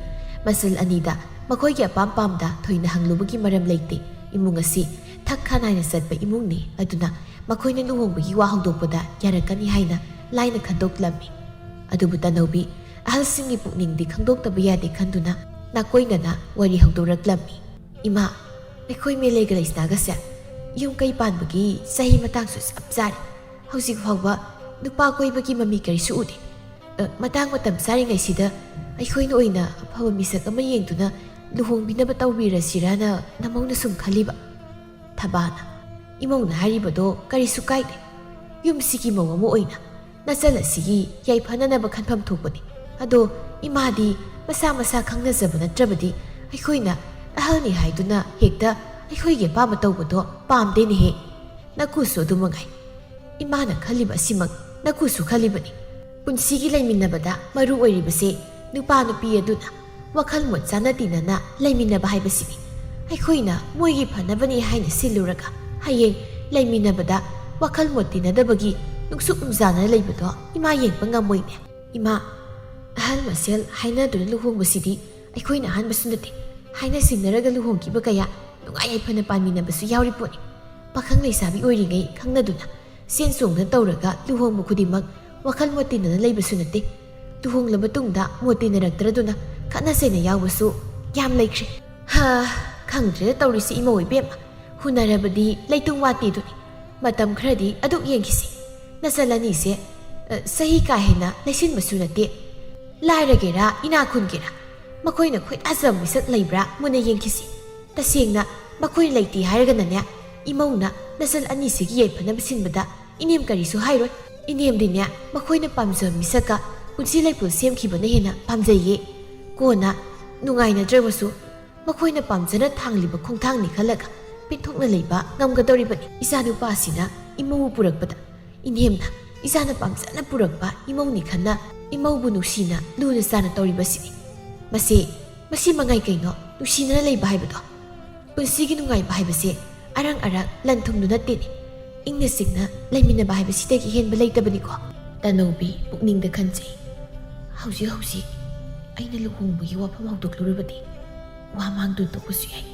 ꯃꯆꯜ ꯑꯅꯤꯗ ꯃꯈꯣꯏꯒꯤ ꯑꯄꯥꯝ ꯄꯥꯝꯗ ꯊꯣꯏꯅ ꯍꯪꯂꯨꯕꯒꯤ ꯃꯔꯝ ꯂꯩꯇꯦ꯫ ꯏꯃꯨꯡ ꯑꯁꯤ ꯊꯛ ꯈꯥ ꯅꯥꯏꯅ ꯆꯠꯄ ꯏꯃꯨꯡꯅꯤ꯫ ꯑꯗꯨꯅ ꯃꯈꯣꯏꯅ ꯂꯨꯍꯣꯡꯕꯒꯤ ꯋꯥ ꯍꯧꯗꯣꯛꯄꯗ ꯌꯥꯔꯛꯀꯅꯤ ꯍꯥꯏꯅ ꯂꯥꯏꯅ ꯈꯟꯗꯣꯛꯂꯝꯃꯤ꯫ ꯑꯗꯨꯕꯨ ꯇꯥꯅꯧꯕꯤ, ꯑꯍꯜꯁꯤꯡꯒꯤ ꯄꯨꯛꯅꯤꯡꯗꯤ ꯈꯪꯗꯣꯛꯇꯕ ꯌꯥꯗꯦ ꯈꯟꯗꯨꯅ ꯅꯥꯀꯣꯏꯅꯅ ꯋꯥꯔꯤ ꯍꯧꯗꯣꯔꯛꯂꯝꯃꯤ꯫ ꯏꯃꯥ, ꯑꯩꯈꯣꯏ ꯃꯦꯂꯩꯒ ꯂꯩꯁꯅꯥꯒꯁꯦ ꯌꯨꯝ ꯀꯩ ꯄꯥꯟꯕꯒꯤ ꯆꯍꯤ ꯃꯇꯥꯡꯁꯨ ꯆꯞ ꯆꯥꯔꯦ꯫ ꯍꯧꯖꯤꯛ ꯐꯥꯎꯕ ꯅꯨꯄꯥ ꯀꯣꯏꯕꯒꯤ ꯃꯃꯤ ꯀꯔꯤꯁꯨ ꯎꯗꯦ꯫ ꯑ, ꯃꯇꯥꯡ ꯃꯇꯝ ꯆꯥꯔꯤꯉꯩꯁꯤꯗ ꯑꯩꯈꯣꯏꯅ ꯑꯣꯏꯅ ꯑꯐꯕ ꯃꯤꯁꯛ ꯑꯃ ꯌꯦꯡꯗꯨꯅ ꯂꯨꯍꯣꯡꯕꯤꯅꯕ ꯇꯧꯕꯤꯔꯁꯤꯔꯅ ꯅꯃꯧꯅ ꯁꯨꯝ ꯈꯜꯂꯤꯕ꯫ ꯊꯕꯥꯅ, ꯏꯃꯧꯅ ꯍꯥꯏꯔꯤꯕꯗꯣ ꯀꯔꯤꯁꯨ ꯀꯥꯏꯗꯦ꯫ ꯌꯨꯝꯁꯤꯒꯤ ꯃꯧ ꯑꯃ ꯑꯣꯏꯅ ꯅꯆꯜ ꯑꯁꯤꯒꯤ ꯌꯥꯏꯐꯅꯅꯕ ꯈꯟꯐꯝ ꯊꯣꯛꯄꯅꯤ꯫ ꯑꯗꯣ ꯏꯃꯥꯗꯤ ꯃꯁꯥ ꯃꯁꯥ ꯈꯪꯅꯖꯕ ꯅꯠꯇ꯭ꯔꯕꯗꯤ ꯑꯩꯈꯣꯏꯅ ꯑꯍꯜꯅꯤ ꯍꯥꯏꯗꯨꯅ ꯍꯦꯛꯇ ꯑꯩꯈꯣꯏꯒꯤ ꯑꯄꯥꯝꯕ ꯇꯧꯕꯗꯣ ꯄꯥꯝꯗꯦꯅꯦꯍꯦ꯫ ꯅꯀꯨꯁꯨ ꯑꯗꯨ ꯃꯉꯥꯏ꯫ ꯏꯃꯥꯅ ꯈꯜꯂꯤꯕ ꯑꯁꯤꯃꯛ ꯅꯀꯨꯁꯨ ꯈꯜꯂꯤꯕꯅꯤ꯫ ꯄꯨꯟꯁꯤꯒꯤ ꯂꯩꯃꯤꯟꯅꯕꯗ ꯃꯔꯨ ꯑꯣꯏꯔꯤꯕꯁꯦ ꯅꯨꯄꯥ ꯅꯨꯄꯤ ꯑꯗꯨꯅ ꯋꯥꯈꯜ ꯃꯣꯠ ꯆꯥꯅ ꯇꯤꯟꯅꯅ ꯂꯩꯃꯤꯟꯅꯕ ꯍꯥꯏꯕꯁꯤꯅꯤ꯫ ꯑꯩꯈꯣꯏꯅ ꯃꯣꯏꯒꯤ ꯐꯅꯕꯅꯤ ꯍꯥꯏꯅ ꯁꯤꯜꯂꯨꯔꯒ ꯍꯌꯦꯡ ꯂꯩꯃꯤꯟꯅꯕꯗ ꯋꯥꯈꯜ ꯃꯣꯠ ꯇꯤꯟꯅꯗꯕꯒꯤ ꯅꯨꯡꯁꯨꯛ ꯅꯨꯡꯖꯥꯅ ꯂꯩꯕꯗꯣ ꯏꯃꯥ ꯌꯦꯡꯕ ꯉꯝꯃꯣꯏꯅꯦ꯫ ꯏꯃꯥ, ꯑꯍꯜ ꯃꯁꯦꯜ ꯍꯥꯏꯅꯗꯨꯅ ꯂꯨꯍꯣꯡꯕꯁꯤꯗꯤ ꯑꯩꯈꯣꯏꯅ ꯑꯍꯥꯟꯕꯁꯨ ꯅꯠꯇꯦ꯫ ꯍꯥꯏꯅ ꯁꯤꯡꯅꯔꯒ ꯂꯨꯍꯣꯡꯈꯤꯕ ꯀꯌꯥ ꯅꯨꯡꯉꯥꯏ ꯌꯥꯏꯐꯅ ꯄꯥꯟꯃꯤꯟꯅꯕꯁꯨ ꯌꯥꯎꯔꯤ ꯄꯣꯠꯅꯤ꯫ ꯄꯥꯈꯪ ꯂꯩꯁꯥꯕꯤ ꯑꯣꯏꯔꯤꯉꯩ ꯈꯪꯅꯗꯨꯅ ꯆꯦꯟ ꯆꯣꯡꯗꯅ ꯇꯧꯔꯒ ꯂꯨꯍꯣꯡꯕ ꯈꯨꯗꯤꯡꯃꯛ ꯋꯥꯈꯜ ꯃꯣꯠ ꯇꯤꯟꯅꯅ ꯂꯩꯕꯁꯨ ꯅꯠꯇꯦ꯫ ꯂꯨꯍꯣꯡꯂꯕ ꯇꯨꯡꯗ ꯃꯣꯠ ꯇꯤꯟꯅꯔꯛꯇ꯭ꯔꯗꯨꯅ ꯈꯠꯅ ꯆꯩꯅ ꯌꯥꯎꯕꯁꯨ ꯌꯥꯝ ꯂꯩꯈ꯭ꯔꯦ꯫ ꯍꯥ, ꯈꯪꯗ꯭ꯔꯦꯗ ꯇꯧꯔꯤꯁꯤ ꯏꯃꯧ ꯏꯕꯦꯝꯃ꯫ ꯍꯨꯟꯅꯔꯕꯗꯤ ꯂꯩꯇꯨꯝ ꯋꯥꯠꯇꯦꯗꯨꯅꯤ꯫ ꯃꯇꯝ ꯈꯔꯗꯤ ꯑꯗꯨꯛ ꯌꯦꯡꯈꯤꯁꯤ꯫ ꯅꯆꯜ ꯑꯅꯤꯁꯦ ꯑ, ꯆꯍꯤ ꯀꯥ ꯍꯦꯟꯅ ꯂꯩꯁꯤꯟꯕꯁꯨ ꯅꯠꯇꯦ꯫ ꯂꯥꯏꯔꯒꯦꯔꯥ ꯏꯅꯥꯛ ꯈꯨꯟꯒꯦꯔꯥ, ꯃꯈꯣꯏꯅ ꯈꯣꯏꯗꯥꯖꯕ ꯃꯤꯁꯛ ꯂꯩꯕ꯭ꯔꯥ ꯃꯨꯟꯅ ꯌꯦꯡꯈꯤꯁꯤ꯫ ꯇꯁꯦꯡꯅ ꯃꯈꯣꯏ ꯂꯩꯇꯦ ꯍꯥꯏꯔꯒꯅꯅꯦ, ꯏꯃꯧꯅ ꯅꯆꯜ ꯑꯅꯤꯁꯤꯒꯤ ꯌꯥꯏꯐꯅꯕ ꯁꯤꯟꯕꯗ ꯏꯅꯦꯝ ꯀꯔꯤꯁꯨ ꯍꯥꯏꯔꯣꯏ꯫ ꯏꯅꯦꯝꯗꯤꯅꯦ ꯃꯈꯣꯏꯅ ꯄꯥꯝꯖꯕ ꯃꯤꯁꯛꯀ ꯄꯨꯟꯁꯤ ꯂꯩꯄꯨꯟ ꯁꯦꯝꯈꯤꯕꯅ ꯍꯦꯟꯅ ꯄꯥꯝꯖꯩꯌꯦ꯫ ꯀꯣꯟꯅ ꯅꯨꯡꯉꯥꯏꯅꯗ꯭ꯔꯕꯁꯨ ꯃꯈꯣꯏꯅ ꯄꯥꯝꯖꯅ ꯊꯥꯡꯂꯤꯕ ꯈꯣꯡꯊꯥꯡꯅꯤ ꯈꯜꯂꯒ ꯄꯦꯟꯊꯣꯛꯅ ꯂꯩꯕ ꯉꯝꯒꯗꯧꯔꯤꯕꯅꯤ꯫ ꯏꯆꯥꯅꯨꯄꯥꯁꯤꯅ ꯏꯃꯧ ꯄꯨꯔꯛꯄꯗ ꯏꯅꯦꯝꯅ ꯏꯆꯥꯅ ꯄꯥꯝꯖꯅ ꯄꯨꯔꯛꯄ ꯏꯃꯧꯅꯤ ꯈꯟꯅ ꯏꯃꯧꯕꯨ ꯅꯨꯡꯁꯤꯅ ꯂꯨꯅ ꯆꯥꯅ ꯇꯧꯔꯤꯕꯁꯤꯅꯤ꯫ ꯃꯁꯤ, ꯃꯁꯤ ꯃꯉꯥꯏ ꯀꯩꯅꯣ ꯅꯨꯡꯁꯤꯅꯅ ꯂꯩꯕ ꯍꯥꯏꯕꯗꯣ꯫ ꯄꯨꯟꯁꯤꯒꯤ ꯅꯨꯡꯉꯥꯏꯕ ꯍꯥꯏꯕꯁꯦ ꯑꯔꯪ ꯑꯔꯪ ꯂꯟ ꯊꯨꯝꯗꯨ ꯅꯠꯇꯦꯅꯦ꯫ ꯏꯪꯅ ꯆꯤꯛꯅ ꯂꯩꯃꯤꯟꯅꯕ ꯍꯥꯏꯕꯁꯤꯗꯒꯤ ꯍꯦꯟꯕ ꯂꯩꯇꯕꯅꯤꯀꯣ꯫ ꯇꯅꯧꯕꯤ ꯄꯨꯛꯅꯤꯡꯗ ꯈꯟꯖꯩ, "ꯍꯧꯖꯤꯛ ꯍꯧꯖꯤꯛ ꯑꯩꯅ ꯂꯨꯍꯣꯡꯕꯒꯤ ꯋꯥꯐꯝ ꯍꯧꯗꯣꯛꯂꯨꯔꯕꯗꯤ ꯋꯥ ꯃꯥꯡꯗꯨꯅ ꯇꯣꯛꯄꯁꯨ ꯌꯥꯏ꯫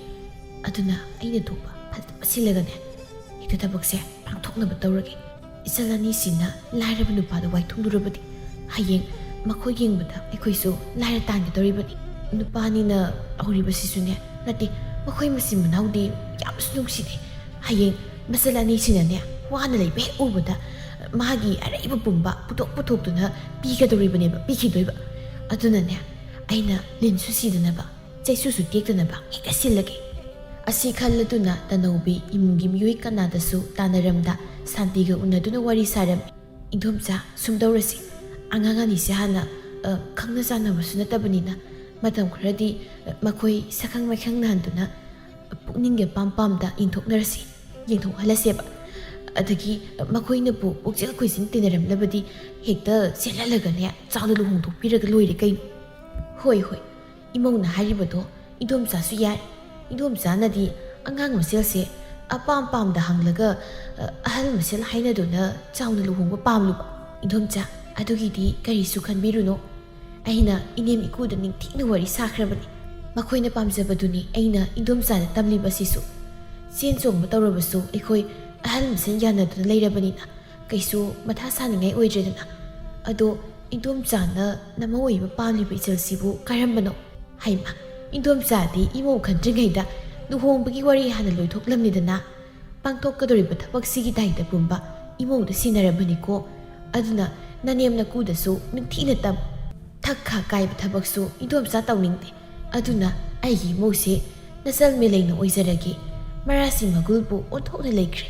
ꯑꯗꯨꯅ ꯑꯩꯅ ꯊꯣꯛꯄ ꯐꯖꯅ ꯁꯤꯜꯂꯒꯅꯦ, ꯍꯦꯛꯇ ꯊꯕꯛꯁꯦ ꯄꯥꯡꯊꯣꯛꯅꯕ ꯇꯧꯔꯒꯦ꯫ ꯏꯆꯜ ꯑꯅꯤꯁꯤꯅ ꯂꯥꯏꯔꯕ ꯅꯨꯄꯥꯗ ꯋꯥꯏꯊꯨꯡꯂꯨꯔꯕꯗꯤ ꯍꯌꯦꯡ ꯃꯈꯣꯏ ꯌꯦꯡꯕꯗ ꯑꯩꯈꯣꯏꯁꯨ ꯂꯥꯏꯔ ꯇꯥꯟꯒꯗꯧꯔꯤꯕꯅꯤ꯫ ꯅꯨꯄꯥꯅꯤꯅ ꯍꯧꯔꯤꯕꯁꯤꯁꯨꯅꯦ, ꯅꯠꯇꯦ, ꯃꯈꯣꯏ ꯃꯆꯤꯟ ꯃꯅꯥꯎꯗꯤ ꯌꯥꯝꯁꯨ ꯅꯨꯡꯁꯤꯗꯦ꯫ ꯍꯌꯦꯡ ꯃꯆꯜ ꯑꯅꯤꯁꯤꯅꯅꯦ ꯋꯥꯅ ꯂꯩꯕ ꯍꯦꯛ ꯎꯕꯗ ꯃꯥꯒꯤ ꯑꯔꯩꯕ ꯄꯨꯝꯕ ꯄꯨꯊꯣꯛ ꯄꯨꯊꯣꯛꯇꯨꯅ ꯄꯤꯒꯗꯧꯔꯤꯕꯅꯦꯕ, ꯄꯤꯈꯤꯗꯣꯏꯕ꯫ ꯑꯗꯨꯅꯅꯦ ꯑꯩꯅ ꯂꯤꯟꯁꯨ ꯁꯤꯗꯅꯕ, ꯆꯩꯁꯨꯁꯨ ꯇꯦꯛꯇꯅꯕ ꯍꯦꯛꯇ ꯁꯤꯜꯂꯒꯦ"꯫ ꯑꯁꯤ ꯈꯜꯂꯗꯨꯅ ꯇꯅꯧꯕꯤ ꯏꯃꯨꯡꯒꯤ ꯃꯤꯑꯣꯏ ꯀꯅꯥꯗꯁꯨ ꯇꯥꯟꯅꯔꯝꯗ ꯁꯥꯟꯇꯤꯒ ꯎꯅꯗꯨꯅ ꯋꯥꯔꯤ ꯁꯥꯔꯝꯃꯤ꯫ "ꯏꯗꯣꯝꯆꯥ, ꯁꯨꯝ ꯇꯧꯔꯁꯤ꯫ ꯑꯉꯥꯡ ꯑꯅꯤꯁꯦ ꯍꯥꯟꯅ, ꯑ, ꯈꯪꯅ ꯆꯥꯟꯅꯕꯁꯨ ꯅꯠꯇꯕꯅꯤꯅ ꯃꯇꯝ ꯈꯔꯗꯤ, ꯑ, ꯃꯈꯣꯏ ꯁꯛꯈꯪ ꯃꯥꯏꯈꯪ ꯅꯥꯟꯗꯨꯅ ꯄꯨꯛꯅꯤꯡꯒꯤ ꯑꯄꯥꯝ ꯄꯥꯝꯗ ꯌꯦꯡꯊꯣꯛꯅꯔꯁꯤ, ꯌꯦꯡꯊꯣꯛꯍꯜꯂꯁꯦꯕ꯫ ꯑꯗꯒꯤ, ꯑ, ꯃꯈꯣꯏꯅꯕꯨ ꯄꯨꯛꯆꯦꯜ ꯈꯣꯏꯖꯤꯟ ꯇꯤꯟꯅꯔꯝꯂꯕꯗꯤ ꯍꯦꯛꯇ ꯆꯦꯜꯍꯜꯂꯒꯅꯦ ꯆꯥꯎꯅ ꯂꯨꯍꯣꯡꯊꯣꯛꯄꯤꯔꯒ ꯂꯣꯏꯔꯦ ꯀꯩꯅꯣ"꯫ "ꯍꯣꯏ, ꯍꯣꯏ, ꯏꯃꯧꯅ ꯍꯥꯏꯔꯤꯕꯗꯣ ꯏꯗꯣꯝꯆꯥꯁꯨ ꯌꯥꯏ꯫ ꯏꯗꯣꯝꯆꯥꯅꯗꯤ ꯑꯉꯥꯡ ꯃꯁꯦꯜꯁꯦ ꯑꯄꯥꯝ ꯄꯥꯝꯗ ꯍꯪꯂꯒ, ꯑ, ꯑꯍꯜ ꯃꯁꯦꯜ ꯍꯥꯏꯅꯗꯨꯅ ꯆꯥꯎꯅ ꯂꯨꯍꯣꯡꯕ ꯄꯥꯝꯂꯨꯕ꯫ ꯏꯗꯣꯝꯆꯥ, ꯑꯗꯨꯒꯤꯗꯤ ꯀꯔꯤꯁꯨ ꯈꯟꯕꯤꯔꯨꯅꯨ꯫ ꯑꯩꯅ ꯏꯅꯦꯝ ꯏꯀꯨꯗ ꯅꯤꯡꯊꯤꯅ ꯋꯥꯔꯤ ꯁꯥꯈ꯭ꯔꯕꯅꯤ꯫ ꯃꯈꯣꯏꯅ ꯄꯥꯝꯖꯕꯗꯨꯅꯤ ꯑꯩꯅ ꯏꯗꯣꯝꯆꯥꯗ ꯇꯝꯂꯤꯕꯁꯤꯁꯨ꯫ ꯆꯦꯟ ꯆꯣꯡꯕ ꯇꯧꯔꯕꯁꯨ ꯑꯩꯈꯣꯏ ꯑꯍꯜ ꯃꯁꯦꯜ ꯌꯥꯅꯗꯨꯅ ꯂꯩꯔꯕꯅꯤꯅ ꯀꯩꯁꯨ ꯃꯊꯥ ꯁꯥꯅꯤꯡꯉꯥꯏ ꯑꯣꯏꯗ꯭ꯔꯦꯗꯅ꯫ ꯑꯗꯣ ꯏꯗꯣꯝꯆꯥꯅ ꯅꯃꯧ ꯑꯣꯏꯕ ꯄꯥꯝꯂꯤꯕ ꯏꯆꯜꯁꯤꯕꯨ ꯀꯔꯝꯕꯅꯣ?" "ꯍꯩꯃ, ꯏꯗꯣꯝꯆꯥꯗꯤ ꯏꯃꯧ ꯈꯟꯗ꯭ꯔꯤꯉꯩꯗ ꯂꯨꯍꯣꯡꯕꯒꯤ ꯋꯥꯔꯤ ꯍꯥꯟꯅ ꯂꯣꯏꯊꯣꯛꯂꯝꯂꯤꯗꯅ꯫ ꯄꯥꯡꯊꯣꯛꯀꯗꯧꯔꯤꯕ ꯊꯕꯛꯁꯤꯒꯤ ꯗꯥꯏꯇ ꯄꯨꯝꯕ ꯏꯃꯧꯗ ꯁꯤꯟꯅꯔꯕꯅꯤꯀꯣ꯫ ꯑꯗꯨꯅ ꯅꯅꯦꯝ ꯅꯀꯨꯗꯁꯨ ꯅꯤꯡꯊꯤꯅ ꯇꯝ꯫ ꯊꯛ ꯈꯥ ꯀꯥꯏꯕ ꯊꯕꯛꯁꯨ ꯏꯗꯣꯝꯆꯥ ꯇꯧꯅꯤꯡꯗꯦ꯫ ꯑꯗꯨꯅ ꯑꯩꯒꯤ ꯏꯃꯧꯁꯦ ꯅꯆꯜ ꯃꯦꯂꯩꯅ ꯑꯣꯏꯖꯔꯒꯦ꯫ ꯃꯔꯥꯁꯤ ꯃꯒꯨꯜꯕꯨ ꯑꯣꯟꯊꯣꯛꯅ ꯂꯩꯈ꯭ꯔꯦ꯫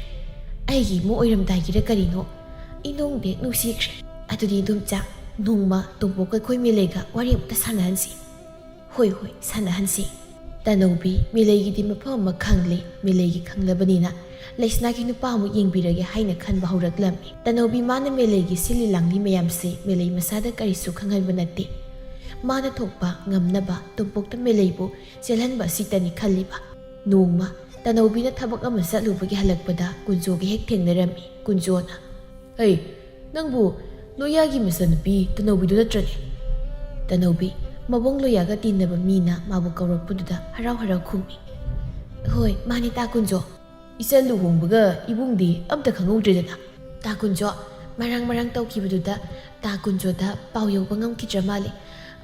ꯑꯩꯒꯤ ꯏꯃꯧ ꯑꯣꯏꯔꯝꯗꯥꯏꯒꯤꯔ ꯀꯔꯤꯅꯣ ꯏꯅꯨꯡꯗ ꯍꯦꯛ ꯅꯨꯡꯁꯤꯈ꯭ꯔꯦ꯫ ꯑꯗꯨꯗꯤ ꯏꯗꯣꯝꯆꯥ, ꯅꯣꯡꯃ ꯇꯣꯝꯄꯣꯛꯀ ꯑꯩꯈꯣꯏ ꯃꯦꯂꯩꯒ ꯋꯥꯔꯤ ꯑꯃꯨꯛꯇ ꯁꯥꯟꯅꯍꯟꯁꯤ꯫ ꯍꯣꯏ, ꯍꯣꯏ, ꯁꯥꯟꯅꯍꯟꯁꯤ꯫ ꯇꯅꯧꯕꯤ ꯃꯦꯂꯩꯒꯤꯗꯤ ꯃꯐꯝ ꯑꯃ ꯈꯪꯂꯦ꯫ ꯃꯦꯂꯩꯒꯤ ꯈꯪꯂꯕꯅꯤꯅ ꯂꯩꯁꯅꯥꯒꯤ ꯅꯨꯄꯥ ꯑꯃꯨꯛ ꯌꯦꯡꯕꯤꯔꯒꯦ ꯍꯥꯏꯅ ꯈꯟꯕ ꯍꯧꯔꯛꯂꯝꯃꯤ꯫ ꯇꯅꯧꯕꯤ ꯃꯥꯅ ꯃꯦꯂꯩꯒꯤ ꯁꯤꯜꯂꯤ ꯂꯥꯡꯂꯤ ꯃꯌꯥꯝꯁꯦ ꯃꯦꯂꯩ ꯃꯁꯥꯗ ꯀꯔꯤꯁꯨ ꯈꯪꯍꯟꯕ ꯅꯠꯇꯦ꯫ ꯃꯥꯅ ꯊꯣꯛꯄ ꯉꯝꯅꯕ ꯇꯣꯝꯄꯣꯛꯇ ꯃꯦꯂꯩꯕꯨ ꯆꯦꯜꯍꯟꯕ ꯑꯁꯤꯇꯅꯤ ꯈꯜꯂꯤꯕ꯫ ꯅꯣꯡꯃ ꯇꯅꯧꯕꯤꯅ ꯊꯕꯛ ꯑꯃ ꯆꯠꯂꯨꯕꯒꯤ ꯍꯜꯂꯛꯄꯗ ꯀꯨꯟꯖꯣꯒ ꯍꯦꯛ ꯊꯦꯡꯅꯔꯝꯃꯤ꯫ ꯀꯨꯟꯖꯣꯅ, "ꯍꯩ, ꯅꯪꯕꯨ ꯂꯣꯌꯥꯒꯤ ꯃꯆꯟꯅꯨꯄꯤ ꯇꯅꯧꯕꯤꯗꯨ ꯅꯠꯇ꯭ꯔꯅꯦ?" ꯇꯅꯧꯕꯤ, ꯃꯕꯣꯡ ꯂꯣꯌꯥꯒ ꯇꯤꯟꯅꯕ ꯃꯤꯅ ꯃꯥꯕꯨ ꯀꯧꯔꯛꯄꯗꯨꯗ ꯍꯔꯥꯎ ꯍꯔꯥꯎ ꯈꯨꯝꯃꯤ꯫ "ꯍꯣꯏ, ꯃꯥꯅꯦ ꯇꯥ ꯀꯨꯟꯖꯣ꯫ ꯏꯆꯟ ꯂꯨꯍꯣꯡꯕꯒ ꯏꯕꯨꯡꯗꯤ ꯑꯝꯇ ꯈꯪꯍꯧꯗ꯭ꯔꯦꯗꯅ꯫ ꯇꯥ ꯀꯨꯟꯖꯣ, ꯃꯔꯥꯡ ꯃꯔꯥꯡ ꯇꯧꯈꯤꯕꯗꯨꯗ ꯇꯥ ꯀꯨꯟꯖꯣꯗ ꯄꯥꯎ ꯌꯧꯕ ꯉꯝꯈꯤꯗ꯭ꯔ ꯃꯥꯜꯂꯦ꯫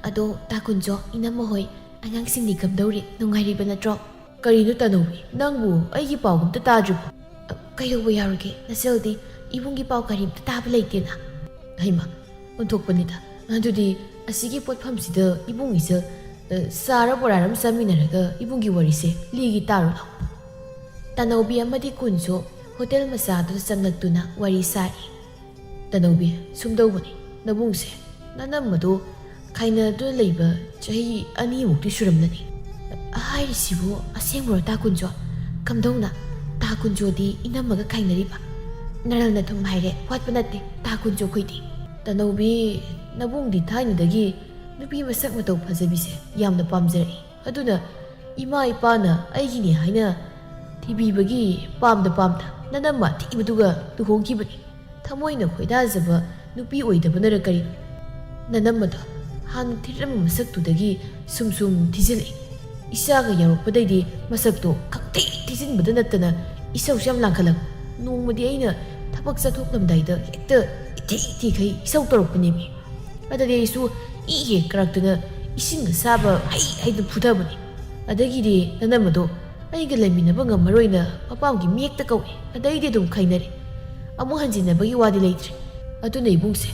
ꯑꯗꯣ ꯇꯥ ꯀꯨꯟꯖꯣ, ꯏꯅꯝꯃ ꯍꯣꯏ ꯑꯉꯥꯡꯁꯤꯡꯗꯤ ꯀꯝꯗꯧꯔꯤ? ꯅꯨꯡꯉꯥꯏꯔꯤꯕ ꯅꯠꯇ꯭ꯔꯣ?" "ꯀꯔꯤꯅꯣ ꯇꯅꯧꯕꯤ, ꯅꯪꯕꯨ ꯑꯩꯒꯤ ꯄꯥꯎ ꯑꯝꯇ ꯇꯥꯗ꯭ꯔꯤꯕꯣ?" "ꯑ, ꯀꯩꯗꯧꯕ ꯌꯥꯎꯔꯒꯦ? ꯅꯆꯜꯗꯤ ꯏꯕꯨꯡꯒꯤ ꯄꯥꯎ ꯀꯔꯤꯝꯇ ꯇꯥꯕ ꯂꯩꯇꯦꯅ?" "ꯍꯩꯃ, ꯑꯣꯟꯊꯣꯛꯄꯅꯤꯗ꯫ ꯑꯗꯨꯗꯤ ꯑꯁꯤꯒꯤ ꯄꯣꯠꯐꯝꯁꯤꯗ ꯏꯕꯨꯡ ꯏꯆꯜ, ꯑ, ꯆꯥꯔ ꯕꯣꯔꯥꯔ ꯑꯃ ꯆꯥꯃꯤꯟꯅꯔꯒ ꯏꯕꯨꯡꯒꯤ ꯋꯥꯔꯤꯁꯦ ꯂꯤꯒꯦ ꯇꯥꯔꯣ ꯂꯥꯎ꯫" ꯇꯅꯧꯕꯤ ꯑꯃꯗꯤ ꯀꯨꯟꯖꯣ ꯍꯣꯇꯦꯜ ꯃꯆꯥꯗꯨꯗ ꯆꯪꯂꯛꯇꯨꯅ ꯋꯥꯔꯤ ꯁꯥꯔꯤ꯫ "ꯇꯅꯧꯕꯤ, ꯁꯨꯝꯗꯧꯕꯅꯤ, ꯅꯕꯨꯡꯁꯦ ꯅꯅꯝꯃꯗꯣ ꯈꯥꯏꯅꯗꯨꯅ ꯂꯩꯕ ꯆꯍꯤ ꯑꯅꯤꯃꯨꯛꯇꯤ ꯁꯨꯔꯝꯂꯅꯤ꯫" "ꯍꯥꯏꯔꯤꯁꯤꯕꯨ ꯑꯁꯦꯡꯕꯔꯣ ꯇꯥ ꯀꯨꯟꯖꯣ? ꯀꯝꯗꯧꯅ? ꯇꯥ ꯀꯨꯟꯖꯣꯗꯤ ꯏꯅꯝꯃꯒ ꯈꯥꯏꯅꯔꯤꯕ? ꯅꯔꯜꯅ ꯊꯨꯝ ꯍꯥꯏꯔꯦ, ꯋꯥꯠꯄ ꯅꯠꯇꯦ ꯇꯥ ꯀꯨꯟꯖꯣ ꯈꯣꯏꯗꯤ꯫" "ꯇꯅꯧꯕꯤ, ꯅꯕꯨꯡꯗꯤ ꯊꯥꯏꯅꯗꯒꯤ ꯅꯨꯄꯤ ꯃꯁꯛ ꯃꯇꯧ ꯐꯖꯕꯤꯁꯦ ꯌꯥꯝꯅ ꯄꯥꯝꯖꯔꯛꯏ꯫ ꯑꯗꯨꯅ ꯏꯃꯥ ꯏꯄꯥꯅ ꯑꯩꯒꯤꯅꯤ ꯍꯥꯏꯅ ꯊꯤꯕꯤꯕꯒꯤ ꯄꯥꯝꯗ ꯄꯥꯝꯗ ꯅꯅꯝꯃ ꯑꯊꯤꯕꯗꯨꯒ ꯂꯨꯍꯣꯡꯈꯤꯕꯅꯤ꯫ ꯊꯃꯣꯏꯅ ꯈꯣꯏꯗꯥꯖꯕ ꯅꯨꯄꯤ ꯑꯣꯏꯗꯕꯅꯔ ꯀꯔꯤꯅꯣ, ꯅꯅꯝꯃꯗꯣ ꯍꯥꯟꯅ ꯊꯤꯔꯝꯕ ꯃꯁꯛꯇꯨꯗꯒꯤ ꯁꯨꯝ ꯁꯨꯝ ꯊꯤꯖꯤꯜꯂꯛꯏ꯫ ꯏꯆꯥꯒ ꯌꯥꯎꯔꯛꯄꯗꯩꯗꯤ ꯃꯁꯛꯇꯣ ꯈꯪꯊꯤ ꯊꯤꯖꯤꯟꯕꯗ ꯅꯠꯇꯅ ꯏꯁꯧꯁꯨ ꯌꯥꯝ ꯂꯥꯡꯈꯠꯂꯛꯄ꯫ ꯅꯣꯡꯃꯗꯤ ꯑꯩꯅ ꯊꯕꯛ ꯆꯠꯊꯣꯛꯂꯝꯗꯥꯏꯗ ꯍꯦꯛꯇ ꯏꯊꯤ ꯏꯊꯤꯈꯩ ꯏꯁꯧ ꯇꯧꯔꯛꯄꯅꯦꯃꯤ꯫ ꯑꯗꯨꯗꯤ ꯑꯩꯁꯨ ꯏ ꯍꯦꯛ ꯀꯥꯔꯛꯇꯅ ꯏꯁꯤꯡ ꯑꯁꯥꯕ ꯍꯩ ꯍꯩꯗꯨꯅ ꯐꯨꯊꯕꯅꯤ꯫ ꯑꯗꯒꯤꯗꯤ ꯅꯅꯝꯃꯗꯣ ꯑꯩꯒ ꯂꯩꯃꯤꯟꯅꯕ ꯉꯝꯃꯔꯣꯏꯅ ꯃꯄꯥꯝꯒꯤ ꯃꯤꯍꯦꯛꯇ ꯀꯧꯏ꯫ ꯑꯗꯩꯗꯤ ꯑꯗꯨꯝ ꯈꯥꯏꯅꯔꯦ꯫ ꯑꯃꯨꯛ ꯍꯟꯖꯤꯟꯅꯕꯒꯤ ꯋꯥꯗꯤ ꯂꯩꯇ꯭ꯔꯦ꯫ ꯑꯗꯨꯅ ꯏꯕꯨꯡꯁꯦ,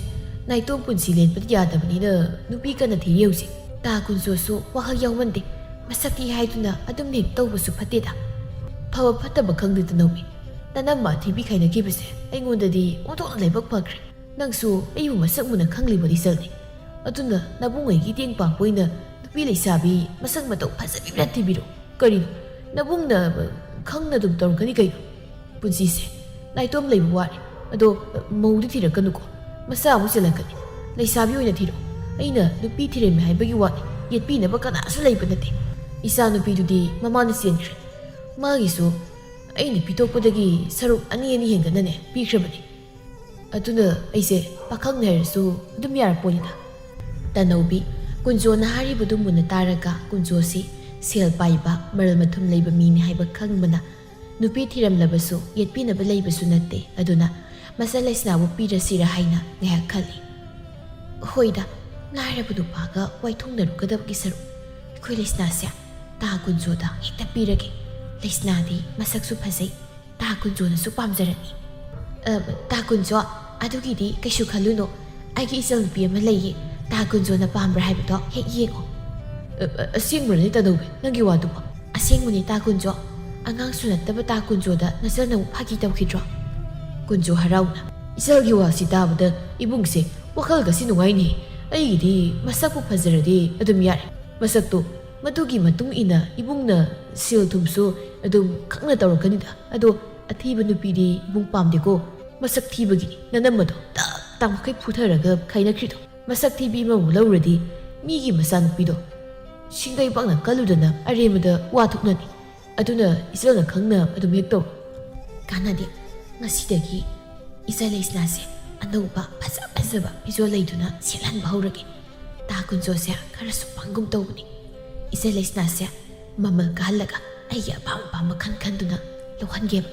ꯅꯥꯏꯇꯣꯝ ꯄꯨꯟꯁꯤ ꯂꯦꯟꯕꯗꯤ ꯌꯥꯗꯕꯅꯤꯅ ꯅꯨꯄꯤ ꯀꯟꯅ ꯊꯤꯔꯤ ꯍꯧꯖꯤꯛ꯫ ꯇꯥ ꯀꯨꯟꯖꯣꯁꯨ ꯋꯥꯈꯜ ꯌꯥꯎꯃꯟꯗꯦ꯫ ꯃꯁꯛ ꯊꯤ ꯍꯥꯏꯗꯨꯅ ꯑꯗꯨꯝ ꯍꯦꯛ ꯇꯧꯕꯁꯨ ꯐꯠꯇꯦꯗ꯫ ꯐꯕ ꯐꯠꯇꯕ ꯈꯪꯗꯦ ꯇꯅꯧꯕꯤ꯫ ꯅꯅꯝꯃ ꯑꯊꯤꯕꯤ ꯈꯥꯏꯅꯈꯤꯕꯁꯦ ꯑꯩꯉꯣꯟꯗꯗꯤ ꯑꯣꯟꯊꯣꯛꯅ ꯂꯥꯏꯕꯛ ꯐꯈ꯭ꯔꯦ꯫ ꯅꯪꯁꯨ ꯑꯩꯕꯨ ꯃꯁꯛ ꯃꯨꯟꯅ ꯈꯪꯂꯤꯕ ꯏꯆꯜꯅꯤ꯫ ꯑꯗꯨꯅ ꯅꯕꯨꯡꯉꯩꯒꯤ ꯇꯦꯡ ꯄꯥꯡꯕ ꯑꯣꯏꯅ ꯅꯨꯄꯤ ꯂꯩꯁꯥꯕꯤ ꯃꯁꯛ ꯃꯇꯧ ꯐꯖꯕꯤ ꯑꯃ ꯊꯤꯕꯤꯔꯣ꯫ ꯀꯔꯤꯅꯣ? ꯅꯕꯨꯡꯅ, ꯑ, ꯈꯪꯅ ꯑꯗꯨꯝ ꯇꯧꯔꯛꯀꯅꯤ ꯀꯩꯅꯣ? ꯄꯨꯟꯁꯤꯁꯦ ꯅꯥꯏꯇꯣꯝ ꯂꯩꯕ ꯋꯥꯔꯦ꯫ ꯑꯗꯣ, ꯑ, ꯃꯧꯗꯤ ꯊꯤꯔꯛꯀꯅꯨꯀꯣ꯫ ꯃꯆꯥ ꯑꯃꯨꯛ ꯆꯦꯜꯂꯛꯀꯅꯤ꯫ ꯂꯩꯁꯥꯕꯤ ꯑꯣꯏꯅ ꯊꯤꯔꯣ꯫ ꯑꯩꯅ ꯅꯨꯄꯤ ꯊꯤꯔꯝꯃꯦ ꯍꯥꯏꯕꯒꯤ ꯋꯥꯅꯤ, ꯌꯦꯠꯄꯤꯅꯕ ꯀꯅꯥꯁꯨ ꯂꯩꯕ ꯅꯠꯇꯦ꯫ ꯏꯆꯥ ꯅꯨꯄꯤꯗꯨꯗꯤ ꯃꯃꯥꯅ ꯆꯦꯟꯈ꯭ꯔꯦ꯫ ꯃꯥꯒꯤꯁꯨ ꯑꯩꯅ ꯄꯤꯊꯣꯛꯄꯗꯒꯤ ꯁꯔꯨꯛ ꯑꯅꯤ ꯑꯅꯤ ꯍꯦꯟꯒꯠꯅꯅꯦ ꯄꯤꯈ꯭ꯔꯕꯅꯤ꯫ ꯑꯗꯨꯅ ꯑꯩꯁꯦ ꯄꯥꯈꯪꯅꯦ ꯍꯥꯏꯔꯁꯨ ꯑꯗꯨꯝ ꯌꯥꯔꯄꯣꯠꯅꯤꯗ꯫ ꯇꯅꯧꯕꯤ, ꯀꯨꯟꯖꯣꯅ ꯍꯥꯏꯔꯤꯕꯗꯨ ꯃꯨꯟꯅ ꯇꯥꯔꯒ, ꯀꯨꯟꯖꯣꯁꯤ ꯁꯦꯜ ꯄꯥꯏꯕ, ꯃꯔꯜ ꯃꯊꯨꯝ ꯂꯩꯕ ꯃꯤꯅꯤ ꯍꯥꯏꯕ ꯈꯪꯕꯅ, ꯅꯨꯄꯤ ꯊꯤꯔꯝꯂꯕꯁꯨ ꯌꯦꯠꯄꯤꯅꯕ ꯂꯩꯕꯁꯨ ꯅꯠꯇꯦ꯫ ꯑꯗꯨꯅ ꯃꯆꯜ ꯂꯩꯁꯅꯥꯕꯨ ꯄꯤꯔꯁꯤꯔ ꯍꯥꯏꯅ ꯉꯥꯏꯍꯥꯛ ꯈꯜꯂꯤ꯫ ꯍꯣꯏꯗ, ꯂꯥꯏꯔꯕ ꯅꯨꯄꯥꯒ ꯋꯥꯏꯊꯨꯡꯅꯔꯨꯒꯗꯕꯒꯤ ꯁꯔꯨꯛ ꯑꯩꯈꯣꯏ ꯂꯩꯁꯅꯥꯁꯦ ꯇꯥ ꯀꯨꯟꯖꯣꯗ ꯍꯦꯛꯇ ꯄꯤꯔꯒꯦ꯫ ꯂꯩꯁꯅꯥꯗꯤ ꯃꯁꯛꯁꯨ ꯐꯖꯩ, ꯇꯥ ꯀꯨꯟꯖꯣꯅꯁꯨ ꯄꯥꯝꯖꯔꯅꯤ꯫ ꯑ, ꯇꯥ ꯀꯨꯟꯖꯣ, ꯑꯗꯨꯒꯤꯗꯤ ꯀꯩꯁꯨ ꯈꯜꯂꯨꯅꯨ꯫ ꯑꯩꯒꯤ ꯏꯆꯜ ꯅꯨꯄꯤ ꯑꯃ ꯂꯩꯌꯦ, ꯇꯥ ꯀꯨꯟꯖꯣꯅ ꯄꯥꯝꯕ꯭ꯔꯥ ꯍꯥꯏꯕꯗꯣ ꯍꯦꯛ ꯌꯦꯡꯉꯣ꯫ ꯑ, ꯑ, ꯑꯁꯦꯡꯕ꯭ꯔꯅꯦ ꯇꯅꯧꯕꯤ, ꯅꯪꯒꯤ ꯋꯥꯗꯨꯕꯣ? ꯑꯁꯦꯡꯕꯅꯦ ꯇꯥ ꯀꯨꯟꯖꯣ꯫ ꯑꯉꯥꯡꯁꯨ ꯅꯠꯇꯕ ꯇꯥ ꯀꯨꯟꯖꯣꯗ ꯅꯆꯜꯅ ꯑꯃꯨꯛ ꯐꯥꯒꯤ ꯇꯧꯈꯤꯗ꯭ꯔꯣ? ꯀꯨꯟꯖꯣ ꯍꯔꯥꯎꯅ, ꯏꯆꯜꯒꯤ ꯋꯥꯁꯤ ꯇꯥꯕꯗ ꯏꯕꯨꯡꯁꯦ ꯋꯥꯈꯜꯒꯁꯤ ꯅꯨꯡꯉꯥꯏꯅꯦ꯫ ꯑꯩꯒꯤꯗꯤ ꯃꯁꯛꯄꯨ ꯐꯖꯔꯗꯤ ꯑꯗꯨꯝ ꯌꯥꯔꯦ꯫ ꯃꯁꯛꯇꯣ, ꯃꯗꯨꯒꯤ ꯃꯇꯨꯡ ꯏꯟꯅ ꯏꯕꯨꯡꯅ ꯁꯦꯜ ꯊꯨꯝꯁꯨ ꯑꯗꯨꯝ ꯈꯪꯅ ꯇꯧꯔꯛꯀꯅꯤꯗ꯫ ꯑꯗꯣ ꯑꯊꯤꯕ ꯅꯨꯄꯤꯗꯤ ꯏꯕꯨꯡ ꯄꯥꯝꯗꯦꯀꯣ꯫ ꯃꯁꯛ ꯊꯤꯕꯒꯤꯅꯤ ꯅꯅꯝꯃꯗꯣ ꯇꯞ ꯇꯥ ꯃꯈꯩ ꯐꯨꯊꯔꯒ ꯈꯥꯏꯅꯈ꯭ꯔꯤꯗꯣ꯫ ꯃꯁꯛ ꯊꯤꯕꯤ ꯑꯃꯃꯨꯛ ꯂꯧꯔꯗꯤ ꯃꯤꯒꯤ ꯃꯆꯥꯅꯨꯄꯤꯗꯣ ꯁꯤꯡꯗꯩ ꯄꯥꯛꯅ ꯀꯜꯂꯨꯗꯅ ꯑꯔꯦꯝꯕꯗ ꯋꯥ ꯊꯣꯛꯅꯅꯤ꯫ ꯑꯗꯨꯅ ꯏꯆꯜꯅ ꯈꯪꯅ ꯑꯗꯨꯝ ꯍꯦꯛ ꯇꯧ꯫ ꯀꯥꯟꯅꯗꯦ꯫ ꯉꯁꯤꯗꯒꯤ ꯏꯆꯜ ꯂꯩꯁꯅꯥꯁꯦ ꯑꯅꯧꯕ ꯐꯖ ꯐꯖꯕ ꯐꯤꯖꯣꯜ ꯂꯩꯗꯨꯅ ꯁꯦꯠꯍꯟꯕ ꯍꯧꯔꯒꯦ꯫ ꯇꯥ ꯀꯨꯟꯖꯣꯁꯦ ꯈꯔꯁꯨ ꯄꯪꯒꯨꯝ ꯇꯧꯕꯅꯤ꯫ ꯏꯆꯜ ꯂꯩꯁꯅꯥꯁꯦ ꯃꯃꯜ ꯀꯥꯍꯜꯂꯒ ꯑꯩꯒꯤ ꯑꯄꯥꯝ ꯑꯄꯥꯝꯕ ꯈꯟ ꯈꯟꯗꯨꯅ ꯂꯧꯍꯟꯒꯦꯕ꯫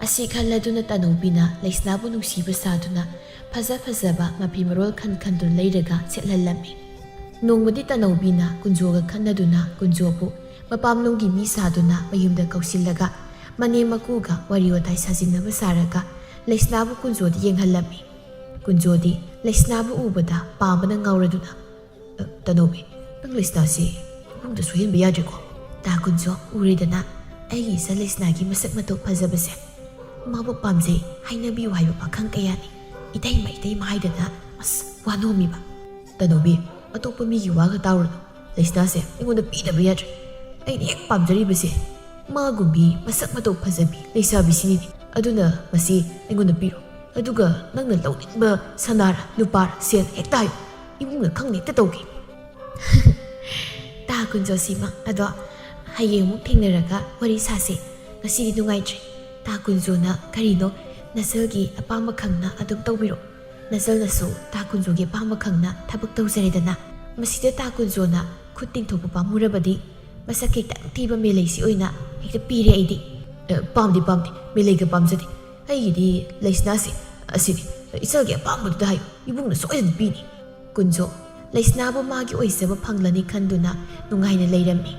ꯑꯁꯤ ꯈꯜꯂꯗꯨꯅ ꯇꯅꯧꯕꯤꯅ ꯂꯩꯁꯅꯥꯕꯨ ꯅꯨꯡꯁꯤꯕ ꯁꯥꯗꯨꯅ ꯐꯖ ꯐꯖꯕ ꯃꯐꯤ ꯃꯔꯣꯜ ꯈꯟ ꯈꯟꯗꯨꯅ ꯂꯩꯔꯒ ꯁꯦꯠꯍꯜꯂꯝꯃꯤ꯫ ꯅꯣꯡꯃꯗꯤ ꯇꯅꯧꯕꯤꯅ ꯀꯨꯟꯖꯣꯒ ꯈꯟꯅꯗꯨꯅ ꯀꯨꯟꯖꯣꯕꯨ ꯃꯄꯥꯝꯂꯣꯝꯒꯤ ꯃꯤ ꯁꯥꯗꯨꯅ ꯃꯌꯨꯝꯗ ꯀꯧꯁꯤꯜꯂꯒ ꯃꯅꯦꯝ ꯃꯀꯨꯒ ꯋꯥꯔꯤ ꯋꯥꯇꯥꯏ ꯁꯥꯖꯤꯟꯅꯕ ꯁꯥꯔꯒ ꯂꯩꯁꯅꯥꯕꯨ ꯀꯨꯟꯖꯣꯗ ꯌꯦꯡꯍꯜꯂꯝꯃꯤ꯫ ꯀꯨꯟꯖꯣꯗꯤ ꯂꯩꯁꯅꯥꯕꯨ ꯎꯕꯗ ꯄꯥꯝꯕꯅ ꯉꯥꯎꯔꯗꯨꯅ, "ꯑ, ꯇꯅꯧꯕꯤ, ꯅꯪ ꯂꯩꯁꯅꯥꯁꯤ ꯏꯃꯨꯡꯗ ꯁꯣꯏꯍꯟꯕ ꯌꯥꯗ꯭ꯔꯦꯀꯣ?" ꯇꯥ ꯀꯨꯟꯖꯣ, ꯎꯔꯦꯗꯅ, ꯑꯩꯒꯤ ꯏꯆꯥ ꯂꯩꯁꯅꯥꯒꯤ ꯃꯁꯛ ꯃꯇꯧ ꯐꯖꯕꯁꯦ꯫ ꯃꯥꯕꯨ ꯄꯥꯝꯖꯩ ꯍꯥꯏꯅꯕꯤꯌꯨ ꯍꯥꯏꯕ ꯄꯥꯈꯪ ꯀꯌꯥꯅꯤ꯫ ꯏꯇꯩꯃ, ꯏꯇꯩꯃ ꯍꯥꯏꯗꯅ, ꯑꯁ, ꯋꯥ ꯅꯣꯝꯃꯤꯕ꯫ "ꯇꯅꯧꯕꯤ, ꯑꯇꯣꯞꯄ ꯃꯤꯒꯤ ꯋꯥꯒ ꯇꯥꯎꯔꯨꯅꯨ꯫ ꯂꯩꯁꯅꯥꯁꯦ ꯑꯩꯉꯣꯟꯗ ꯄꯤꯗꯕ ꯌꯥꯗ꯭ꯔꯦ꯫ ꯑꯩꯅ ꯍꯦꯛ ꯄꯥꯝꯖꯔꯤꯕꯁꯦ ꯃꯥꯒꯨꯝꯕꯤ ꯃꯁꯛ ꯃꯇꯧ ꯐꯖꯕꯤ ꯂꯩꯁꯥꯕꯤꯁꯤꯅꯤꯅꯦ꯫ ꯑꯗꯨꯅ ꯃꯁꯤ ꯑꯩꯉꯣꯟꯗ ꯄꯤꯔꯣ꯫ ꯑꯗꯨꯒ ꯅꯪꯅ ꯂꯧꯅꯤꯡꯕ ꯁꯅꯥꯔ ꯂꯨꯄꯥꯔ ꯁꯦꯜ ꯍꯦꯛꯇ ꯍꯥꯏꯌꯨ꯫ ꯏꯕꯨꯡꯅ ꯈꯪꯅ ꯍꯦꯛꯇ ꯇꯧꯒꯦ꯫" "ꯇꯥ ꯀꯨꯟꯖꯣ, ꯁꯤꯃ ꯑꯗꯣ ꯍꯌꯦꯡ ꯑꯃꯨꯛ ꯊꯦꯡꯅꯔꯒ ꯋꯥꯔꯤ ꯁꯥꯁꯦ꯫ ꯉꯁꯤꯗꯤ ꯅꯨꯡꯉꯥꯏꯇ꯭ꯔꯦ꯫ ꯇꯥ ꯀꯨꯟꯖꯣꯅ ꯀꯔꯤꯅꯣ ꯅꯆꯜꯒꯤ ꯑꯄꯥꯝꯕ ꯈꯪꯅ ꯑꯗꯨꯝ ꯇꯧꯕꯤꯔꯣ꯫ ꯅꯆꯜꯅꯁꯨ ꯇꯥ ꯀꯨꯟꯖꯣꯒꯤ ꯑꯄꯥꯝꯕ ꯈꯪꯅ ꯊꯕꯛ ꯇꯧꯖꯔꯦꯗꯅ꯫" ꯃꯁꯤꯗ ꯇꯥ ꯀꯨꯟꯖꯣꯅ ꯈꯨꯠ ꯇꯤꯡꯊꯣꯛꯄ ꯄꯥꯝꯃꯨꯔꯕꯗꯤ ꯃꯁꯛ ꯈꯤꯇꯪ ꯊꯤꯕ ꯃꯦꯂꯩꯁꯤ ꯑꯣꯏꯅ ꯍꯦꯛꯇ ꯄꯤꯔꯦ ꯑꯩꯗꯤ꯫ "ꯑ, ꯄꯥꯝꯗꯦ, ꯄꯥꯝꯗꯦ, ꯃꯦꯂꯩꯒ ꯄꯥꯝꯖꯗꯦ꯫ ꯑꯩꯒꯤꯗꯤ ꯂꯩꯁꯅꯥꯁꯦ ꯑꯁꯤꯅꯤ, ꯏꯆꯜꯒꯤ ꯑꯄꯥꯝꯕꯗꯨꯗ ꯍꯥꯏꯌꯨ, ꯏꯕꯨꯡꯅ ꯁꯣꯏꯗꯅ ꯄꯤꯅꯤ꯫" ꯀꯨꯟꯖꯣ ꯂꯩꯁꯅꯥꯕꯨ ꯃꯥꯒꯤ ꯑꯣꯏꯖꯕ ꯐꯪꯂꯅꯤ ꯈꯟꯗꯨꯅ ꯅꯨꯡꯉꯥꯏꯅ ꯂꯩꯔꯝꯃꯤ꯫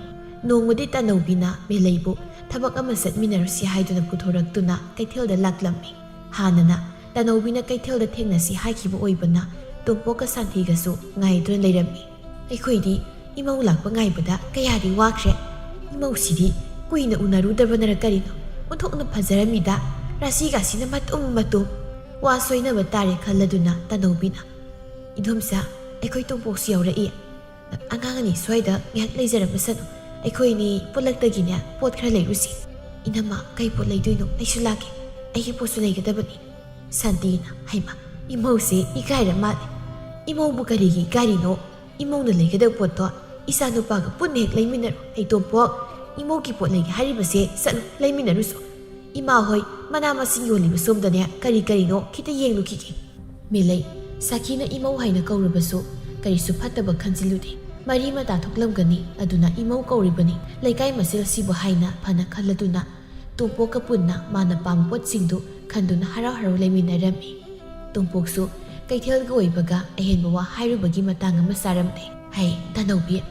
ꯅꯣꯡꯃꯗꯤ ꯇꯅꯧꯕꯤꯅ ꯃꯦꯂꯩꯕꯨ ꯊꯕꯛ ꯑꯃ ꯆꯠꯃꯤꯟꯅꯔꯨꯁꯤ ꯍꯥꯏꯗꯨꯅ ꯄꯨꯊꯣꯔꯛꯇꯨꯅ ꯀꯩꯊꯦꯜꯗ ꯂꯥꯛꯂꯝꯃꯤ꯫ ꯍꯥꯟꯅꯅ ꯇꯅꯧꯕꯤꯅ ꯀꯩꯊꯦꯜꯗ ꯊꯦꯡꯅꯁꯤ ꯍꯥꯏꯈꯤꯕ ꯑꯣꯏꯕꯅ ꯇꯣꯝꯄꯣꯛꯀ ꯁꯥꯟꯇꯤꯒꯁꯨ ꯉꯥꯏꯗꯨꯅ ꯂꯩꯔꯝꯃꯤ꯫ "ꯑꯩꯈꯣꯏꯗꯤ ꯏꯃꯧ ꯂꯥꯛꯄ ꯉꯥꯏꯕꯗ ꯀꯌꯥꯗꯤ ꯋꯥꯈ꯭ꯔꯦ꯫ ꯏꯃꯧꯁꯤꯗꯤ ꯀꯨꯏꯅ ꯎꯅꯔꯨꯗꯕꯅꯔ ꯀꯔꯤꯅꯣ, ꯑꯣꯟꯊꯣꯛꯅ ꯐꯖꯔꯝꯃꯤꯗ, ꯔꯥꯁꯤꯒꯥꯁꯤꯅ ꯃꯇꯨꯝ ꯃꯇꯨꯝ꯫ ꯋꯥ ꯁꯣꯏꯅꯕ ꯇꯥꯔꯦ" ꯈꯜꯂꯗꯨꯅ ꯇꯅꯧꯕꯤꯅ, "ꯏꯗꯣꯝꯆꯥ, ꯑꯩꯈꯣꯏ ꯇꯣꯝꯄꯣꯛꯁꯨ ꯌꯥꯎꯔꯛꯏ꯫ ꯑꯉꯥꯡ ꯑꯅꯤ ꯁ꯭ꯋꯥꯏꯗ ꯉꯥꯏꯍꯥꯛ ꯂꯩꯖꯔꯝꯃꯁꯅꯨ꯫ ꯑꯩꯈꯣꯏ ꯑꯅꯤ ꯄꯨꯜꯂꯛꯇꯒꯤꯅꯦ ꯄꯣꯠ ꯈꯔ ꯂꯩꯔꯨꯁꯤ꯫" "ꯏꯅꯝꯃ, ꯀꯩ ꯄꯣꯠ ꯂꯩꯗꯣꯏꯅꯣ? ꯑꯩꯁꯨ ꯂꯥꯛꯀꯦ꯫ ꯑꯩꯒꯤ ꯄꯣꯠꯁꯨ ꯂꯩꯒꯗꯕꯅꯤ꯫" ꯁꯥꯟꯇꯤꯅ, "ꯍꯩꯃ, ꯏꯃꯧꯁꯦ ꯏꯀꯥꯏꯔ ꯃꯥꯜꯂꯦ꯫ ꯏꯃꯧꯕꯨ ꯀꯔꯤꯒꯤ ꯏꯀꯥꯏꯔꯤꯅꯣ? ꯏꯃꯧꯅ ꯂꯩꯒꯗꯕ ꯄꯣꯠꯇꯣ ꯏꯆꯥ ꯅꯨꯄꯥꯒ ꯄꯨꯟꯅ ꯍꯦꯛ ꯂꯩꯃꯤꯟꯅꯔꯣ꯫ ꯑꯩ ꯇꯣꯝꯄꯣꯛ, ꯏꯃꯧꯒꯤ ꯄꯣꯠ ꯂꯩꯒꯦ ꯍꯥꯏꯔꯤꯕꯁꯦ, ꯆꯠꯂꯨ, ꯂꯩꯃꯤꯟꯅꯔꯨꯁꯣ꯫ ꯏꯃꯥ ꯍꯣꯏ ꯃꯅꯥ ꯃꯁꯤꯡ ꯌꯣꯜꯂꯤꯕ ꯁꯣꯝꯗꯅꯦ ꯀꯔꯤ ꯀꯔꯤꯅꯣ ꯈꯤꯇ ꯌꯦꯡꯂꯨꯈꯤꯒꯦ꯫" ꯃꯦꯂꯩ, ꯁꯥꯈꯤꯅ ꯏꯃꯧ ꯍꯥꯏꯅ ꯀꯧꯔꯕꯁꯨ ꯀꯔꯤꯁꯨ ꯐꯠꯇꯕ ꯈꯟꯖꯤꯜꯂꯨꯗꯦ꯫ ꯃꯔꯤ ꯃꯇꯥ ꯊꯣꯛꯂꯝꯒꯅꯤ, ꯑꯗꯨꯅ ꯏꯃꯧ ꯀꯧꯔꯤꯕꯅꯤ, ꯂꯩꯀꯥꯏ ꯃꯁꯦꯜꯁꯤꯕꯨ ꯍꯥꯏꯅ ꯐꯅ ꯈꯜꯂꯗꯨꯅ ꯇꯣꯝꯄꯣꯛꯀ ꯄꯨꯟꯅ ꯃꯥꯅ ꯄꯥꯝꯕ ꯄꯣꯠꯁꯤꯡꯗꯨ ꯈꯟꯗꯨꯅ ꯍꯔꯥꯎ ꯍꯔꯥꯎ ꯂꯩꯃꯤꯟꯅꯔꯝꯃꯤ꯫ ꯇꯣꯝꯄꯣꯛꯁꯨ ꯀꯩꯊꯦꯜꯒ ꯑꯣꯏꯕꯒ ꯑꯍꯦꯟꯕ ꯋꯥ ꯍꯥꯏꯔꯨꯕꯒꯤ ꯃꯇꯥꯡ ꯑꯃ ꯆꯥꯔꯝꯗꯦ꯫ "ꯍꯩ, ꯇꯅꯧꯕꯤ,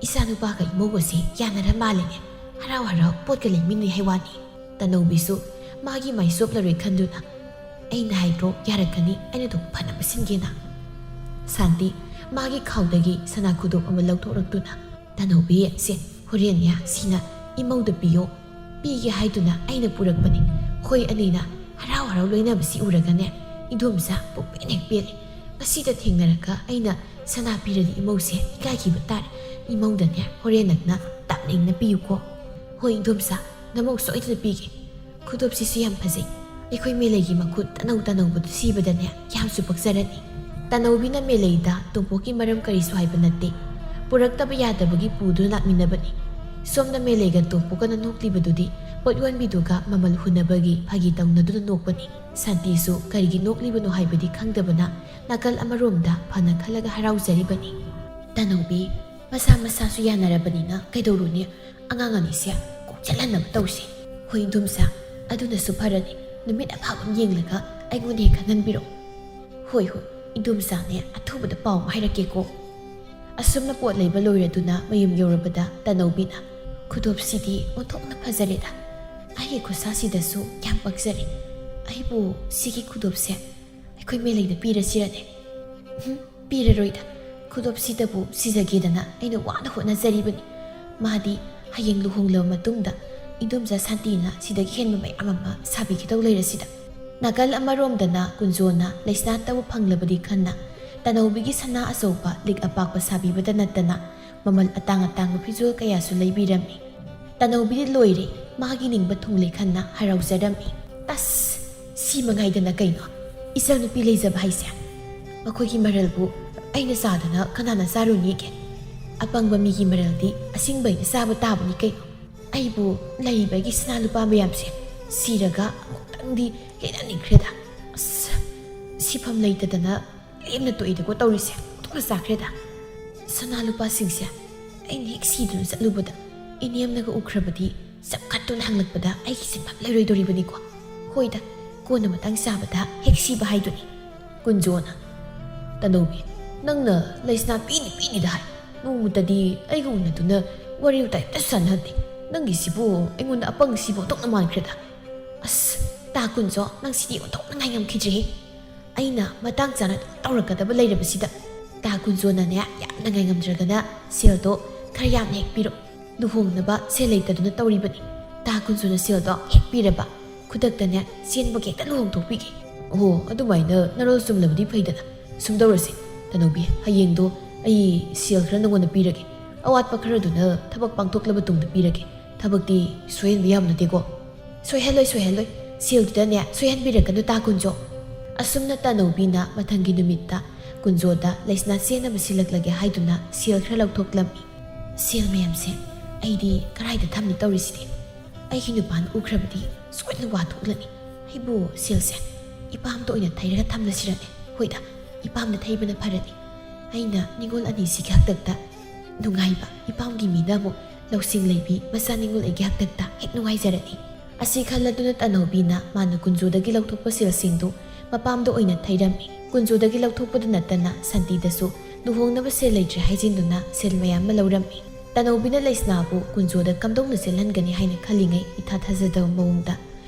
ꯏꯆꯥ ꯅꯨꯄꯥꯒ ꯏꯃꯧꯒꯁꯤ ꯌꯥꯅꯔ ꯃꯥꯜꯂꯦꯅꯦ꯫ ꯍꯔꯥꯎ ꯍꯔꯥꯎ ꯄꯣꯠꯀ ꯂꯩꯃꯤꯟꯅꯩ ꯍꯥꯏ ꯋꯥꯅꯤ꯫" ꯇꯅꯧꯕꯤꯁꯨ ꯃꯥꯒꯤ ꯃꯥꯏ ꯆꯣꯞꯂꯔꯣꯏ ꯈꯟꯗꯨꯅ, ꯑꯩꯅ ꯍꯥꯏꯗ꯭ꯔꯣ ꯌꯥꯔꯛꯀꯅꯤ, ꯑꯩꯅ ꯑꯗꯨꯝ ꯐꯅꯕ ꯁꯤꯟꯒꯦꯅ꯫ ꯁꯥꯟꯇꯤ ꯃꯥꯒꯤ ꯈꯥꯎꯗꯒꯤ ꯁꯅꯥ ꯈꯨꯗꯣꯞ ꯑꯃ ꯂꯧꯊꯣꯛꯂꯛꯇꯨꯅ, "ꯇꯅꯧꯕꯤ, ꯁꯦ, ꯍꯣꯔꯦꯟꯅꯦ ꯁꯤꯅ ꯏꯃꯧꯗ ꯄꯤꯌꯣ꯫ ꯄꯤꯒꯦ ꯍꯥꯏꯗꯨꯅ ꯑꯩꯅ ꯄꯨꯔꯛꯄꯅꯤ꯫ ꯑꯩꯈꯣꯏ ꯑꯅꯤꯅ ꯍꯔꯥꯎ ꯍꯔꯥꯎ ꯂꯣꯏꯅꯕꯁꯤ ꯎꯔꯒꯅꯦ, ꯏꯗꯣꯝꯆꯥ ꯄꯨꯛꯄꯦꯟ ꯍꯦꯛ ꯄꯦꯜꯂꯦ꯫ ꯉꯁꯤꯗ ꯊꯦꯡꯅꯔꯒ ꯑꯩꯅ ꯁꯅꯥ ꯄꯤꯔꯗꯤ ꯏꯃꯧꯁꯦ ꯏꯀꯥꯏꯈꯤꯕ ꯇꯥꯔꯦ꯫ ꯏꯃꯧꯗꯅꯦ ꯍꯣꯔꯦꯟ ꯅꯪꯅ ꯇꯞꯅ ꯏꯪꯅ ꯄꯤꯌꯨꯀꯣ꯫" "ꯍꯣꯏ ꯏꯗꯣꯝꯆꯥ, ꯅꯃꯧ ꯁꯣꯏꯗꯅ ꯄꯤꯒꯦ꯫ ꯈꯨꯗꯣꯞꯁꯤꯁꯨ ꯌꯥꯝ ꯐꯖꯩ꯫ ꯑꯩꯈꯣꯏ ꯃꯦꯂꯩꯒꯤ ꯃꯈꯨꯠ ꯇꯅꯧ ꯇꯅꯧꯕꯗꯨ ꯁꯤꯕꯗꯅꯦ ꯌꯥꯝꯁꯨ ꯄꯛꯆꯔꯅꯤ꯫" ꯇꯅꯧꯕꯤꯅ ꯃꯦꯂꯩꯗ ꯇꯣꯝꯄꯣꯛꯀꯤ ꯃꯔꯝ ꯀꯔꯤꯁꯨ ꯍꯥꯏꯕ ꯅꯠꯇꯦ꯫ ꯄꯨꯔꯛꯇꯕ ꯌꯥꯗꯕꯒꯤ ꯄꯨꯗꯨꯅ ꯂꯥꯛꯃꯤꯟꯅꯕꯅꯤ꯫ ꯁꯣꯝꯗ ꯃꯦꯂꯩꯒ ꯇꯣꯝꯄꯣꯛꯀꯅ ꯅꯣꯛꯂꯤꯕꯗꯨꯗꯤ ꯄꯣꯠ ꯌꯣꯟꯕꯤꯗꯨꯒ ꯃꯃꯜ ꯍꯨꯟꯅꯕꯒꯤ ꯐꯥꯒꯤ ꯇꯧꯅꯗꯨꯅ ꯅꯣꯛꯄꯅꯤ꯫ ꯁꯥꯟꯇꯤꯁꯨ ꯀꯔꯤꯒꯤ ꯅꯣꯛꯂꯤꯕꯅꯣ ꯍꯥꯏꯕꯗꯤ ꯈꯪꯗꯕꯅ ꯅꯥꯀꯜ ꯑꯃꯔꯣꯝꯗ ꯐꯅ ꯈꯜꯂꯒ ꯍꯔꯥꯎꯖꯔꯤꯕꯅꯤ꯫ "ꯇꯅꯧꯕꯤ, ꯃꯁꯥ ꯃꯁꯥꯁꯨ ꯌꯥꯅꯔꯕꯅꯤꯅ ꯀꯩꯗꯧꯔꯨꯅꯤ? ꯑꯉꯥꯡ ꯑꯅꯤꯁꯦ ꯀꯣꯛ ꯆꯠꯍꯟꯅꯕ ꯇꯧꯁꯤ꯫" "ꯍꯣꯏ ꯏꯗꯣꯝꯆꯥ, ꯑꯗꯨꯅꯁꯨ ꯐꯔꯅꯤ꯫ ꯅꯨꯃꯤꯠ ꯑꯐꯕ ꯑꯃ ꯌꯦꯡꯂꯒ ꯑꯩꯉꯣꯟꯗ ꯍꯦꯛ ꯈꯪꯍꯟꯕꯤꯔꯛꯑꯣ꯫" "ꯍꯣꯏ ꯍꯣꯏ, ꯏꯗꯣꯝꯆꯥꯅꯦ ꯑꯊꯨꯕꯗ ꯄꯥꯎ ꯑꯃ ꯍꯥꯏꯔꯛꯀꯦꯀꯣ꯫" ꯑꯁꯨꯝꯅ ꯄꯣꯠ ꯂꯩꯕ ꯂꯣꯏꯔꯗꯨꯅ ꯃꯌꯨꯝ ꯌꯧꯔꯕꯗ ꯇꯅꯧꯕꯤꯅ, "ꯈꯨꯗꯣꯞꯁꯤꯗꯤ ꯑꯣꯟꯊꯣꯛꯅ ꯐꯖꯔꯦꯗ꯫ ꯑꯩꯒꯤ ꯈꯨꯠꯁꯥꯁꯤꯗꯁꯨ ꯌꯥꯝ ꯄꯛꯆꯔꯦ꯫ ꯑꯩꯕꯨ ꯁꯤꯒꯤ ꯈꯨꯗꯣꯞꯁꯦ ꯑꯩꯈꯣꯏ ꯃꯦꯂꯩꯗ ꯄꯤꯔꯁꯤꯔꯅꯦ?" "ꯍꯨꯝ, ꯄꯤꯔꯔꯣꯏꯗ꯫ ꯈꯨꯗꯣꯞꯁꯤꯗꯕꯨ ꯁꯤꯖꯒꯦꯗꯅ ꯑꯩꯅ ꯋꯥꯅ ꯍꯣꯠꯅꯖꯔꯤꯕꯅꯤ꯫ ꯃꯥꯗꯤ ꯍꯌꯦꯡ ꯂꯨꯍꯣꯡꯂꯕ ꯃꯇꯨꯡꯗ ꯏꯗꯣꯝꯆꯥ ꯁꯥꯟꯇꯤꯅ ꯁꯤꯗꯒꯤ ꯍꯦꯟꯕ ꯃꯌꯥꯝ ꯑꯃ ꯁꯥꯕꯤꯒꯗꯧ ꯂꯩꯔꯁꯤꯗ꯫" ꯅꯥꯀꯜ ꯑꯃꯔꯣꯝꯗꯅ ꯀꯨꯟꯖꯣꯅ ꯂꯩꯁꯅꯥ ꯇꯧꯕ ꯐꯪꯂꯕꯗꯤ ꯈꯟꯅ ꯇꯅꯧꯕꯤꯒꯤ ꯁꯅꯥ ꯑꯆꯧꯕ ꯂꯤꯛ ꯑꯄꯥꯛꯄ ꯁꯥꯕꯤꯕꯗ ꯅꯠꯇꯅ ꯃꯃꯜ ꯑꯇꯥꯡ ꯑꯇꯥꯡꯕ ꯐꯤꯖꯣꯜ ꯀꯌꯥꯁꯨ ꯂꯩꯕꯤꯔꯝꯃꯤ꯫ ꯇꯅꯧꯕꯤꯗꯤ ꯂꯣꯏꯔꯦ, ꯃꯥꯒꯤ ꯅꯤꯡꯕ ꯊꯨꯡꯂꯦ ꯈꯟꯅ ꯍꯔꯥꯎꯖꯔꯝꯃꯤ꯫ "ꯑꯁ, ꯁꯤ ꯃꯉꯥꯏꯗꯅ ꯀꯩꯅꯣ ꯏꯆꯥꯅꯨꯄꯤ ꯂꯩꯖꯕ ꯍꯥꯏꯁꯦ? ꯃꯈꯣꯏꯒꯤ ꯃꯔꯜꯕꯨ ꯑꯩꯅ ꯆꯥꯗꯅ ꯀꯅꯥꯅ ꯆꯥꯔꯨꯅꯤꯒꯦ? ꯑꯄꯪꯕ ꯃꯤꯒꯤ ꯃꯔꯜꯗꯤ ꯑꯁꯤꯡꯕ ꯑꯩꯅ ꯆꯥꯕ ꯇꯥꯕꯅꯤ ꯀꯩꯅꯣ꯫ ꯑꯩꯕꯨ ꯂꯩꯔꯤꯕ ꯑꯩꯒꯤ ꯁꯅꯥ ꯂꯨꯄꯥ ꯃꯌꯥꯝꯁꯦ ꯁꯤꯔꯒ ꯑꯃꯨꯛꯇꯪꯗꯤ ꯂꯩꯅꯅꯤꯡꯈ꯭ꯔꯦꯗ꯫ ꯑꯁ, ꯁꯤꯐꯝ ꯂꯩꯇꯗꯅ ꯂꯦꯝꯅ ꯇꯣꯛꯏꯗꯀꯣ ꯇꯧꯔꯤꯁꯦ, ꯑꯣꯟꯊꯣꯛꯅ ꯆꯥꯈ꯭ꯔꯦꯗ꯫ ꯁꯅꯥ ꯂꯨꯄꯥꯁꯤꯡꯁꯦ ꯑꯩꯅ ꯍꯦꯛ ꯁꯤꯗꯨꯅ ꯆꯠꯂꯨꯕꯗ ꯏꯅꯦꯝꯅꯒ ꯎꯈ꯭ꯔꯕꯗꯤ ꯆꯞꯈꯠꯇꯨꯅ ꯍꯪꯂꯛꯄꯗ ꯑꯩꯒꯤ ꯁꯤꯟꯐꯝ ꯂꯩꯔꯣꯏꯗꯧꯔꯤꯕꯅꯤꯀꯣ꯫ ꯍꯣꯏꯗ, ꯀꯣꯟꯅ ꯃꯇꯥꯡ ꯆꯥꯕꯗ ꯍꯦꯛ ꯁꯤꯕ ꯍꯥꯏꯗꯨꯅꯤ꯫" ꯀꯨꯟꯖꯣꯅ, "ꯇꯅꯧꯕꯤ, ꯅꯪꯅ ꯂꯩꯁꯅꯥ ꯄꯤꯅꯤ ꯄꯤꯅꯤꯗ ꯍꯥꯏ, ꯅꯣꯡꯃꯇꯗꯤ ꯑꯩꯒ ꯎꯅꯗꯨꯅ ꯋꯥꯔꯤ ꯋꯥꯇꯥꯏ ꯑꯝꯇ ꯁꯥꯟꯅꯍꯟꯗꯦ꯫ ꯅꯪꯒꯤꯁꯤꯕꯨ ꯑꯩꯉꯣꯟꯗ ꯑꯄꯪ ꯁꯤꯕ ꯑꯣꯟꯊꯣꯛꯅ ꯃꯥꯟꯈ꯭ꯔꯦꯗ꯫ ꯑꯁ, "ꯇꯥ ꯀꯨꯟꯖꯣ, ꯅꯪ ꯁꯤꯗꯤ ꯑꯣꯟꯊꯣꯛꯅ ꯉꯥꯏꯉꯝꯈꯤꯗ꯭ꯔꯦꯍꯦ꯫ ꯑꯩꯅ ꯃꯇꯥꯡ ꯆꯥꯅ ꯑꯗꯨꯝ ꯇꯧꯔꯛꯀꯗꯕ ꯂꯩꯔꯕꯁꯤꯗ, ꯇꯥ ꯀꯨꯟꯖꯣꯅꯅꯦ, ꯌꯥꯝꯅ ꯉꯥꯏꯉꯝꯗ꯭ꯔꯒꯅ ꯁꯦꯜꯗꯣ ꯈꯔ ꯌꯥꯝꯅ ꯍꯦꯛ ꯄꯤꯔꯣ꯫ ꯂꯨꯍꯣꯡꯅꯕ ꯁꯦꯜ ꯂꯩꯇꯗꯨꯅ ꯇꯧꯔꯤꯕꯅꯤ꯫ ꯇꯥ ꯀꯨꯟꯖꯣꯅ ꯁꯦꯜꯗꯣ ꯍꯦꯛ ꯄꯤꯔꯕ, ꯈꯨꯗꯛꯇꯅꯦ ꯆꯦꯟꯕꯒ ꯍꯦꯛꯇ ꯂꯨꯍꯣꯡꯊꯣꯛꯄꯤꯒꯦ꯫" "ꯑꯣ, ꯑꯗꯨꯃꯥꯏꯅ ꯅꯔꯣꯜ ꯆꯨꯝꯂꯕꯗꯤ ꯐꯩꯗꯅ꯫ ꯁꯨꯝ ꯇꯧꯔꯁꯤ, ꯇꯅꯧꯕꯤ, ꯍꯌꯦꯡꯗꯣ ꯑꯩ ꯁꯦꯜ ꯈꯔ ꯅꯉꯣꯟꯗ ꯄꯤꯔꯒꯦ꯫ ꯑꯋꯥꯠꯄ ꯈꯔꯗꯨꯅ ꯊꯕꯛ ꯄꯥꯡꯊꯣꯛꯂꯕ ꯇꯨꯡꯗ ꯄꯤꯔꯒꯦ꯫ ꯊꯕꯛꯇꯤ ꯁꯣꯏꯍꯟꯕ ꯌꯥꯕ ꯅꯠꯇꯦꯀꯣ꯫" "ꯁꯣꯏꯍꯜꯂꯣꯏ, ꯁꯣꯏꯍꯜꯂꯣꯏ꯫ ꯁꯦꯜꯗꯨꯗꯅꯦ ꯁꯣꯏꯍꯟꯕꯤꯔꯛꯀꯅꯨ, ꯇꯥ ꯀꯨꯟꯖꯣ꯫" ꯑꯁꯨꯝꯅ ꯇꯅꯧꯕꯤꯅ ꯃꯊꯪꯒꯤ ꯅꯨꯃꯤꯠꯇ ꯀꯨꯟꯖꯣꯗ ꯂꯩꯁꯅꯥ ꯆꯦꯟꯅꯕ ꯁꯤꯜꯂꯛꯂꯒꯦ ꯍꯥꯏꯗꯨꯅ ꯁꯦꯜ ꯈꯔ ꯂꯧꯊꯣꯛꯂꯝꯃꯤ꯫ "ꯁꯦꯜ ꯃꯌꯥꯝꯁꯦ ꯑꯩꯗꯤ ꯀꯔꯥꯏꯗ ꯊꯝꯅꯤ ꯇꯧꯔꯤꯁꯤꯗꯤ? ꯑꯩꯒꯤ ꯅꯨꯄꯥꯅ ꯎꯈ꯭ꯔꯕꯗꯤ ꯁꯣꯏꯗꯅ ꯋꯥ ꯊꯣꯛꯂꯅꯤ꯫ ꯑꯩꯕꯨ ꯁꯦꯜꯁꯦ ꯏꯄꯥꯝꯗ ꯑꯣꯏꯅ ꯊꯩꯔꯒ ꯊꯝꯂꯁꯤꯔꯅꯦ? ꯍꯣꯏꯗ, ꯏꯄꯥꯝꯗ ꯊꯩꯕꯅ ꯐꯔꯅꯤ꯫ ꯑꯩꯅ ꯅꯤꯉꯣꯜ ꯑꯅꯤꯁꯤꯒꯤ ꯍꯥꯛꯇꯛꯇ ꯅꯨꯡꯉꯥꯏꯕ, ꯏꯄꯥꯝꯒꯤ ꯃꯤꯅ ꯑꯃꯨꯛ ꯂꯧꯁꯤꯡ ꯂꯩꯕꯤ ꯃꯆꯥ ꯅꯤꯉꯣꯜ ꯑꯩꯒꯤ ꯍꯥꯛꯇꯛꯇ ꯍꯦꯛ ꯅꯨꯡꯉꯥꯏꯖꯔꯅꯤ꯫" ꯑꯁꯤ ꯈꯜꯂꯗꯨꯅ ꯇꯅꯧꯕꯤꯅ ꯃꯥꯅ ꯀꯨꯟꯖꯣꯗꯒꯤ ꯂꯧꯊꯣꯛꯄ ꯁꯦꯜꯁꯤꯡꯗꯨ ꯃꯄꯥꯝꯗ ꯑꯣꯏꯅ ꯊꯩꯔꯝꯃꯤ꯫ ꯀꯨꯟꯖꯣꯗꯒꯤ ꯂꯧꯊꯣꯛꯄꯗ ꯅꯠꯇꯅ ꯁꯥꯟꯇꯤꯗꯁꯨ ꯂꯨꯍꯣꯡꯅꯕ ꯁꯦꯜ ꯂꯩꯇ꯭ꯔꯦ ꯍꯥꯏꯖꯤꯟꯗꯨꯅ ꯁꯦꯜ ꯃꯌꯥꯝ ꯑꯃ ꯂꯧꯔꯝꯃꯤ꯫ ꯇꯅꯧꯕꯤꯅ ꯂꯩꯁꯅꯥꯕꯨ ꯀꯨꯟꯖꯣꯗ ꯀꯝꯗꯧꯅ ꯆꯦꯜꯍꯟꯒꯅꯤ ꯍꯥꯏꯅ ꯈꯜꯂꯤꯉꯩ ꯏꯊꯥ ꯊꯥꯖꯗꯕ ꯃꯑꯣꯡꯗ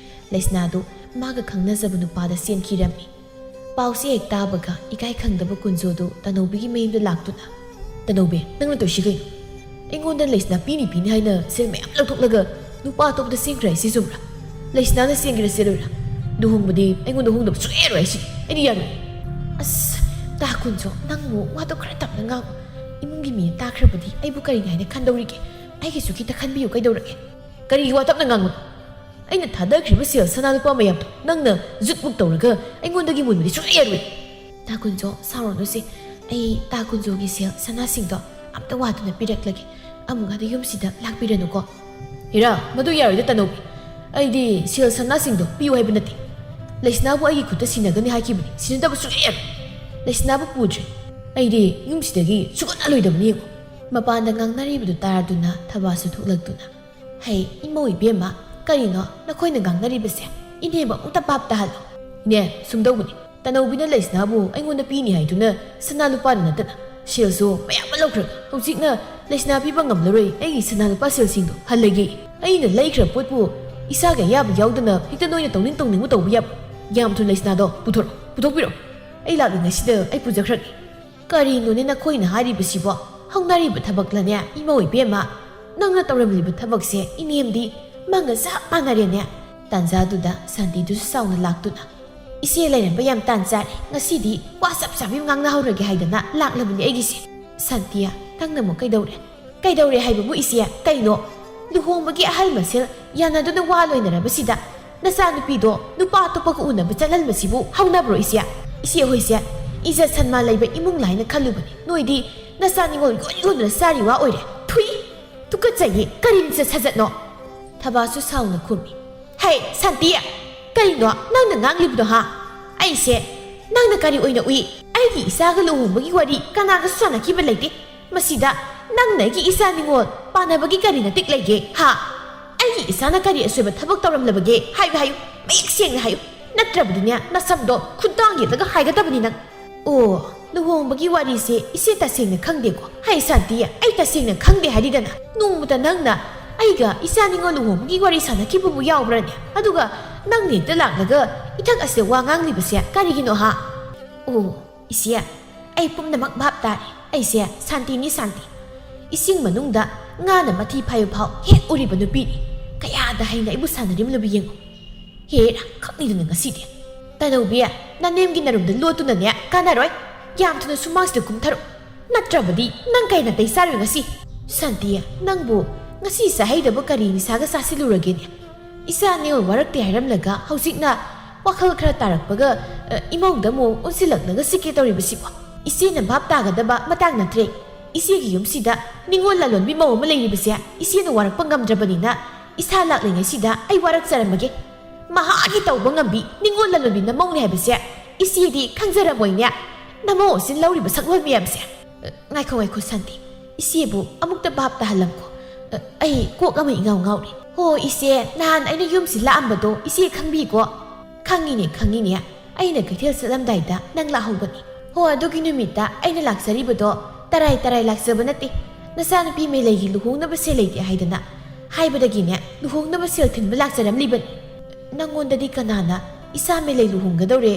ꯂꯩꯁꯅꯥꯗꯨ ꯃꯥꯒ ꯈꯪꯅꯖꯕ ꯅꯨꯄꯥꯗ ꯆꯦꯟꯈꯤꯔꯝꯃꯤ꯫ ꯄꯥꯎꯁꯤ ꯍꯦꯛ ꯇꯥꯕꯒ ꯏꯀꯥꯏ ꯈꯪꯗꯕ ꯀꯨꯟꯖꯣꯗꯨ ꯇꯅꯧꯕꯤꯒꯤ ꯃꯌꯨꯝꯗ ꯂꯥꯛꯇꯨꯅ, "ꯇꯅꯧꯕꯤ, ꯅꯪꯅ ꯇꯧꯏꯁꯤ ꯀꯩꯅꯣ? ꯑꯩꯉꯣꯟꯗ ꯂꯩꯁꯅꯥ ꯄꯤꯅꯤ ꯄꯤꯅꯤ ꯍꯥꯏꯅ ꯁꯦꯜ ꯃꯌꯥꯝ ꯂꯧꯊꯣꯛꯂꯒ ꯅꯨꯄꯥ ꯑꯇꯣꯞꯄꯗ ꯆꯦꯟꯈ꯭ꯔꯦ ꯍꯥꯏꯁꯤ ꯆꯨꯝꯕ꯭ꯔꯥ? ꯂꯩꯁꯅꯥꯅ ꯆꯦꯟꯒꯦꯔꯥ ꯆꯦꯜꯂꯣꯏꯔꯥ? ꯂꯨꯍꯣꯡꯕꯗꯤ ꯑꯩꯉꯣꯟꯗ ꯍꯣꯡꯗꯕ ꯁꯨꯡꯌꯥ ꯌꯥꯔꯣꯏ ꯍꯥꯏꯁꯤꯅꯤ꯫ ꯑꯩꯗꯤ ꯌꯥꯔꯣꯏ꯫" "ꯑꯁ, ꯇꯥ ꯀꯨꯟꯖꯣ, ꯅꯪꯕꯨ ꯋꯥꯗꯣ ꯈꯔ ꯇꯞꯅ ꯉꯥꯡꯉꯨ꯫ ꯏꯃꯨꯡꯒꯤ ꯃꯤꯅ ꯇꯥꯈ꯭ꯔꯕꯗꯤ ꯑꯩꯕꯨ ꯀꯔꯤꯅꯤ ꯍꯥꯏꯅ ꯈꯟꯗꯧꯔꯤꯒꯦ? ꯑꯩꯒꯤꯁꯨ ꯈꯤꯇ ꯈꯟꯕꯤꯌꯨ ꯀꯩꯗꯧꯔꯒꯦ?" "ꯀꯔꯤꯒꯤ ꯋꯥ ꯇꯞꯅ ꯉꯥꯡꯕꯅꯣ? ꯑꯩꯅ ꯊꯥꯗꯈ꯭ꯔꯤꯕ ꯁꯦꯜ ꯁꯅꯥ ꯂꯨꯄꯥ ꯃꯌꯥꯝꯗꯣ ꯅꯪꯅ ꯖꯨꯠ ꯃꯨꯛ ꯇꯧꯔꯒ ꯑꯩꯉꯣꯟꯗꯒꯤ ꯃꯨꯟꯕꯗꯤ ꯁꯨꯡꯌꯥ ꯌꯥꯔꯣꯏ꯫" "ꯇꯥ ꯀꯨꯟꯖꯣ, ꯁꯥꯎꯔꯅꯨꯁꯦ꯫ ꯑꯩ ꯇꯥ ꯀꯨꯟꯖꯣꯒꯤ ꯁꯦꯜ ꯁꯅꯥꯁꯤꯡꯗꯣ ꯑꯝꯇ ꯋꯥꯗꯅ ꯄꯤꯔꯛꯂꯒꯦ꯫ ꯑꯃꯨꯛ ꯍꯟꯅ ꯌꯨꯝꯁꯤꯗ ꯂꯥꯛꯄꯤꯔꯅꯨꯀꯣ꯫" "ꯍꯦꯔꯥ, ꯃꯗꯨ ꯌꯥꯔꯣꯏꯗ ꯇꯅꯧꯕꯤ꯫ ꯑꯩꯗꯤ ꯁꯦꯜ ꯁꯅꯥꯁꯤꯡꯗꯣ ꯄꯤꯌꯨ ꯍꯥꯏꯕ ꯅꯠꯇꯦ꯫ ꯂꯩꯁꯅꯥꯕꯨ ꯑꯩꯒꯤ ꯈꯨꯠꯇ ꯁꯤꯟꯅꯒꯅꯤ ꯍꯥꯏꯈꯤꯕꯅꯤ꯫ ꯁꯤꯟꯅꯗꯕ ꯁꯨꯡꯌꯥ ꯌꯥꯔꯣꯏ꯫ ꯂꯩꯁꯅꯥꯕꯨ ꯄꯨꯗ꯭ꯔꯦ꯫ ꯑꯩꯗꯤ ꯌꯨꯝꯁꯤꯗꯒꯤ ꯁꯨꯡꯍꯜꯂꯣꯏꯗꯕꯅꯤ ꯌꯦꯡꯉꯨ꯫" ꯃꯄꯥꯟꯗ ꯉꯥꯡꯅꯔꯤꯕꯗꯨ ꯇꯥꯔꯗꯨꯅ ꯊꯕꯥꯁꯨ ꯊꯣꯛꯂꯛꯇꯨꯅ, "ꯍꯩ, ꯏꯃꯧ ꯏꯕꯦꯝꯃ, ꯀꯔꯤꯅꯣ ꯅꯈꯣꯏꯅ ꯉꯥꯡꯅꯔꯤꯕꯁꯦ? ꯏꯅꯦꯕꯨ ꯑꯃꯨꯛꯇ ꯚꯥꯞ ꯇꯥꯍꯜꯂꯣ꯫" "ꯏꯅꯦ, ꯁꯨꯝ ꯇꯧꯕꯅꯤ꯫ ꯇꯅꯧꯕꯤꯅ ꯂꯩꯁꯅꯥꯕꯨ ꯑꯩꯉꯣꯟꯗ ꯄꯤꯅꯤ ꯍꯥꯏꯗꯨꯅ ꯁꯅꯥ ꯂꯨꯄꯥꯗ ꯅꯠꯇꯅ ꯁꯦꯜꯁꯨ ꯃꯌꯥꯝ ꯑꯃ ꯂꯧꯈ꯭ꯔꯒ ꯍꯧꯖꯤꯛꯅ ꯂꯩꯁꯅꯥ ꯄꯤꯕ ꯉꯝꯂꯔꯣꯏ, ꯑꯩꯒꯤ ꯁꯅꯥ ꯂꯨꯄꯥ ꯁꯦꯜꯁꯤꯡꯗꯣ ꯍꯜꯂꯒꯦ꯫ ꯑꯩꯅ ꯂꯩꯈ꯭ꯔ ꯄꯣꯠꯄꯨ ꯏꯁꯥꯒꯤ ꯑꯌꯥꯕ ꯌꯥꯎꯗꯅ ꯍꯦꯛꯇ ꯅꯣꯏꯅ ꯇꯧꯅꯤꯡ ꯇꯧꯅꯤꯡꯕ ꯇꯧꯕ ꯌꯥꯕ? ꯌꯥꯝ ꯊꯨꯅ ꯂꯩꯁꯅꯥꯗꯣ ꯄꯨꯊꯣꯔꯛꯑꯣ, ꯄꯨꯊꯣꯛꯄꯤꯔꯣ꯫ ꯑꯩ ꯂꯥꯛꯂꯤꯉꯩꯁꯤꯗ ꯑꯩ ꯄꯨꯖꯈ꯭ꯔꯒꯦ꯫ ꯀꯔꯤꯅꯣꯅꯦ ꯅꯈꯣꯏꯅ ꯍꯥꯏꯔꯤꯕꯁꯤꯕꯣ? ꯍꯧꯅꯔꯤꯕ ꯊꯕꯛꯂꯅꯦ, ꯏꯃꯧ ꯏꯕꯦꯝꯃ? ꯅꯪꯅ ꯇꯧꯔꯝꯂꯤꯕ ꯊꯕꯛꯁꯦ ꯏꯅꯦꯝꯗꯤ ꯃꯪꯒ ꯆꯞ ꯃꯥꯟꯅꯔꯦꯅꯦ꯫ ꯇꯥꯟꯖꯥꯗꯨꯗ ꯁꯥꯟꯇꯤꯗꯨꯁꯨ ꯁꯥꯎꯅ ꯂꯥꯛꯇꯨꯅ, "ꯏꯆꯦ ꯂꯩꯔꯝꯕ ꯌꯥꯝ ꯇꯥꯟ ꯆꯥꯔꯦ, ꯉꯁꯤꯗꯤ ꯋꯥ ꯆꯞ ꯆꯥꯕꯤ ꯑꯃ ꯉꯥꯡꯅꯍꯧꯔꯒꯦ ꯍꯥꯏꯗꯅ ꯂꯥꯛꯂꯕꯅꯤ ꯑꯩꯒꯤꯁꯦ꯫" "ꯁꯥꯟꯇꯤ, ꯅꯪꯅ ꯑꯃꯨꯛ ꯀꯩꯗꯧꯔꯦ?" "ꯀꯩꯗꯧꯔꯦ ꯍꯥꯏꯕꯕꯨ ꯏꯆꯦ, ꯀꯩꯅꯣ? ꯂꯨꯍꯣꯡꯕꯒꯤ ꯑꯍꯜ ꯃꯁꯦꯜ ꯌꯥꯅꯗꯨꯅ ꯋꯥ ꯂꯣꯏꯅꯔꯕꯁꯤꯗ ꯅꯆꯥꯅꯨꯄꯤꯗꯣ ꯅꯨꯄꯥ ꯑꯇꯣꯞꯄꯒ ꯎꯅꯕ ꯆꯠꯍꯟꯕꯁꯤꯕꯨ ꯍꯧꯅꯕ꯭ꯔꯣ ꯏꯆꯦ?" "ꯏꯆꯦ ꯍꯣꯏꯁꯦ ꯏꯖꯠ ꯁꯟꯃꯥꯟ ꯂꯩꯕ ꯏꯃꯨꯡ ꯂꯥꯏꯅ ꯈꯜꯂꯨꯕꯅꯤ, ꯅꯣꯏꯗꯤ ꯅꯆꯥ ꯅꯤꯉꯣꯜ ꯌꯣꯟ ꯌꯣꯟꯗꯨꯅ ꯆꯥꯔꯤ ꯋꯥ ꯑꯣꯏꯔꯦ꯫ ꯊꯨꯏ! ꯇꯨꯀꯠꯆꯩꯌꯦ, ꯀꯔꯤ ꯂꯤꯆꯠ ꯁꯥꯖꯠꯅꯣ?" ꯊꯕꯥꯁꯨ ꯁꯥꯎꯅ ꯈꯨꯝꯃꯤ꯫ "ꯍꯦ ꯁꯥꯟꯇꯤ, ꯀꯔꯤꯅꯣ ꯅꯪꯅ ꯉꯥꯡꯂꯤꯕꯗꯣ ꯍꯥ? ꯑꯩꯁꯦ ꯅꯪꯅ ꯀꯔꯤ ꯑꯣꯏꯅ ꯎꯏ? ꯑꯩꯒꯤ ꯏꯆꯥꯒ ꯂꯨꯍꯣꯡꯕꯒꯤ ꯋꯥꯔꯤ ꯀꯅꯥꯒꯁꯨ ꯁꯥꯟꯅꯈꯤꯕ ꯂꯩꯇꯦ꯫ ꯃꯁꯤꯗ ꯅꯪꯅ ꯑꯩꯒꯤ ꯏꯆꯥ ꯅꯤꯉꯣꯜ ꯄꯥꯟꯅꯕꯒꯤ ꯀꯔꯤ ꯅꯇꯤꯛ ꯂꯩꯒꯦ ꯍꯥ? ꯑꯩꯒꯤ ꯏꯆꯥꯅ ꯀꯔꯤ ꯑꯁꯣꯏꯕ ꯊꯕꯛ ꯇꯧꯔꯝꯂꯕꯒꯦ? ꯍꯥꯏꯌꯨ, ꯍꯥꯏꯌꯨ, ꯃꯌꯦꯛ ꯁꯦꯡꯅ ꯍꯥꯏꯌꯨ, ꯅꯠꯇ꯭ꯔꯕꯗꯤꯅꯦ ꯅꯁꯝꯗꯣ ꯈꯨꯠꯇꯥꯡ ꯌꯦꯠꯂꯒ ꯍꯥꯏꯒꯗꯕꯅꯤ ꯅꯪ꯫" "ꯑꯣ, ꯂꯨꯍꯣꯡꯕꯒꯤ ꯋꯥꯔꯤꯁꯦ ꯏꯆꯦ ꯇꯁꯦꯡꯅ ꯈꯪꯗꯦꯀꯣ?" "ꯍꯩ ꯁꯥꯟꯇꯤ, ꯑꯩ ꯇꯁꯦꯡꯅ ꯈꯪꯗꯦ ꯍꯥꯏꯔꯤꯗꯅ꯫ ꯅꯣꯡꯃꯇ ꯅꯪꯅ ꯑꯩꯒ ꯏꯆꯥ ꯅꯤꯉꯣꯜ ꯂꯨꯍꯣꯡꯕꯒꯤ ꯋꯥꯔꯤ ꯁꯥꯟꯅꯈꯤꯕꯕꯨ ꯌꯥꯎꯕ꯭ꯔꯅꯦ? ꯑꯗꯨꯒ ꯅꯪꯅ ꯍꯦꯛꯇ ꯂꯥꯛꯂꯒ ꯏꯊꯛ ꯑꯁꯤꯗ ꯋꯥ ꯉꯥꯡꯂꯤꯕꯁꯦ ꯀꯔꯤꯒꯤꯅꯣ ꯍꯥ?" "ꯑꯣ, ꯏꯆꯦ, ꯑꯩ ꯄꯨꯝꯅꯃꯛ ꯚꯥꯞ ꯇꯥꯔꯦ꯫ ꯑꯩꯁꯦ ꯁꯥꯟꯇꯤꯅꯤ, ꯁꯥꯟꯇꯤ꯫ ꯏꯁꯤꯡ ꯃꯅꯨꯡꯗ ꯉꯥꯅ ꯃꯊꯤ ꯐꯥꯏꯕ ꯐꯥꯎ ꯍꯦꯛ ꯎꯔꯤꯕ ꯅꯨꯄꯤꯅꯤ꯫ ꯀꯌꯥꯗ ꯍꯩꯅ ꯑꯩꯕꯨ ꯁꯥꯟꯅꯔꯤꯕꯅꯣꯕ ꯌꯦꯡꯉꯨ꯫ ꯍꯦꯔꯥ, ꯈꯪꯅꯤꯗꯅ ꯉꯁꯤꯗꯤ꯫ ꯇꯅꯧꯕꯤ, ꯅꯅꯦꯝꯒꯤ ꯅꯔꯨꯝꯗ ꯂꯣꯠꯇꯨꯅꯅꯦ ꯀꯥꯟꯅꯔꯣꯏ꯫ ꯌꯥꯝ ꯊꯨꯅ ꯁꯨꯃꯥꯡꯁꯤꯗ ꯀꯨꯝꯊꯔꯣ꯫ ꯅꯠꯇ꯭ꯔꯕꯗꯤ ꯅꯪ ꯀꯩꯅ ꯇꯩ ꯆꯥꯔꯣꯏ ꯉꯁꯤ꯫" "ꯁꯥꯟꯇꯤ, ꯅꯪꯕꯨ ꯉꯁꯤ ꯆꯥꯍꯩꯗꯕ ꯀꯔꯤ ꯅꯤꯁꯥꯒ ꯆꯥꯁꯤꯜꯂꯨꯔꯒꯦꯅꯦ? ꯏꯆꯥ ꯅꯦ ꯋꯥꯔꯛꯇꯦ ꯍꯥꯏꯔꯝꯂꯒ ꯍꯧꯖꯤꯛꯅ ꯋꯥꯈꯜ ꯈꯔ ꯇꯥꯔꯛꯄꯒ, ꯑ, ꯏꯃꯧꯗ ꯑꯃꯨꯛ ꯑꯣꯟꯁꯤꯜꯂꯛꯂꯒ ꯁꯤꯛꯀꯦ ꯇꯧꯔꯤꯕꯁꯤꯕꯣ? ꯏꯆꯦꯅ ꯚꯥꯞ ꯇꯥꯒꯗꯕ ꯃꯇꯥꯡ ꯅꯠꯇ꯭ꯔꯦ꯫ ꯏꯆꯦꯒꯤ ꯌꯨꯝꯁꯤꯗ ꯅꯤꯉꯣꯜ ꯂꯂꯣꯟꯕꯤ ꯃꯧ ꯑꯃ ꯂꯩꯔꯤꯕꯁꯦ ꯏꯆꯦꯅ ꯋꯥꯔꯛꯄ ꯉꯝꯗ꯭ꯔꯕꯅꯤꯅ ꯏꯁꯥ ꯂꯥꯛꯂꯤꯉꯩꯁꯤꯗ ꯑꯩ ꯋꯥꯔꯛꯆꯔꯝꯃꯒꯦ꯫ ꯃꯍꯥꯛꯀꯤ ꯇꯧꯕ ꯉꯝꯕꯤ ꯅꯤꯉꯣꯜ ꯂꯂꯣꯟꯕꯤ ꯅꯃꯧꯅꯦ ꯍꯥꯏꯕꯁꯦ ꯏꯆꯦꯗꯤ ꯈꯪꯖꯔꯝꯃꯣꯏꯅꯦ꯫ ꯅꯃꯧ ꯑꯁꯤ ꯂꯧꯔꯤꯕ ꯁꯛꯂꯣꯟ ꯃꯌꯥꯝꯁꯦ꯫" "ꯑ, ꯉꯥꯏꯈꯣ, ꯉꯥꯏꯈꯣ, ꯁꯥꯟꯇꯤ꯫ ꯏꯆꯦꯕꯨ ꯑꯃꯨꯛꯇ ꯚꯥꯞ ꯇꯥꯍꯜꯂꯝꯈꯣ꯫ ꯑ, ꯑꯩ ꯀꯣꯛ ꯑꯃ ꯏꯉꯥꯎ ꯉꯥꯎꯔꯤ꯫" "ꯍꯣ, ꯏꯆꯦ, ꯅꯍꯥꯟ ꯑꯩꯅ ꯌꯨꯝꯁꯤ ꯂꯥꯛꯑꯝꯕꯗꯣ ꯏꯆꯦ ꯈꯪꯕꯤꯀꯣ?" "ꯈꯪꯉꯤꯅꯦ, ꯈꯪꯉꯤꯅꯦ꯫ ꯑꯩꯅ ꯀꯩꯊꯦꯜ ꯆꯠꯂꯝꯗꯥꯏꯗ ꯅꯪ ꯂꯥꯛꯍꯧꯕꯅꯤ꯫" "ꯍꯣ, ꯑꯗꯨꯒꯤ ꯅꯨꯃꯤꯠꯇ ꯑꯩꯅ ꯂꯥꯛꯆꯔꯤꯕꯗꯣ ꯇꯔꯥꯏ ꯇꯔꯥꯏ ꯂꯥꯛꯆꯕ ꯅꯠꯇꯦ꯫ ꯅꯆꯥꯅꯨꯄꯤ ꯃꯦꯂꯩꯒꯤ ꯂꯨꯍꯣꯡꯅꯕ ꯁꯦꯜ ꯂꯩꯇꯦ ꯍꯥꯏꯗꯅ ꯍꯥꯏꯕꯗꯒꯤꯅꯦ ꯂꯨꯍꯣꯡꯅꯕ ꯁꯦꯜ ꯊꯤꯟꯕ ꯂꯥꯛꯆꯔꯝꯂꯤꯕꯅꯤ꯫ ꯅꯪꯉꯣꯟꯗꯗꯤ ꯀꯅꯥꯅ ꯏꯆꯥ ꯃꯦꯂꯩ ꯂꯨꯍꯣꯡꯒꯗꯧꯔꯦ,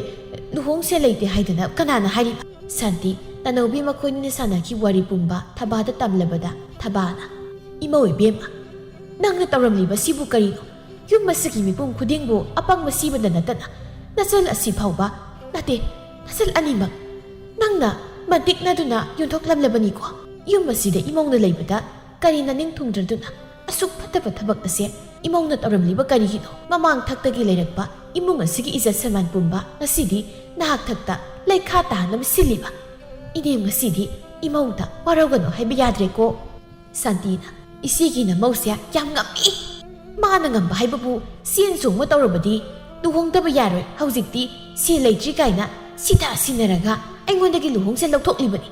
ꯂꯨꯍꯣꯡ ꯁꯦꯜ ꯂꯩꯇꯦ ꯍꯥꯏꯗꯅ ꯀꯅꯥꯅ ꯍꯥꯏꯔꯤꯕ? ꯁꯥꯟꯇꯤ, ꯇꯅꯧꯕꯤ ꯃꯈꯣꯏꯅꯤꯅ ꯁꯥꯟꯅꯈꯤꯕ ꯋꯥꯔꯤ ꯄꯨꯝꯕ ꯊꯕꯥꯗ ꯇꯝꯂꯕꯗ ꯊꯕꯥꯅ, "ꯏꯃꯧ ꯏꯕꯦꯝꯃ, ꯅꯪꯅ ꯇꯧꯔꯝꯂꯤꯕꯁꯤꯕꯨ ꯀꯔꯤꯅꯣ? ꯌꯨꯝ ꯑꯁꯤꯒꯤ ꯃꯤꯄꯨꯝ ꯈꯨꯗꯤꯡꯕꯨ ꯑꯄꯪꯕ ꯁꯤꯕꯗ ꯅꯠꯇꯅ ꯅꯆꯜ ꯑꯁꯤ ꯐꯥꯎꯕ, ꯅꯠꯇꯦ, ꯅꯆꯜ ꯑꯅꯤꯃꯛ ꯅꯪꯅ ꯃꯟꯇꯤꯛꯅꯗꯨꯅ ꯌꯣꯟꯊꯣꯛꯂꯝꯂꯕꯅꯤꯀꯣ꯫ ꯌꯨꯝ ꯑꯁꯤꯗ ꯏꯃꯧꯅ ꯂꯩꯕꯗ ꯀꯔꯤ ꯅꯅꯤꯡ ꯊꯨꯡꯗ꯭ꯔꯗꯨꯅ ꯑꯁꯨꯛ ꯐꯠꯇꯕ ꯊꯕꯛ ꯑꯁꯦ ꯏꯃꯧꯅ ꯇꯧꯔꯝꯂꯤꯕ ꯀꯔꯤꯒꯤꯅꯣ? ꯃꯃꯥꯡ ꯊꯛꯇꯒꯤ ꯂꯩꯔꯛꯄ ꯏꯃꯨꯡ ꯑꯁꯤꯒꯤ ꯏꯖꯠ ꯁꯟꯃꯥꯟ ꯄꯨꯝꯕ ꯉꯁꯤꯗꯤ ꯅꯍꯥꯛ ꯊꯛꯇ ꯂꯩꯈꯥ ꯇꯥꯍꯟꯅꯕ ꯁꯤꯜꯂꯤꯕ? ꯏꯅꯦꯝ, ꯉꯁꯤꯗꯤ ꯏꯃꯧꯗ ꯋꯥꯔꯧꯒꯅꯨ ꯍꯥꯏꯕ ꯌꯥꯗ꯭ꯔꯦꯀꯣ꯫" ꯁꯥꯟꯇꯤꯅ, "ꯏꯆꯦꯒꯤ ꯅꯃꯧꯁꯦ ꯌꯥꯝ ꯉꯝꯃꯤ꯫ ꯃꯥꯅ ꯉꯝꯕ ꯍꯥꯏꯕꯕꯨ ꯆꯦꯟ ꯆꯣꯡꯕ ꯇꯧꯔꯕꯗꯤ ꯂꯨꯍꯣꯡꯗꯕ ꯌꯥꯔꯣꯏ꯫ ꯍꯧꯖꯤꯛꯇꯤ ꯁꯦꯜ ꯂꯩꯇ꯭ꯔꯤ ꯀꯥꯏꯅ ꯁꯤꯊ ꯁꯤꯟꯅꯔꯒ ꯑꯩꯉꯣꯟꯗꯒꯤ ꯂꯨꯍꯣꯡꯁꯦ ꯂꯧꯊꯣꯛꯂꯤꯕꯅꯤ꯫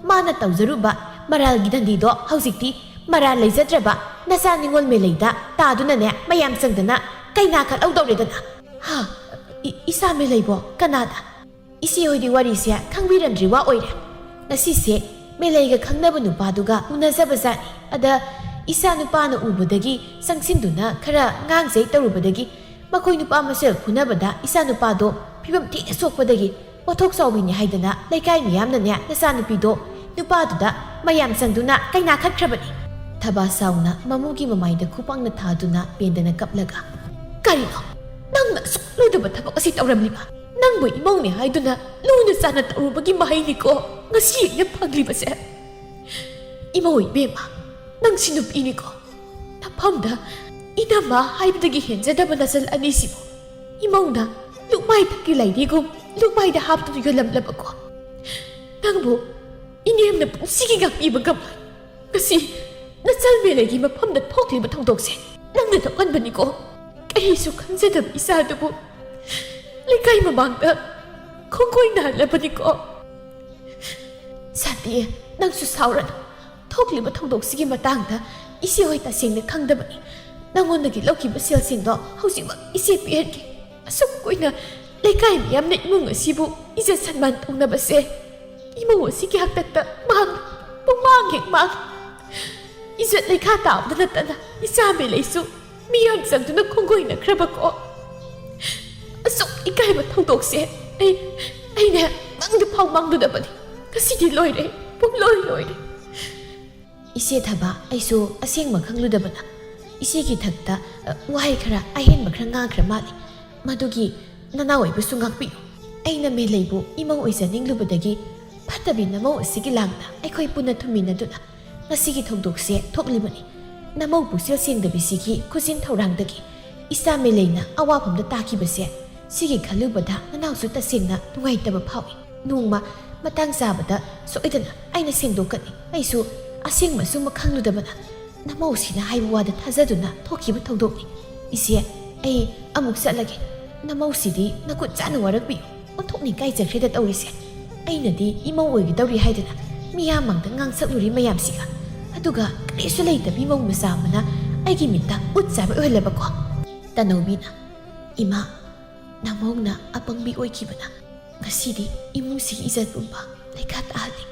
ꯃꯥꯅ ꯇꯧꯖꯔꯨꯕ ꯃꯔꯥꯜꯒꯤ ꯗꯟꯗꯤꯗꯣ ꯍꯧꯖꯤꯛꯇꯤ ꯃꯔꯥꯜ ꯂꯩꯖꯗ꯭ꯔꯕ ꯅꯆꯥ ꯅꯤꯉꯣꯜ ꯃꯦꯂꯩꯗ ꯇꯥꯗꯨꯅꯅꯦ ꯃꯌꯥꯝ ꯆꯪꯗꯅ ꯀꯩꯅꯥ ꯈꯠꯍꯧꯗꯧꯔꯦꯗꯅ꯫" "ꯍꯥ? ꯏ-, ꯏꯆꯥ ꯃꯦꯂꯩꯕꯣ? ꯀꯅꯥꯗ?" "ꯏꯆꯦ ꯍꯣꯏꯗꯤ ꯋꯥꯔꯤꯁꯦ ꯈꯪꯕꯤꯔꯝꯗ꯭ꯔꯤ ꯋꯥ ꯑꯣꯏꯔꯦ꯫ ꯉꯁꯤꯁꯦ ꯃꯦꯂꯩꯒ ꯈꯪꯅꯕ ꯅꯨꯄꯥꯗꯨꯒ ꯎꯅꯖꯕ ꯖꯥꯠꯅꯤ꯫ ꯑꯗ ꯏꯆꯥ ꯅꯨꯄꯥꯅ ꯎꯕꯗꯒꯤ ꯆꯪꯁꯤꯟꯗꯨꯅ ꯈꯔ ꯉꯥꯡꯖꯩ ꯇꯧꯔꯨꯕꯗꯒꯤ ꯃꯈꯣꯏ ꯅꯨꯄꯥ ꯃꯁꯦꯜ ꯐꯨꯅꯕꯗ ꯏꯆꯥ ꯅꯨꯄꯥꯗꯣ ꯐꯤꯕꯝ ꯊꯤꯅ ꯁꯣꯛꯄꯗꯒꯤ ꯄꯣꯠꯊꯣꯛ ꯆꯥꯎꯕꯤꯅꯤ ꯍꯥꯏꯗꯅ ꯂꯩꯀꯥꯏ ꯃꯤꯌꯥꯝꯅꯅꯦ ꯅꯆꯥꯅꯨꯄꯤꯗꯣ ꯅꯨꯄꯥꯗꯨꯗ ꯃꯌꯥꯝ ꯆꯪꯗꯨꯅ ꯀꯩꯅꯥ ꯈꯠꯈ꯭ꯔꯕꯅꯤ꯫" ꯊꯕꯥ ꯁꯥꯎꯅ ꯃꯃꯨꯒꯤ ꯃꯃꯥꯏꯗ ꯈꯨꯄꯥꯛꯅ ꯊꯥꯗꯨꯅ ꯄꯦꯟꯗꯅ ꯀꯞꯂꯒ, "ꯀꯔꯤꯅꯣ? ꯅꯪꯅ ꯑꯁꯨꯛ ꯂꯨꯗꯕ ꯊꯕꯛ ꯑꯁꯤ ꯇꯧꯔꯝꯂꯤꯕ? ꯅꯪꯕꯨ ꯏꯃꯧꯅꯦ ꯍꯥꯏꯗꯨꯅ ꯂꯨꯅ ꯆꯥꯅ ꯇꯧꯔꯨꯕꯒꯤ ꯃꯍꯩꯅꯤꯀꯣ ꯉꯁꯤ ꯑꯩꯅ ꯐꯪꯂꯤꯕꯁꯦ꯫ ꯏꯃꯧ ꯏꯕꯦꯝꯃ, ꯅꯪꯁꯤ ꯅꯨꯄꯤꯅꯤꯀꯣ꯫ ꯅꯐꯝꯗ ꯏꯅꯝꯃ ꯍꯥꯏꯕꯗꯒꯤ ꯍꯦꯟꯖꯗꯕ ꯅꯆꯜ ꯑꯅꯤꯁꯤꯕꯨ ꯏꯃꯧꯅ ꯂꯨꯛꯃꯥꯏ ꯊꯛꯀꯤ ꯂꯥꯏꯙꯤꯒꯨꯝ ꯂꯨꯛꯃꯥꯏꯗ ꯍꯥꯞꯇꯨꯅ ꯌꯣꯜꯂꯝꯂꯕꯀꯣ꯫ ꯅꯪꯕꯨ ꯏꯅꯦꯝꯅ ꯄꯨꯟꯁꯤꯒꯤ ꯉꯥꯛꯄꯤꯕ ꯉꯝꯂꯣꯏ꯫ ꯉꯁꯤ ꯅꯆꯜ ꯃꯦꯂꯩꯒꯤ ꯃꯐꯝꯗ ꯊꯣꯛꯂꯤꯕ ꯊꯧꯗꯣꯛꯁꯦ ꯅꯪꯅ ꯊꯣꯛꯍꯟꯕꯅꯤꯀꯣ꯫ ꯀꯔꯤꯁꯨ ꯈꯪꯖꯗꯕ ꯏꯆꯥꯗꯨꯕꯨ ꯂꯩꯀꯥꯏ ꯃꯃꯥꯡꯗ ꯈꯣꯡꯒꯣꯏ ꯅꯥꯍꯜꯂꯕꯅꯤꯀꯣ꯫" "ꯁꯥꯟꯇꯤ, ꯅꯪꯁꯨ ꯁꯥꯎꯔꯅꯨ꯫ ꯊꯣꯛꯂꯤꯕ ꯊꯧꯗꯣꯛꯁꯤꯒꯤ ꯃꯇꯥꯡꯗ ꯏꯆꯦ ꯍꯣꯏ ꯇꯁꯦꯡꯅ ꯈꯪꯗꯕꯅꯤ꯫ ꯅꯪꯉꯣꯟꯗꯒꯤ ꯂꯧꯈꯤꯕ ꯁꯦꯜꯁꯤꯡꯗꯣ ꯍꯧꯖꯤꯛꯃꯛ ꯏꯆꯦ ꯄꯤꯍꯟꯒꯦ꯫ ꯑꯁꯨꯛ ꯀꯨꯏꯅ ꯂꯩꯀꯥꯏ ꯃꯤꯌꯥꯝꯅ ꯏꯃꯨꯡ ꯑꯁꯤꯕꯨ ꯏꯖꯠ ꯁꯟꯃꯥꯟ ꯇꯧꯅꯕꯁꯦ ꯏꯃꯧ ꯑꯁꯤꯒꯤ ꯍꯥꯛꯇꯛꯇ ꯃꯥꯡ, ꯄꯨꯡꯃꯥꯡ ꯍꯦꯛ ꯃꯥꯡ꯫ ꯏꯖꯠ ꯂꯩꯈꯥ ꯇꯥꯕꯗ ꯅꯠꯇꯅ ꯏꯆꯥ ꯃꯦꯂꯩꯁꯨ ꯃꯤꯌꯥꯝ ꯆꯪꯗꯨꯅ ꯈꯣꯡꯒꯣꯏꯅꯈ꯭ꯔꯕꯀꯣ꯫ ꯑꯁꯨꯛ ꯏꯀꯥꯏꯕ ꯊꯧꯗꯣꯛꯁꯦ ꯑꯩ ꯑꯩꯅꯦ ꯃꯪꯗ ꯐꯥꯎ ꯃꯪꯂꯨꯗꯕꯅꯤ꯫ ꯉꯁꯤꯗꯤ ꯂꯣꯏꯔꯦ, ꯄꯨꯡꯂꯣꯏ ꯂꯣꯏꯔꯦ꯫ ꯏꯆꯦ ꯊꯕ, ꯑꯩꯁꯨ ꯑꯁꯦꯡꯕ ꯈꯪꯂꯨꯗꯕꯅ ꯏꯆꯦꯒꯤ ꯊꯛꯇ, ꯑ, ꯋꯥꯍꯩ ꯈꯔ ꯑꯍꯦꯟꯕ ꯈꯔ ꯉꯥꯡꯈ꯭ꯔ ꯃꯥꯜꯂꯤ꯫ ꯃꯗꯨꯒꯤ ꯅꯅꯥꯎ ꯑꯣꯏꯕꯁꯨ ꯉꯥꯛꯄꯤꯌꯨ꯫ ꯑꯩꯅ ꯃꯦꯂꯩꯕꯨ ꯏꯃꯧ ꯑꯣꯏꯖꯅꯤꯡꯂꯨꯕꯗꯒꯤ ꯐꯠꯇꯕꯤ ꯅꯃꯧ ꯑꯁꯤꯒꯤ ꯂꯥꯡꯅ ꯑꯩꯈꯣꯏ ꯄꯨꯟꯅ ꯊꯨꯝꯃꯤꯟꯅꯗꯨꯅ ꯉꯁꯤꯒꯤ ꯊꯧꯗꯣꯛꯁꯦ ꯊꯣꯛꯂꯤꯕꯅꯤ꯫ ꯅꯃꯧ ꯄꯨꯛꯆꯦꯜ ꯁꯦꯡꯗꯕꯤꯁꯤꯒꯤ ꯈꯨꯖꯤꯟ ꯊꯧꯔꯥꯡꯗꯒꯤ ꯏꯆꯥ ꯃꯦꯂꯩꯅ ꯑꯋꯥꯐꯝꯗ ꯇꯥꯈꯤꯕꯁꯦ, ꯁꯤꯒꯤ ꯈꯜꯂꯨꯕꯗ ꯅꯅꯥꯎꯁꯨ ꯇꯁꯦꯡꯅ ꯅꯨꯡꯉꯥꯏꯇꯕ ꯐꯥꯎꯏ꯫ ꯅꯣꯡꯃ ꯃꯇꯥꯡ ꯆꯥꯕꯗ ꯁꯣꯏꯗꯅ ꯑꯩꯅ ꯁꯦꯡꯗꯣꯛꯀꯅꯤ꯫ ꯑꯩꯁꯨ ꯑꯁꯦꯡꯕ ꯑꯆꯨꯝꯕ ꯈꯪꯂꯨꯗꯕꯅ ꯅꯃꯧꯁꯤꯅ ꯍꯥꯏꯕ ꯋꯥꯗ ꯊꯥꯖꯗꯨꯅ ꯊꯣꯛꯈꯤꯕ ꯊꯧꯗꯣꯛꯅꯤ꯫ ꯏꯆꯦ, ꯑꯩ ꯑꯃꯨꯛ ꯆꯠꯂꯒꯦ꯫ ꯅꯃꯧꯁꯤꯗꯤ ꯅꯈꯨꯠ ꯆꯥꯅ ꯋꯥꯔꯛꯄꯤꯌꯨ꯫ ꯑꯣꯟꯊꯣꯛꯅ ꯏꯀꯥꯏꯖꯈ꯭ꯔꯦꯗ ꯇꯧꯔꯤꯁꯦ꯫ ꯑꯩꯅꯗꯤ ꯏꯃꯧ ꯑꯣꯏꯒꯗꯧꯔꯤ ꯍꯥꯏꯗꯅ ꯃꯤꯌꯥꯝ ꯃꯥꯡꯗ ꯉꯥꯡꯁꯛꯂꯨꯔꯤ ꯃꯌꯥꯝꯁꯤꯒ, ꯑꯗꯨꯒ ꯀꯔꯤꯁꯨ ꯂꯩꯇꯕꯤ ꯃꯧ ꯃꯆꯥ ꯑꯃꯅ ꯑꯩꯒꯤ ꯃꯤꯠꯇ ꯎꯠ ꯆꯥꯏꯕ ꯑꯣꯏꯍꯜꯂꯕꯀꯣ꯫ ꯇꯅꯧꯕꯤꯅ, "ꯏꯃꯥ, ꯅꯃꯧꯅ ꯑꯄꯪꯕꯤ ꯑꯣꯏꯈꯤꯕꯅ ꯉꯁꯤꯗꯤ ꯏꯃꯨꯡꯁꯤꯒꯤ ꯏꯖꯠ ꯄꯨꯝꯕ ꯂꯩꯈꯥ ꯇꯥꯍꯜꯂꯤ꯫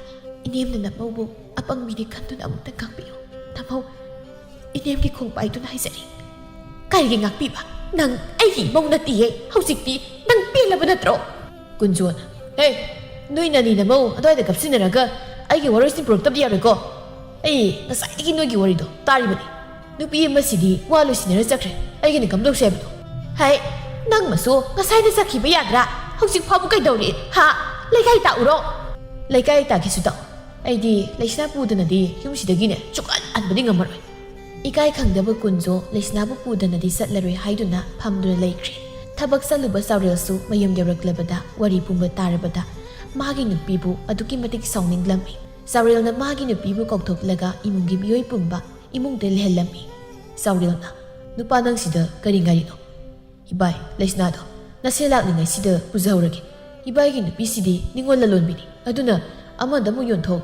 ꯏꯅꯦꯝꯅ ꯅꯃꯧꯕꯨ ꯑꯄꯪꯕꯤꯅꯤ ꯈꯟꯗꯨꯅ ꯑꯃꯨꯛꯇ ꯉꯥꯛꯄꯤꯌꯨ꯫ ꯅꯃꯧ, ꯏꯅꯦꯝꯒꯤ ꯈꯣꯡꯄꯥꯏꯗꯨꯅ ꯍꯥꯏꯖꯔꯤ꯫" "ꯀꯔꯤꯒꯤ ꯉꯥꯛꯄꯤꯕ? ꯅꯪ ꯑꯩꯒꯤ ꯏꯃꯧ ꯅꯠꯇꯤꯌꯦ꯫ ꯍꯧꯖꯤꯛꯇꯤ ꯅꯪ ꯄꯦꯜꯂꯕ ꯅꯠꯇ꯭ꯔꯣ?" ꯀꯨꯟꯖꯣꯅ, "ꯍꯦ, ꯅꯣꯏ ꯅꯅꯤ ꯅꯃꯧ ꯑꯗꯨꯋꯥꯏꯗ ꯀꯞꯁꯤꯟꯅꯔꯒ ꯑꯩꯒꯤ ꯋꯥꯔꯣꯏꯁꯤꯟ ꯄꯨꯔꯛꯇꯕꯗꯤ ꯌꯥꯔꯣꯏꯀꯣ꯫ ꯑꯩ ꯉꯁꯥꯏꯗꯒꯤ ꯅꯣꯏꯒꯤ ꯋꯥꯔꯤꯗꯣ ꯇꯥꯔꯤꯕꯅꯤ꯫ ꯅꯨꯄꯤ ꯑꯃꯁꯤꯗꯤ ꯋꯥ ꯂꯣꯏꯁꯤꯟꯅꯔ ꯆꯠꯈ꯭ꯔꯦ꯫ ꯑꯩꯒꯤꯅ ꯀꯝꯗꯧꯁꯦ ꯍꯥꯏꯕꯅꯣ?" "ꯍꯥꯏ, ꯅꯪ ꯃꯁꯨ ꯉꯁꯥꯏꯅ ꯆꯠꯈꯤꯕ ꯌꯥꯗ꯭ꯔꯥ? ꯍꯧꯖꯤꯛ ꯐꯥꯎꯕ ꯀꯩꯗꯧꯔꯤ? ꯍꯥ? ꯂꯩꯀꯥꯏ ꯇꯥꯛꯎꯔꯣ?" "ꯂꯩꯀꯥꯏ ꯇꯥꯛꯀꯦꯁꯨ ꯇꯥꯛꯎ꯫ ꯑꯩꯗꯤ ꯂꯩꯁꯅꯥ ꯄꯨꯗꯅꯗꯤ ꯌꯨꯝꯁꯤꯗꯒꯤꯅꯦ ꯁꯨꯛꯍꯟ ꯍꯟꯕꯗꯤ ꯉꯝꯃꯔꯣꯏ꯫" ꯏꯀꯥꯏ ꯈꯪꯗꯕ ꯀꯨꯟꯖꯣ ꯂꯩꯁꯅꯥꯕꯨ ꯄꯨꯗꯅꯗꯤ ꯆꯠꯂꯔꯣꯏ ꯍꯥꯏꯗꯨꯅ ꯐꯝꯗꯨꯅ ꯂꯩꯈ꯭ꯔꯦ꯫ ꯊꯕꯛ ꯆꯠꯂꯨꯕ ꯆꯥꯎꯔꯦꯜꯁꯨ ꯃꯌꯨꯝ ꯌꯧꯔꯛꯂꯕꯗ ꯋꯥꯔꯤ ꯄꯨꯝꯕ ꯇꯥꯔꯕꯗ ꯃꯥꯒꯤ ꯅꯨꯄꯤꯕꯨ ꯑꯗꯨꯛꯀꯤ ꯃꯇꯤꯛ ꯁꯥꯎꯅꯤꯡꯂꯝꯃꯤ꯫ ꯆꯥꯎꯔꯦꯜꯅ ꯃꯥꯒꯤ ꯅꯨꯄꯤꯕꯨ ꯀꯧꯊꯣꯛꯂꯒ ꯏꯃꯨꯡꯒꯤ ꯃꯤꯑꯣꯏ ꯄꯨꯝꯕ ꯏꯃꯨꯡꯗ ꯂꯩꯍꯜꯂꯝꯃꯤ꯫ ꯆꯥꯎꯔꯦꯜꯅ, "ꯅꯨꯄꯥ ꯅꯪꯁꯤꯗ ꯀꯔꯤ ꯉꯥꯏꯔꯤꯅꯣ? ꯏꯕꯥꯏ, ꯂꯩꯁꯅꯥꯗꯣ ꯅꯁꯦ ꯂꯥꯛꯂꯤꯉꯩꯁꯤꯗ ꯄꯨꯖꯍꯧꯔꯒꯦ꯫ ꯏꯕꯥꯏꯒꯤ ꯅꯨꯄꯤꯁꯤꯗꯤ ꯅꯤꯉꯣꯜ ꯂꯂꯣꯟꯕꯤꯅꯤ꯫ ꯑꯗꯨꯅ ꯑꯃꯗ ꯑꯃꯨꯛ ꯌꯣꯟꯊꯣꯛ,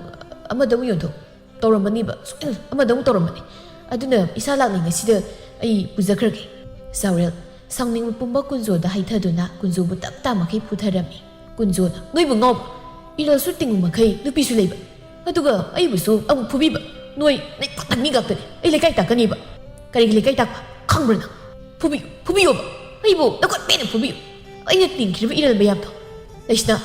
ꯑꯃꯗ ꯑꯃꯨꯛ ꯌꯣꯟꯊꯣꯛ ꯇꯧꯔꯝꯃꯅꯤꯕ꯫ ꯁꯣꯏꯗꯅ ꯑꯃꯗ ꯑꯃꯨꯛ ꯇꯧꯔꯝꯃꯅꯤ꯫ ꯑꯗꯨꯅ ꯏꯁꯥ ꯂꯥꯛꯂꯤꯉꯩꯁꯤꯗ ꯑꯩ ꯄꯨꯖꯈ꯭ꯔꯒꯦ꯫" ꯆꯥꯎꯔꯦꯜ, ꯁꯥꯎꯅꯤꯡꯕ ꯄꯨꯝꯕ ꯀꯨꯟꯖꯣꯗ ꯍꯩꯊꯗꯨꯅ ꯀꯨꯟꯖꯣꯕꯨ ꯇꯞ ꯇꯥ ꯃꯈꯩ ꯐꯨꯊꯔꯝꯃꯤ꯫ ꯀꯨꯟꯖꯣꯅ, "ꯅꯣꯏꯕꯨ ꯉꯥꯎꯕ? ꯏꯔꯣꯜꯁꯨ ꯇꯤꯡꯉꯨ ꯃꯈꯩ ꯅꯨꯄꯤꯁꯨ ꯂꯩꯕ, ꯑꯗꯨꯒ ꯑꯩꯕꯨꯁꯨ ꯑꯃꯨꯛ ꯐꯨꯕꯤꯕ? ꯅꯣꯏ ꯅꯩꯄꯥꯛꯇ ꯃꯤ ꯉꯥꯛꯇꯅꯤ꯫ ꯑꯩ ꯂꯩꯀꯥꯏ ꯇꯥꯛꯀꯅꯤꯕ꯫ ꯀꯔꯤꯒꯤ ꯂꯩꯀꯥꯏ ꯇꯥꯛꯄ? ꯈꯪꯕ꯭ꯔꯥ ꯅꯪ? ꯐꯨꯕꯤꯌꯨ, ꯐꯨꯕꯤꯌꯣꯕ꯫ ꯑꯩꯕꯨ ꯅꯈꯨꯠ ꯄꯦꯟꯅ ꯐꯨꯕꯤꯌꯨ꯫ ꯑꯩꯅ ꯇꯤꯡꯈꯤꯕ ꯏꯔꯜ ꯃꯌꯥꯝꯗꯣ꯫ ꯂꯩꯁꯅꯥ,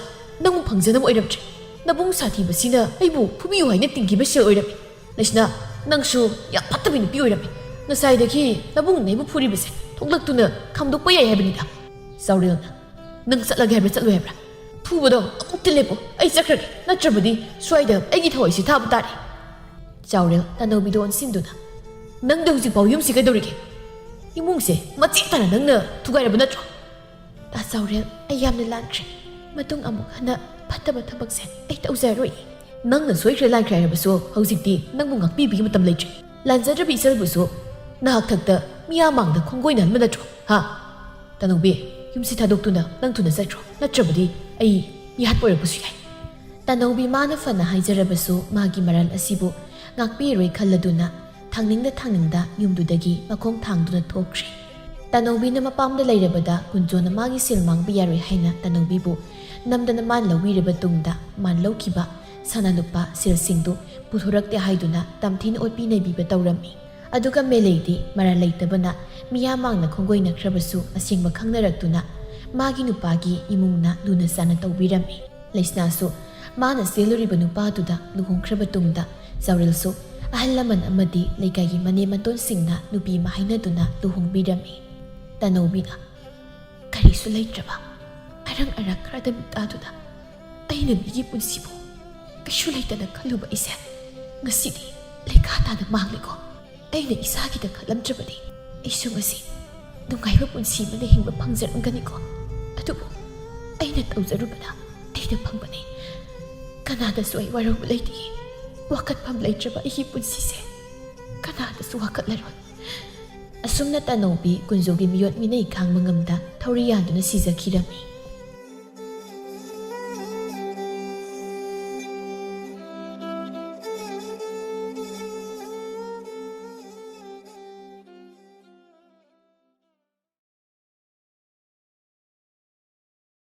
ꯅꯪꯕꯨ ꯐꯪꯖꯅꯕ ꯑꯣꯏꯔꯝꯗ꯭ꯔꯦ꯫ ꯅꯕꯨꯡ ꯁꯥꯊꯤꯕꯁꯤꯅ ꯑꯩꯕꯨ ꯐꯨꯕꯤꯌꯨ ꯍꯥꯏꯅ ꯇꯤꯡꯈꯤꯕ ꯁꯦꯜ ꯑꯣꯏꯔꯝꯃꯤ꯫ ꯂꯩꯁꯅꯥ, ꯅꯪꯁꯨ ꯌꯥꯝ ꯐꯠꯇꯕ ꯅꯨꯄꯤ ꯑꯣꯏꯔꯝꯃꯤ꯫ ꯉꯁꯥꯏꯗꯒꯤ ꯅꯕꯨꯡꯅ ꯑꯩꯕꯨ ꯐꯨꯔꯤꯕꯁꯦ ꯊꯣꯛꯂꯛꯇꯨꯅ ꯈꯥꯝꯗꯣꯛꯄ ꯌꯥꯏ ꯍꯥꯏꯕꯅꯤꯗ꯫ ꯆꯥꯎꯔꯦꯜꯅ, ꯅꯪ ꯆꯠꯂꯒꯦ ꯍꯥꯏꯕ꯭ꯔꯥ ꯆꯠꯂꯣꯏ ꯍꯥꯏꯕ꯭ꯔꯥ? ꯐꯨꯕꯗꯣ ꯑꯃꯨꯛꯇ ꯂꯦꯞꯄꯨ, ꯑꯩ ꯆꯠꯈ꯭ꯔꯒꯦ, ꯅꯠꯇ꯭ꯔꯕꯗꯤ ꯁ꯭ꯋꯥꯏꯗ ꯑꯩꯒꯤ ꯊꯋꯥꯏꯁꯤ ꯊꯥꯕ ꯇꯥꯔꯦ꯫ ꯆꯥꯎꯔꯦꯜ ꯇꯥꯅꯧꯕꯤꯗ ꯑꯣꯟꯁꯤꯟꯗꯨꯅ, ꯅꯪꯗꯤ ꯍꯧꯖꯤꯛꯐꯥꯎ ꯌꯨꯝꯁꯤ ꯀꯩꯗꯧꯔꯤꯒꯦ? ꯏꯃꯨꯡꯁꯦ ꯃꯆꯦꯠ ꯇꯥꯅ ꯅꯪꯅ ꯊꯨꯒꯥꯏꯔꯕ ꯅꯠꯇ꯭ꯔꯣ? ꯇꯥ ꯆꯥꯎꯔꯦꯜ, ꯑꯩ ꯌꯥꯝꯅ ꯂꯥꯟꯈ꯭ꯔꯦ꯫ ꯃꯇꯨꯡ ꯑꯃꯨꯛ ꯍꯟꯅ ꯐꯠꯇꯕ ꯊꯕꯛꯁꯦ ꯑꯩ ꯇꯧꯖꯔꯣꯏ꯫ ꯅꯪꯅ ꯁꯣꯏꯈ꯭ꯔꯦ ꯂꯥꯟꯈ꯭ꯔꯦ ꯍꯥꯏꯔꯕꯁꯨ ꯍꯧꯖꯤꯛꯇꯤ ꯅꯪꯕꯨ ꯉꯥꯛꯄꯤꯕꯒꯤ ꯃꯇꯝ ꯂꯩꯇ꯭ꯔꯦ꯫ ꯂꯥꯟꯖꯗ꯭ꯔꯕ ꯏꯆꯜꯕꯨꯁꯨ ꯅꯍꯥꯛ ꯊꯛꯇ ꯃꯤꯌꯥꯝ ꯃꯥꯡꯗ ꯈꯣꯡꯒꯣꯏꯅꯍꯟꯕ ꯅꯠꯇ꯭ꯔꯣ? ꯍꯥ? ꯇꯥꯅꯧꯕꯤ, ꯌꯨꯝꯁꯤ ꯊꯥꯗꯣꯛꯇꯨꯅ ꯅꯪ ꯊꯨꯅ ꯆꯠꯈ꯭ꯔꯣ, ꯅꯠꯇ꯭ꯔꯕꯗꯤ ꯑꯩ ꯃꯤꯍꯥꯠꯄ ꯑꯣꯏꯔꯛꯄꯁꯨ ꯌꯥꯏ꯫ ꯇꯥꯅꯧꯕꯤ ꯃꯥꯅ ꯐꯅ ꯍꯥꯏꯖꯔꯕꯁꯨ ꯃꯥꯒꯤ ꯃꯔꯜ ꯑꯁꯤꯕꯨ ꯉꯥꯛꯄꯤꯔꯣꯏ ꯈꯜꯂꯗꯨꯅ ꯊꯥꯡꯅꯤꯡꯗ ꯊꯥꯡꯅꯤꯡꯗ ꯌꯨꯝꯗꯨꯗꯒꯤ ꯃꯈꯣꯡ ꯊꯥꯡꯗꯨꯅ ꯊꯣꯛꯈ꯭ꯔꯦ꯫ ꯇꯥꯅꯧꯕꯤꯅ ꯃꯄꯥꯝꯗ ꯂꯩꯔꯕꯗ ꯀꯨꯟꯖꯣꯅ ꯃꯥꯒꯤ ꯁꯦꯜ ꯃꯥꯡꯕ ꯌꯥꯔꯣꯏ ꯍꯥꯏꯅ ꯇꯥꯅꯧꯕꯤꯕꯨ ꯅꯝꯗꯅ ꯃꯥꯅ ꯂꯧꯕꯤꯔꯕ ꯇꯨꯡꯗ ꯃꯥꯅ ꯂꯧꯈꯤꯕ ꯁꯅꯥ ꯂꯨꯄꯥ ꯁꯦꯜꯁꯤꯡꯗꯨ ꯄꯨꯊꯣꯔꯛꯇꯦ ꯍꯥꯏꯗꯨꯅ ꯇꯝꯊꯤꯅ ꯑꯣꯠꯄꯤ ꯅꯩꯕꯤꯕ ꯇꯧꯔꯝꯃꯤ꯫ ꯑꯗꯨꯒ ꯃꯦꯂꯩꯗꯤ ꯃꯔꯥꯜ ꯂꯩꯇꯕꯅ ꯃꯤꯌꯥꯝ ꯃꯥꯡꯅ ꯈꯣꯡꯒꯣꯏꯅꯈ꯭ꯔꯕꯁꯨ ꯑꯁꯦꯡꯕ ꯈꯪꯅꯔꯛꯇꯨꯅ ꯃꯥꯒꯤ ꯅꯨꯄꯥꯒꯤ ꯏꯃꯨꯡꯅ ꯂꯨꯅ ꯆꯥꯟꯅ ꯇꯧꯕꯤꯔꯝꯃꯤ꯫ ꯂꯩꯁꯅꯥꯁꯨ ꯃꯥꯅ ꯆꯦꯜꯂꯨꯔꯤꯕ ꯅꯨꯄꯥꯗꯨꯗ ꯂꯨꯍꯣꯡꯈ꯭ꯔꯕ ꯇꯨꯡꯗ ꯆꯥꯎꯔꯦꯜꯁꯨ ꯑꯍꯜ ꯂꯃꯟ ꯑꯃꯗꯤ ꯂꯩꯀꯥꯏꯒꯤ ꯃꯅꯦꯝ ꯃꯇꯣꯟꯁꯤꯡꯅ ꯅꯨꯄꯤ ꯑꯃ ꯍꯥꯏꯅꯗꯨꯅ ꯂꯨꯍꯣꯡꯕꯤꯔꯝꯃꯤ꯫ ꯇꯥꯅꯧꯕꯤꯅ ꯀꯔꯤꯁꯨ ꯂꯩꯇ꯭ꯔꯕ ꯑꯔꯪ ꯑꯔꯥꯛ ꯈꯔꯗ ꯃꯤꯇꯥꯗꯨꯅ ꯑꯩꯅ ꯃꯤꯒꯤ ꯄꯨꯟꯁꯤꯕꯨ ꯀꯩꯁꯨ ꯂꯩꯇꯅ ꯈꯜꯂꯨꯕ ꯑꯩꯁꯦ ꯉꯁꯤꯗꯤ ꯂꯩꯈꯥ ꯇꯥꯅ ꯃꯥꯡꯂꯦꯀꯣ꯫ ꯑꯩꯅ ꯏꯁꯥꯒꯤꯗ ꯈꯜꯂꯝꯗ꯭ꯔꯕꯗꯤ ꯑꯩꯁꯨ ꯉꯁꯤ ꯅꯨꯡꯉꯥꯏꯕ ꯄꯨꯟꯁꯤ ꯑꯃꯗ ꯍꯤꯡꯕ ꯐꯪꯖꯔꯝꯒꯅꯤꯀꯣ꯫ ꯑꯗꯨꯕꯨ ꯑꯩꯅ ꯇꯧꯖꯔꯨꯕꯅ ꯑꯩꯅ ꯐꯪꯕꯅꯤ꯫ ꯀꯅꯥꯗꯁꯨ ꯑꯩ ꯋꯥꯔꯧꯕ ꯂꯩꯇꯦ꯫ ꯋꯥꯀꯠꯐꯝ ꯂꯩꯇ꯭ꯔꯕ ꯑꯩꯒꯤ ꯄꯨꯟꯁꯤꯁꯦ ꯀꯅꯥꯗꯁꯨ ꯋꯥꯀꯠꯂꯔꯣꯏ꯫ ꯑꯁꯨꯝꯅ ꯇꯥꯅꯧꯕꯤ ꯀꯨꯟꯖꯣꯒꯤ ꯃꯤꯑꯣꯠ ꯃꯤꯅꯩ ꯈꯥꯡꯕ ꯉꯝꯗ ꯊꯧꯔꯤ ꯌꯥꯟꯗꯨꯅ ꯁꯤꯖꯈꯤꯔꯝꯃꯤ꯫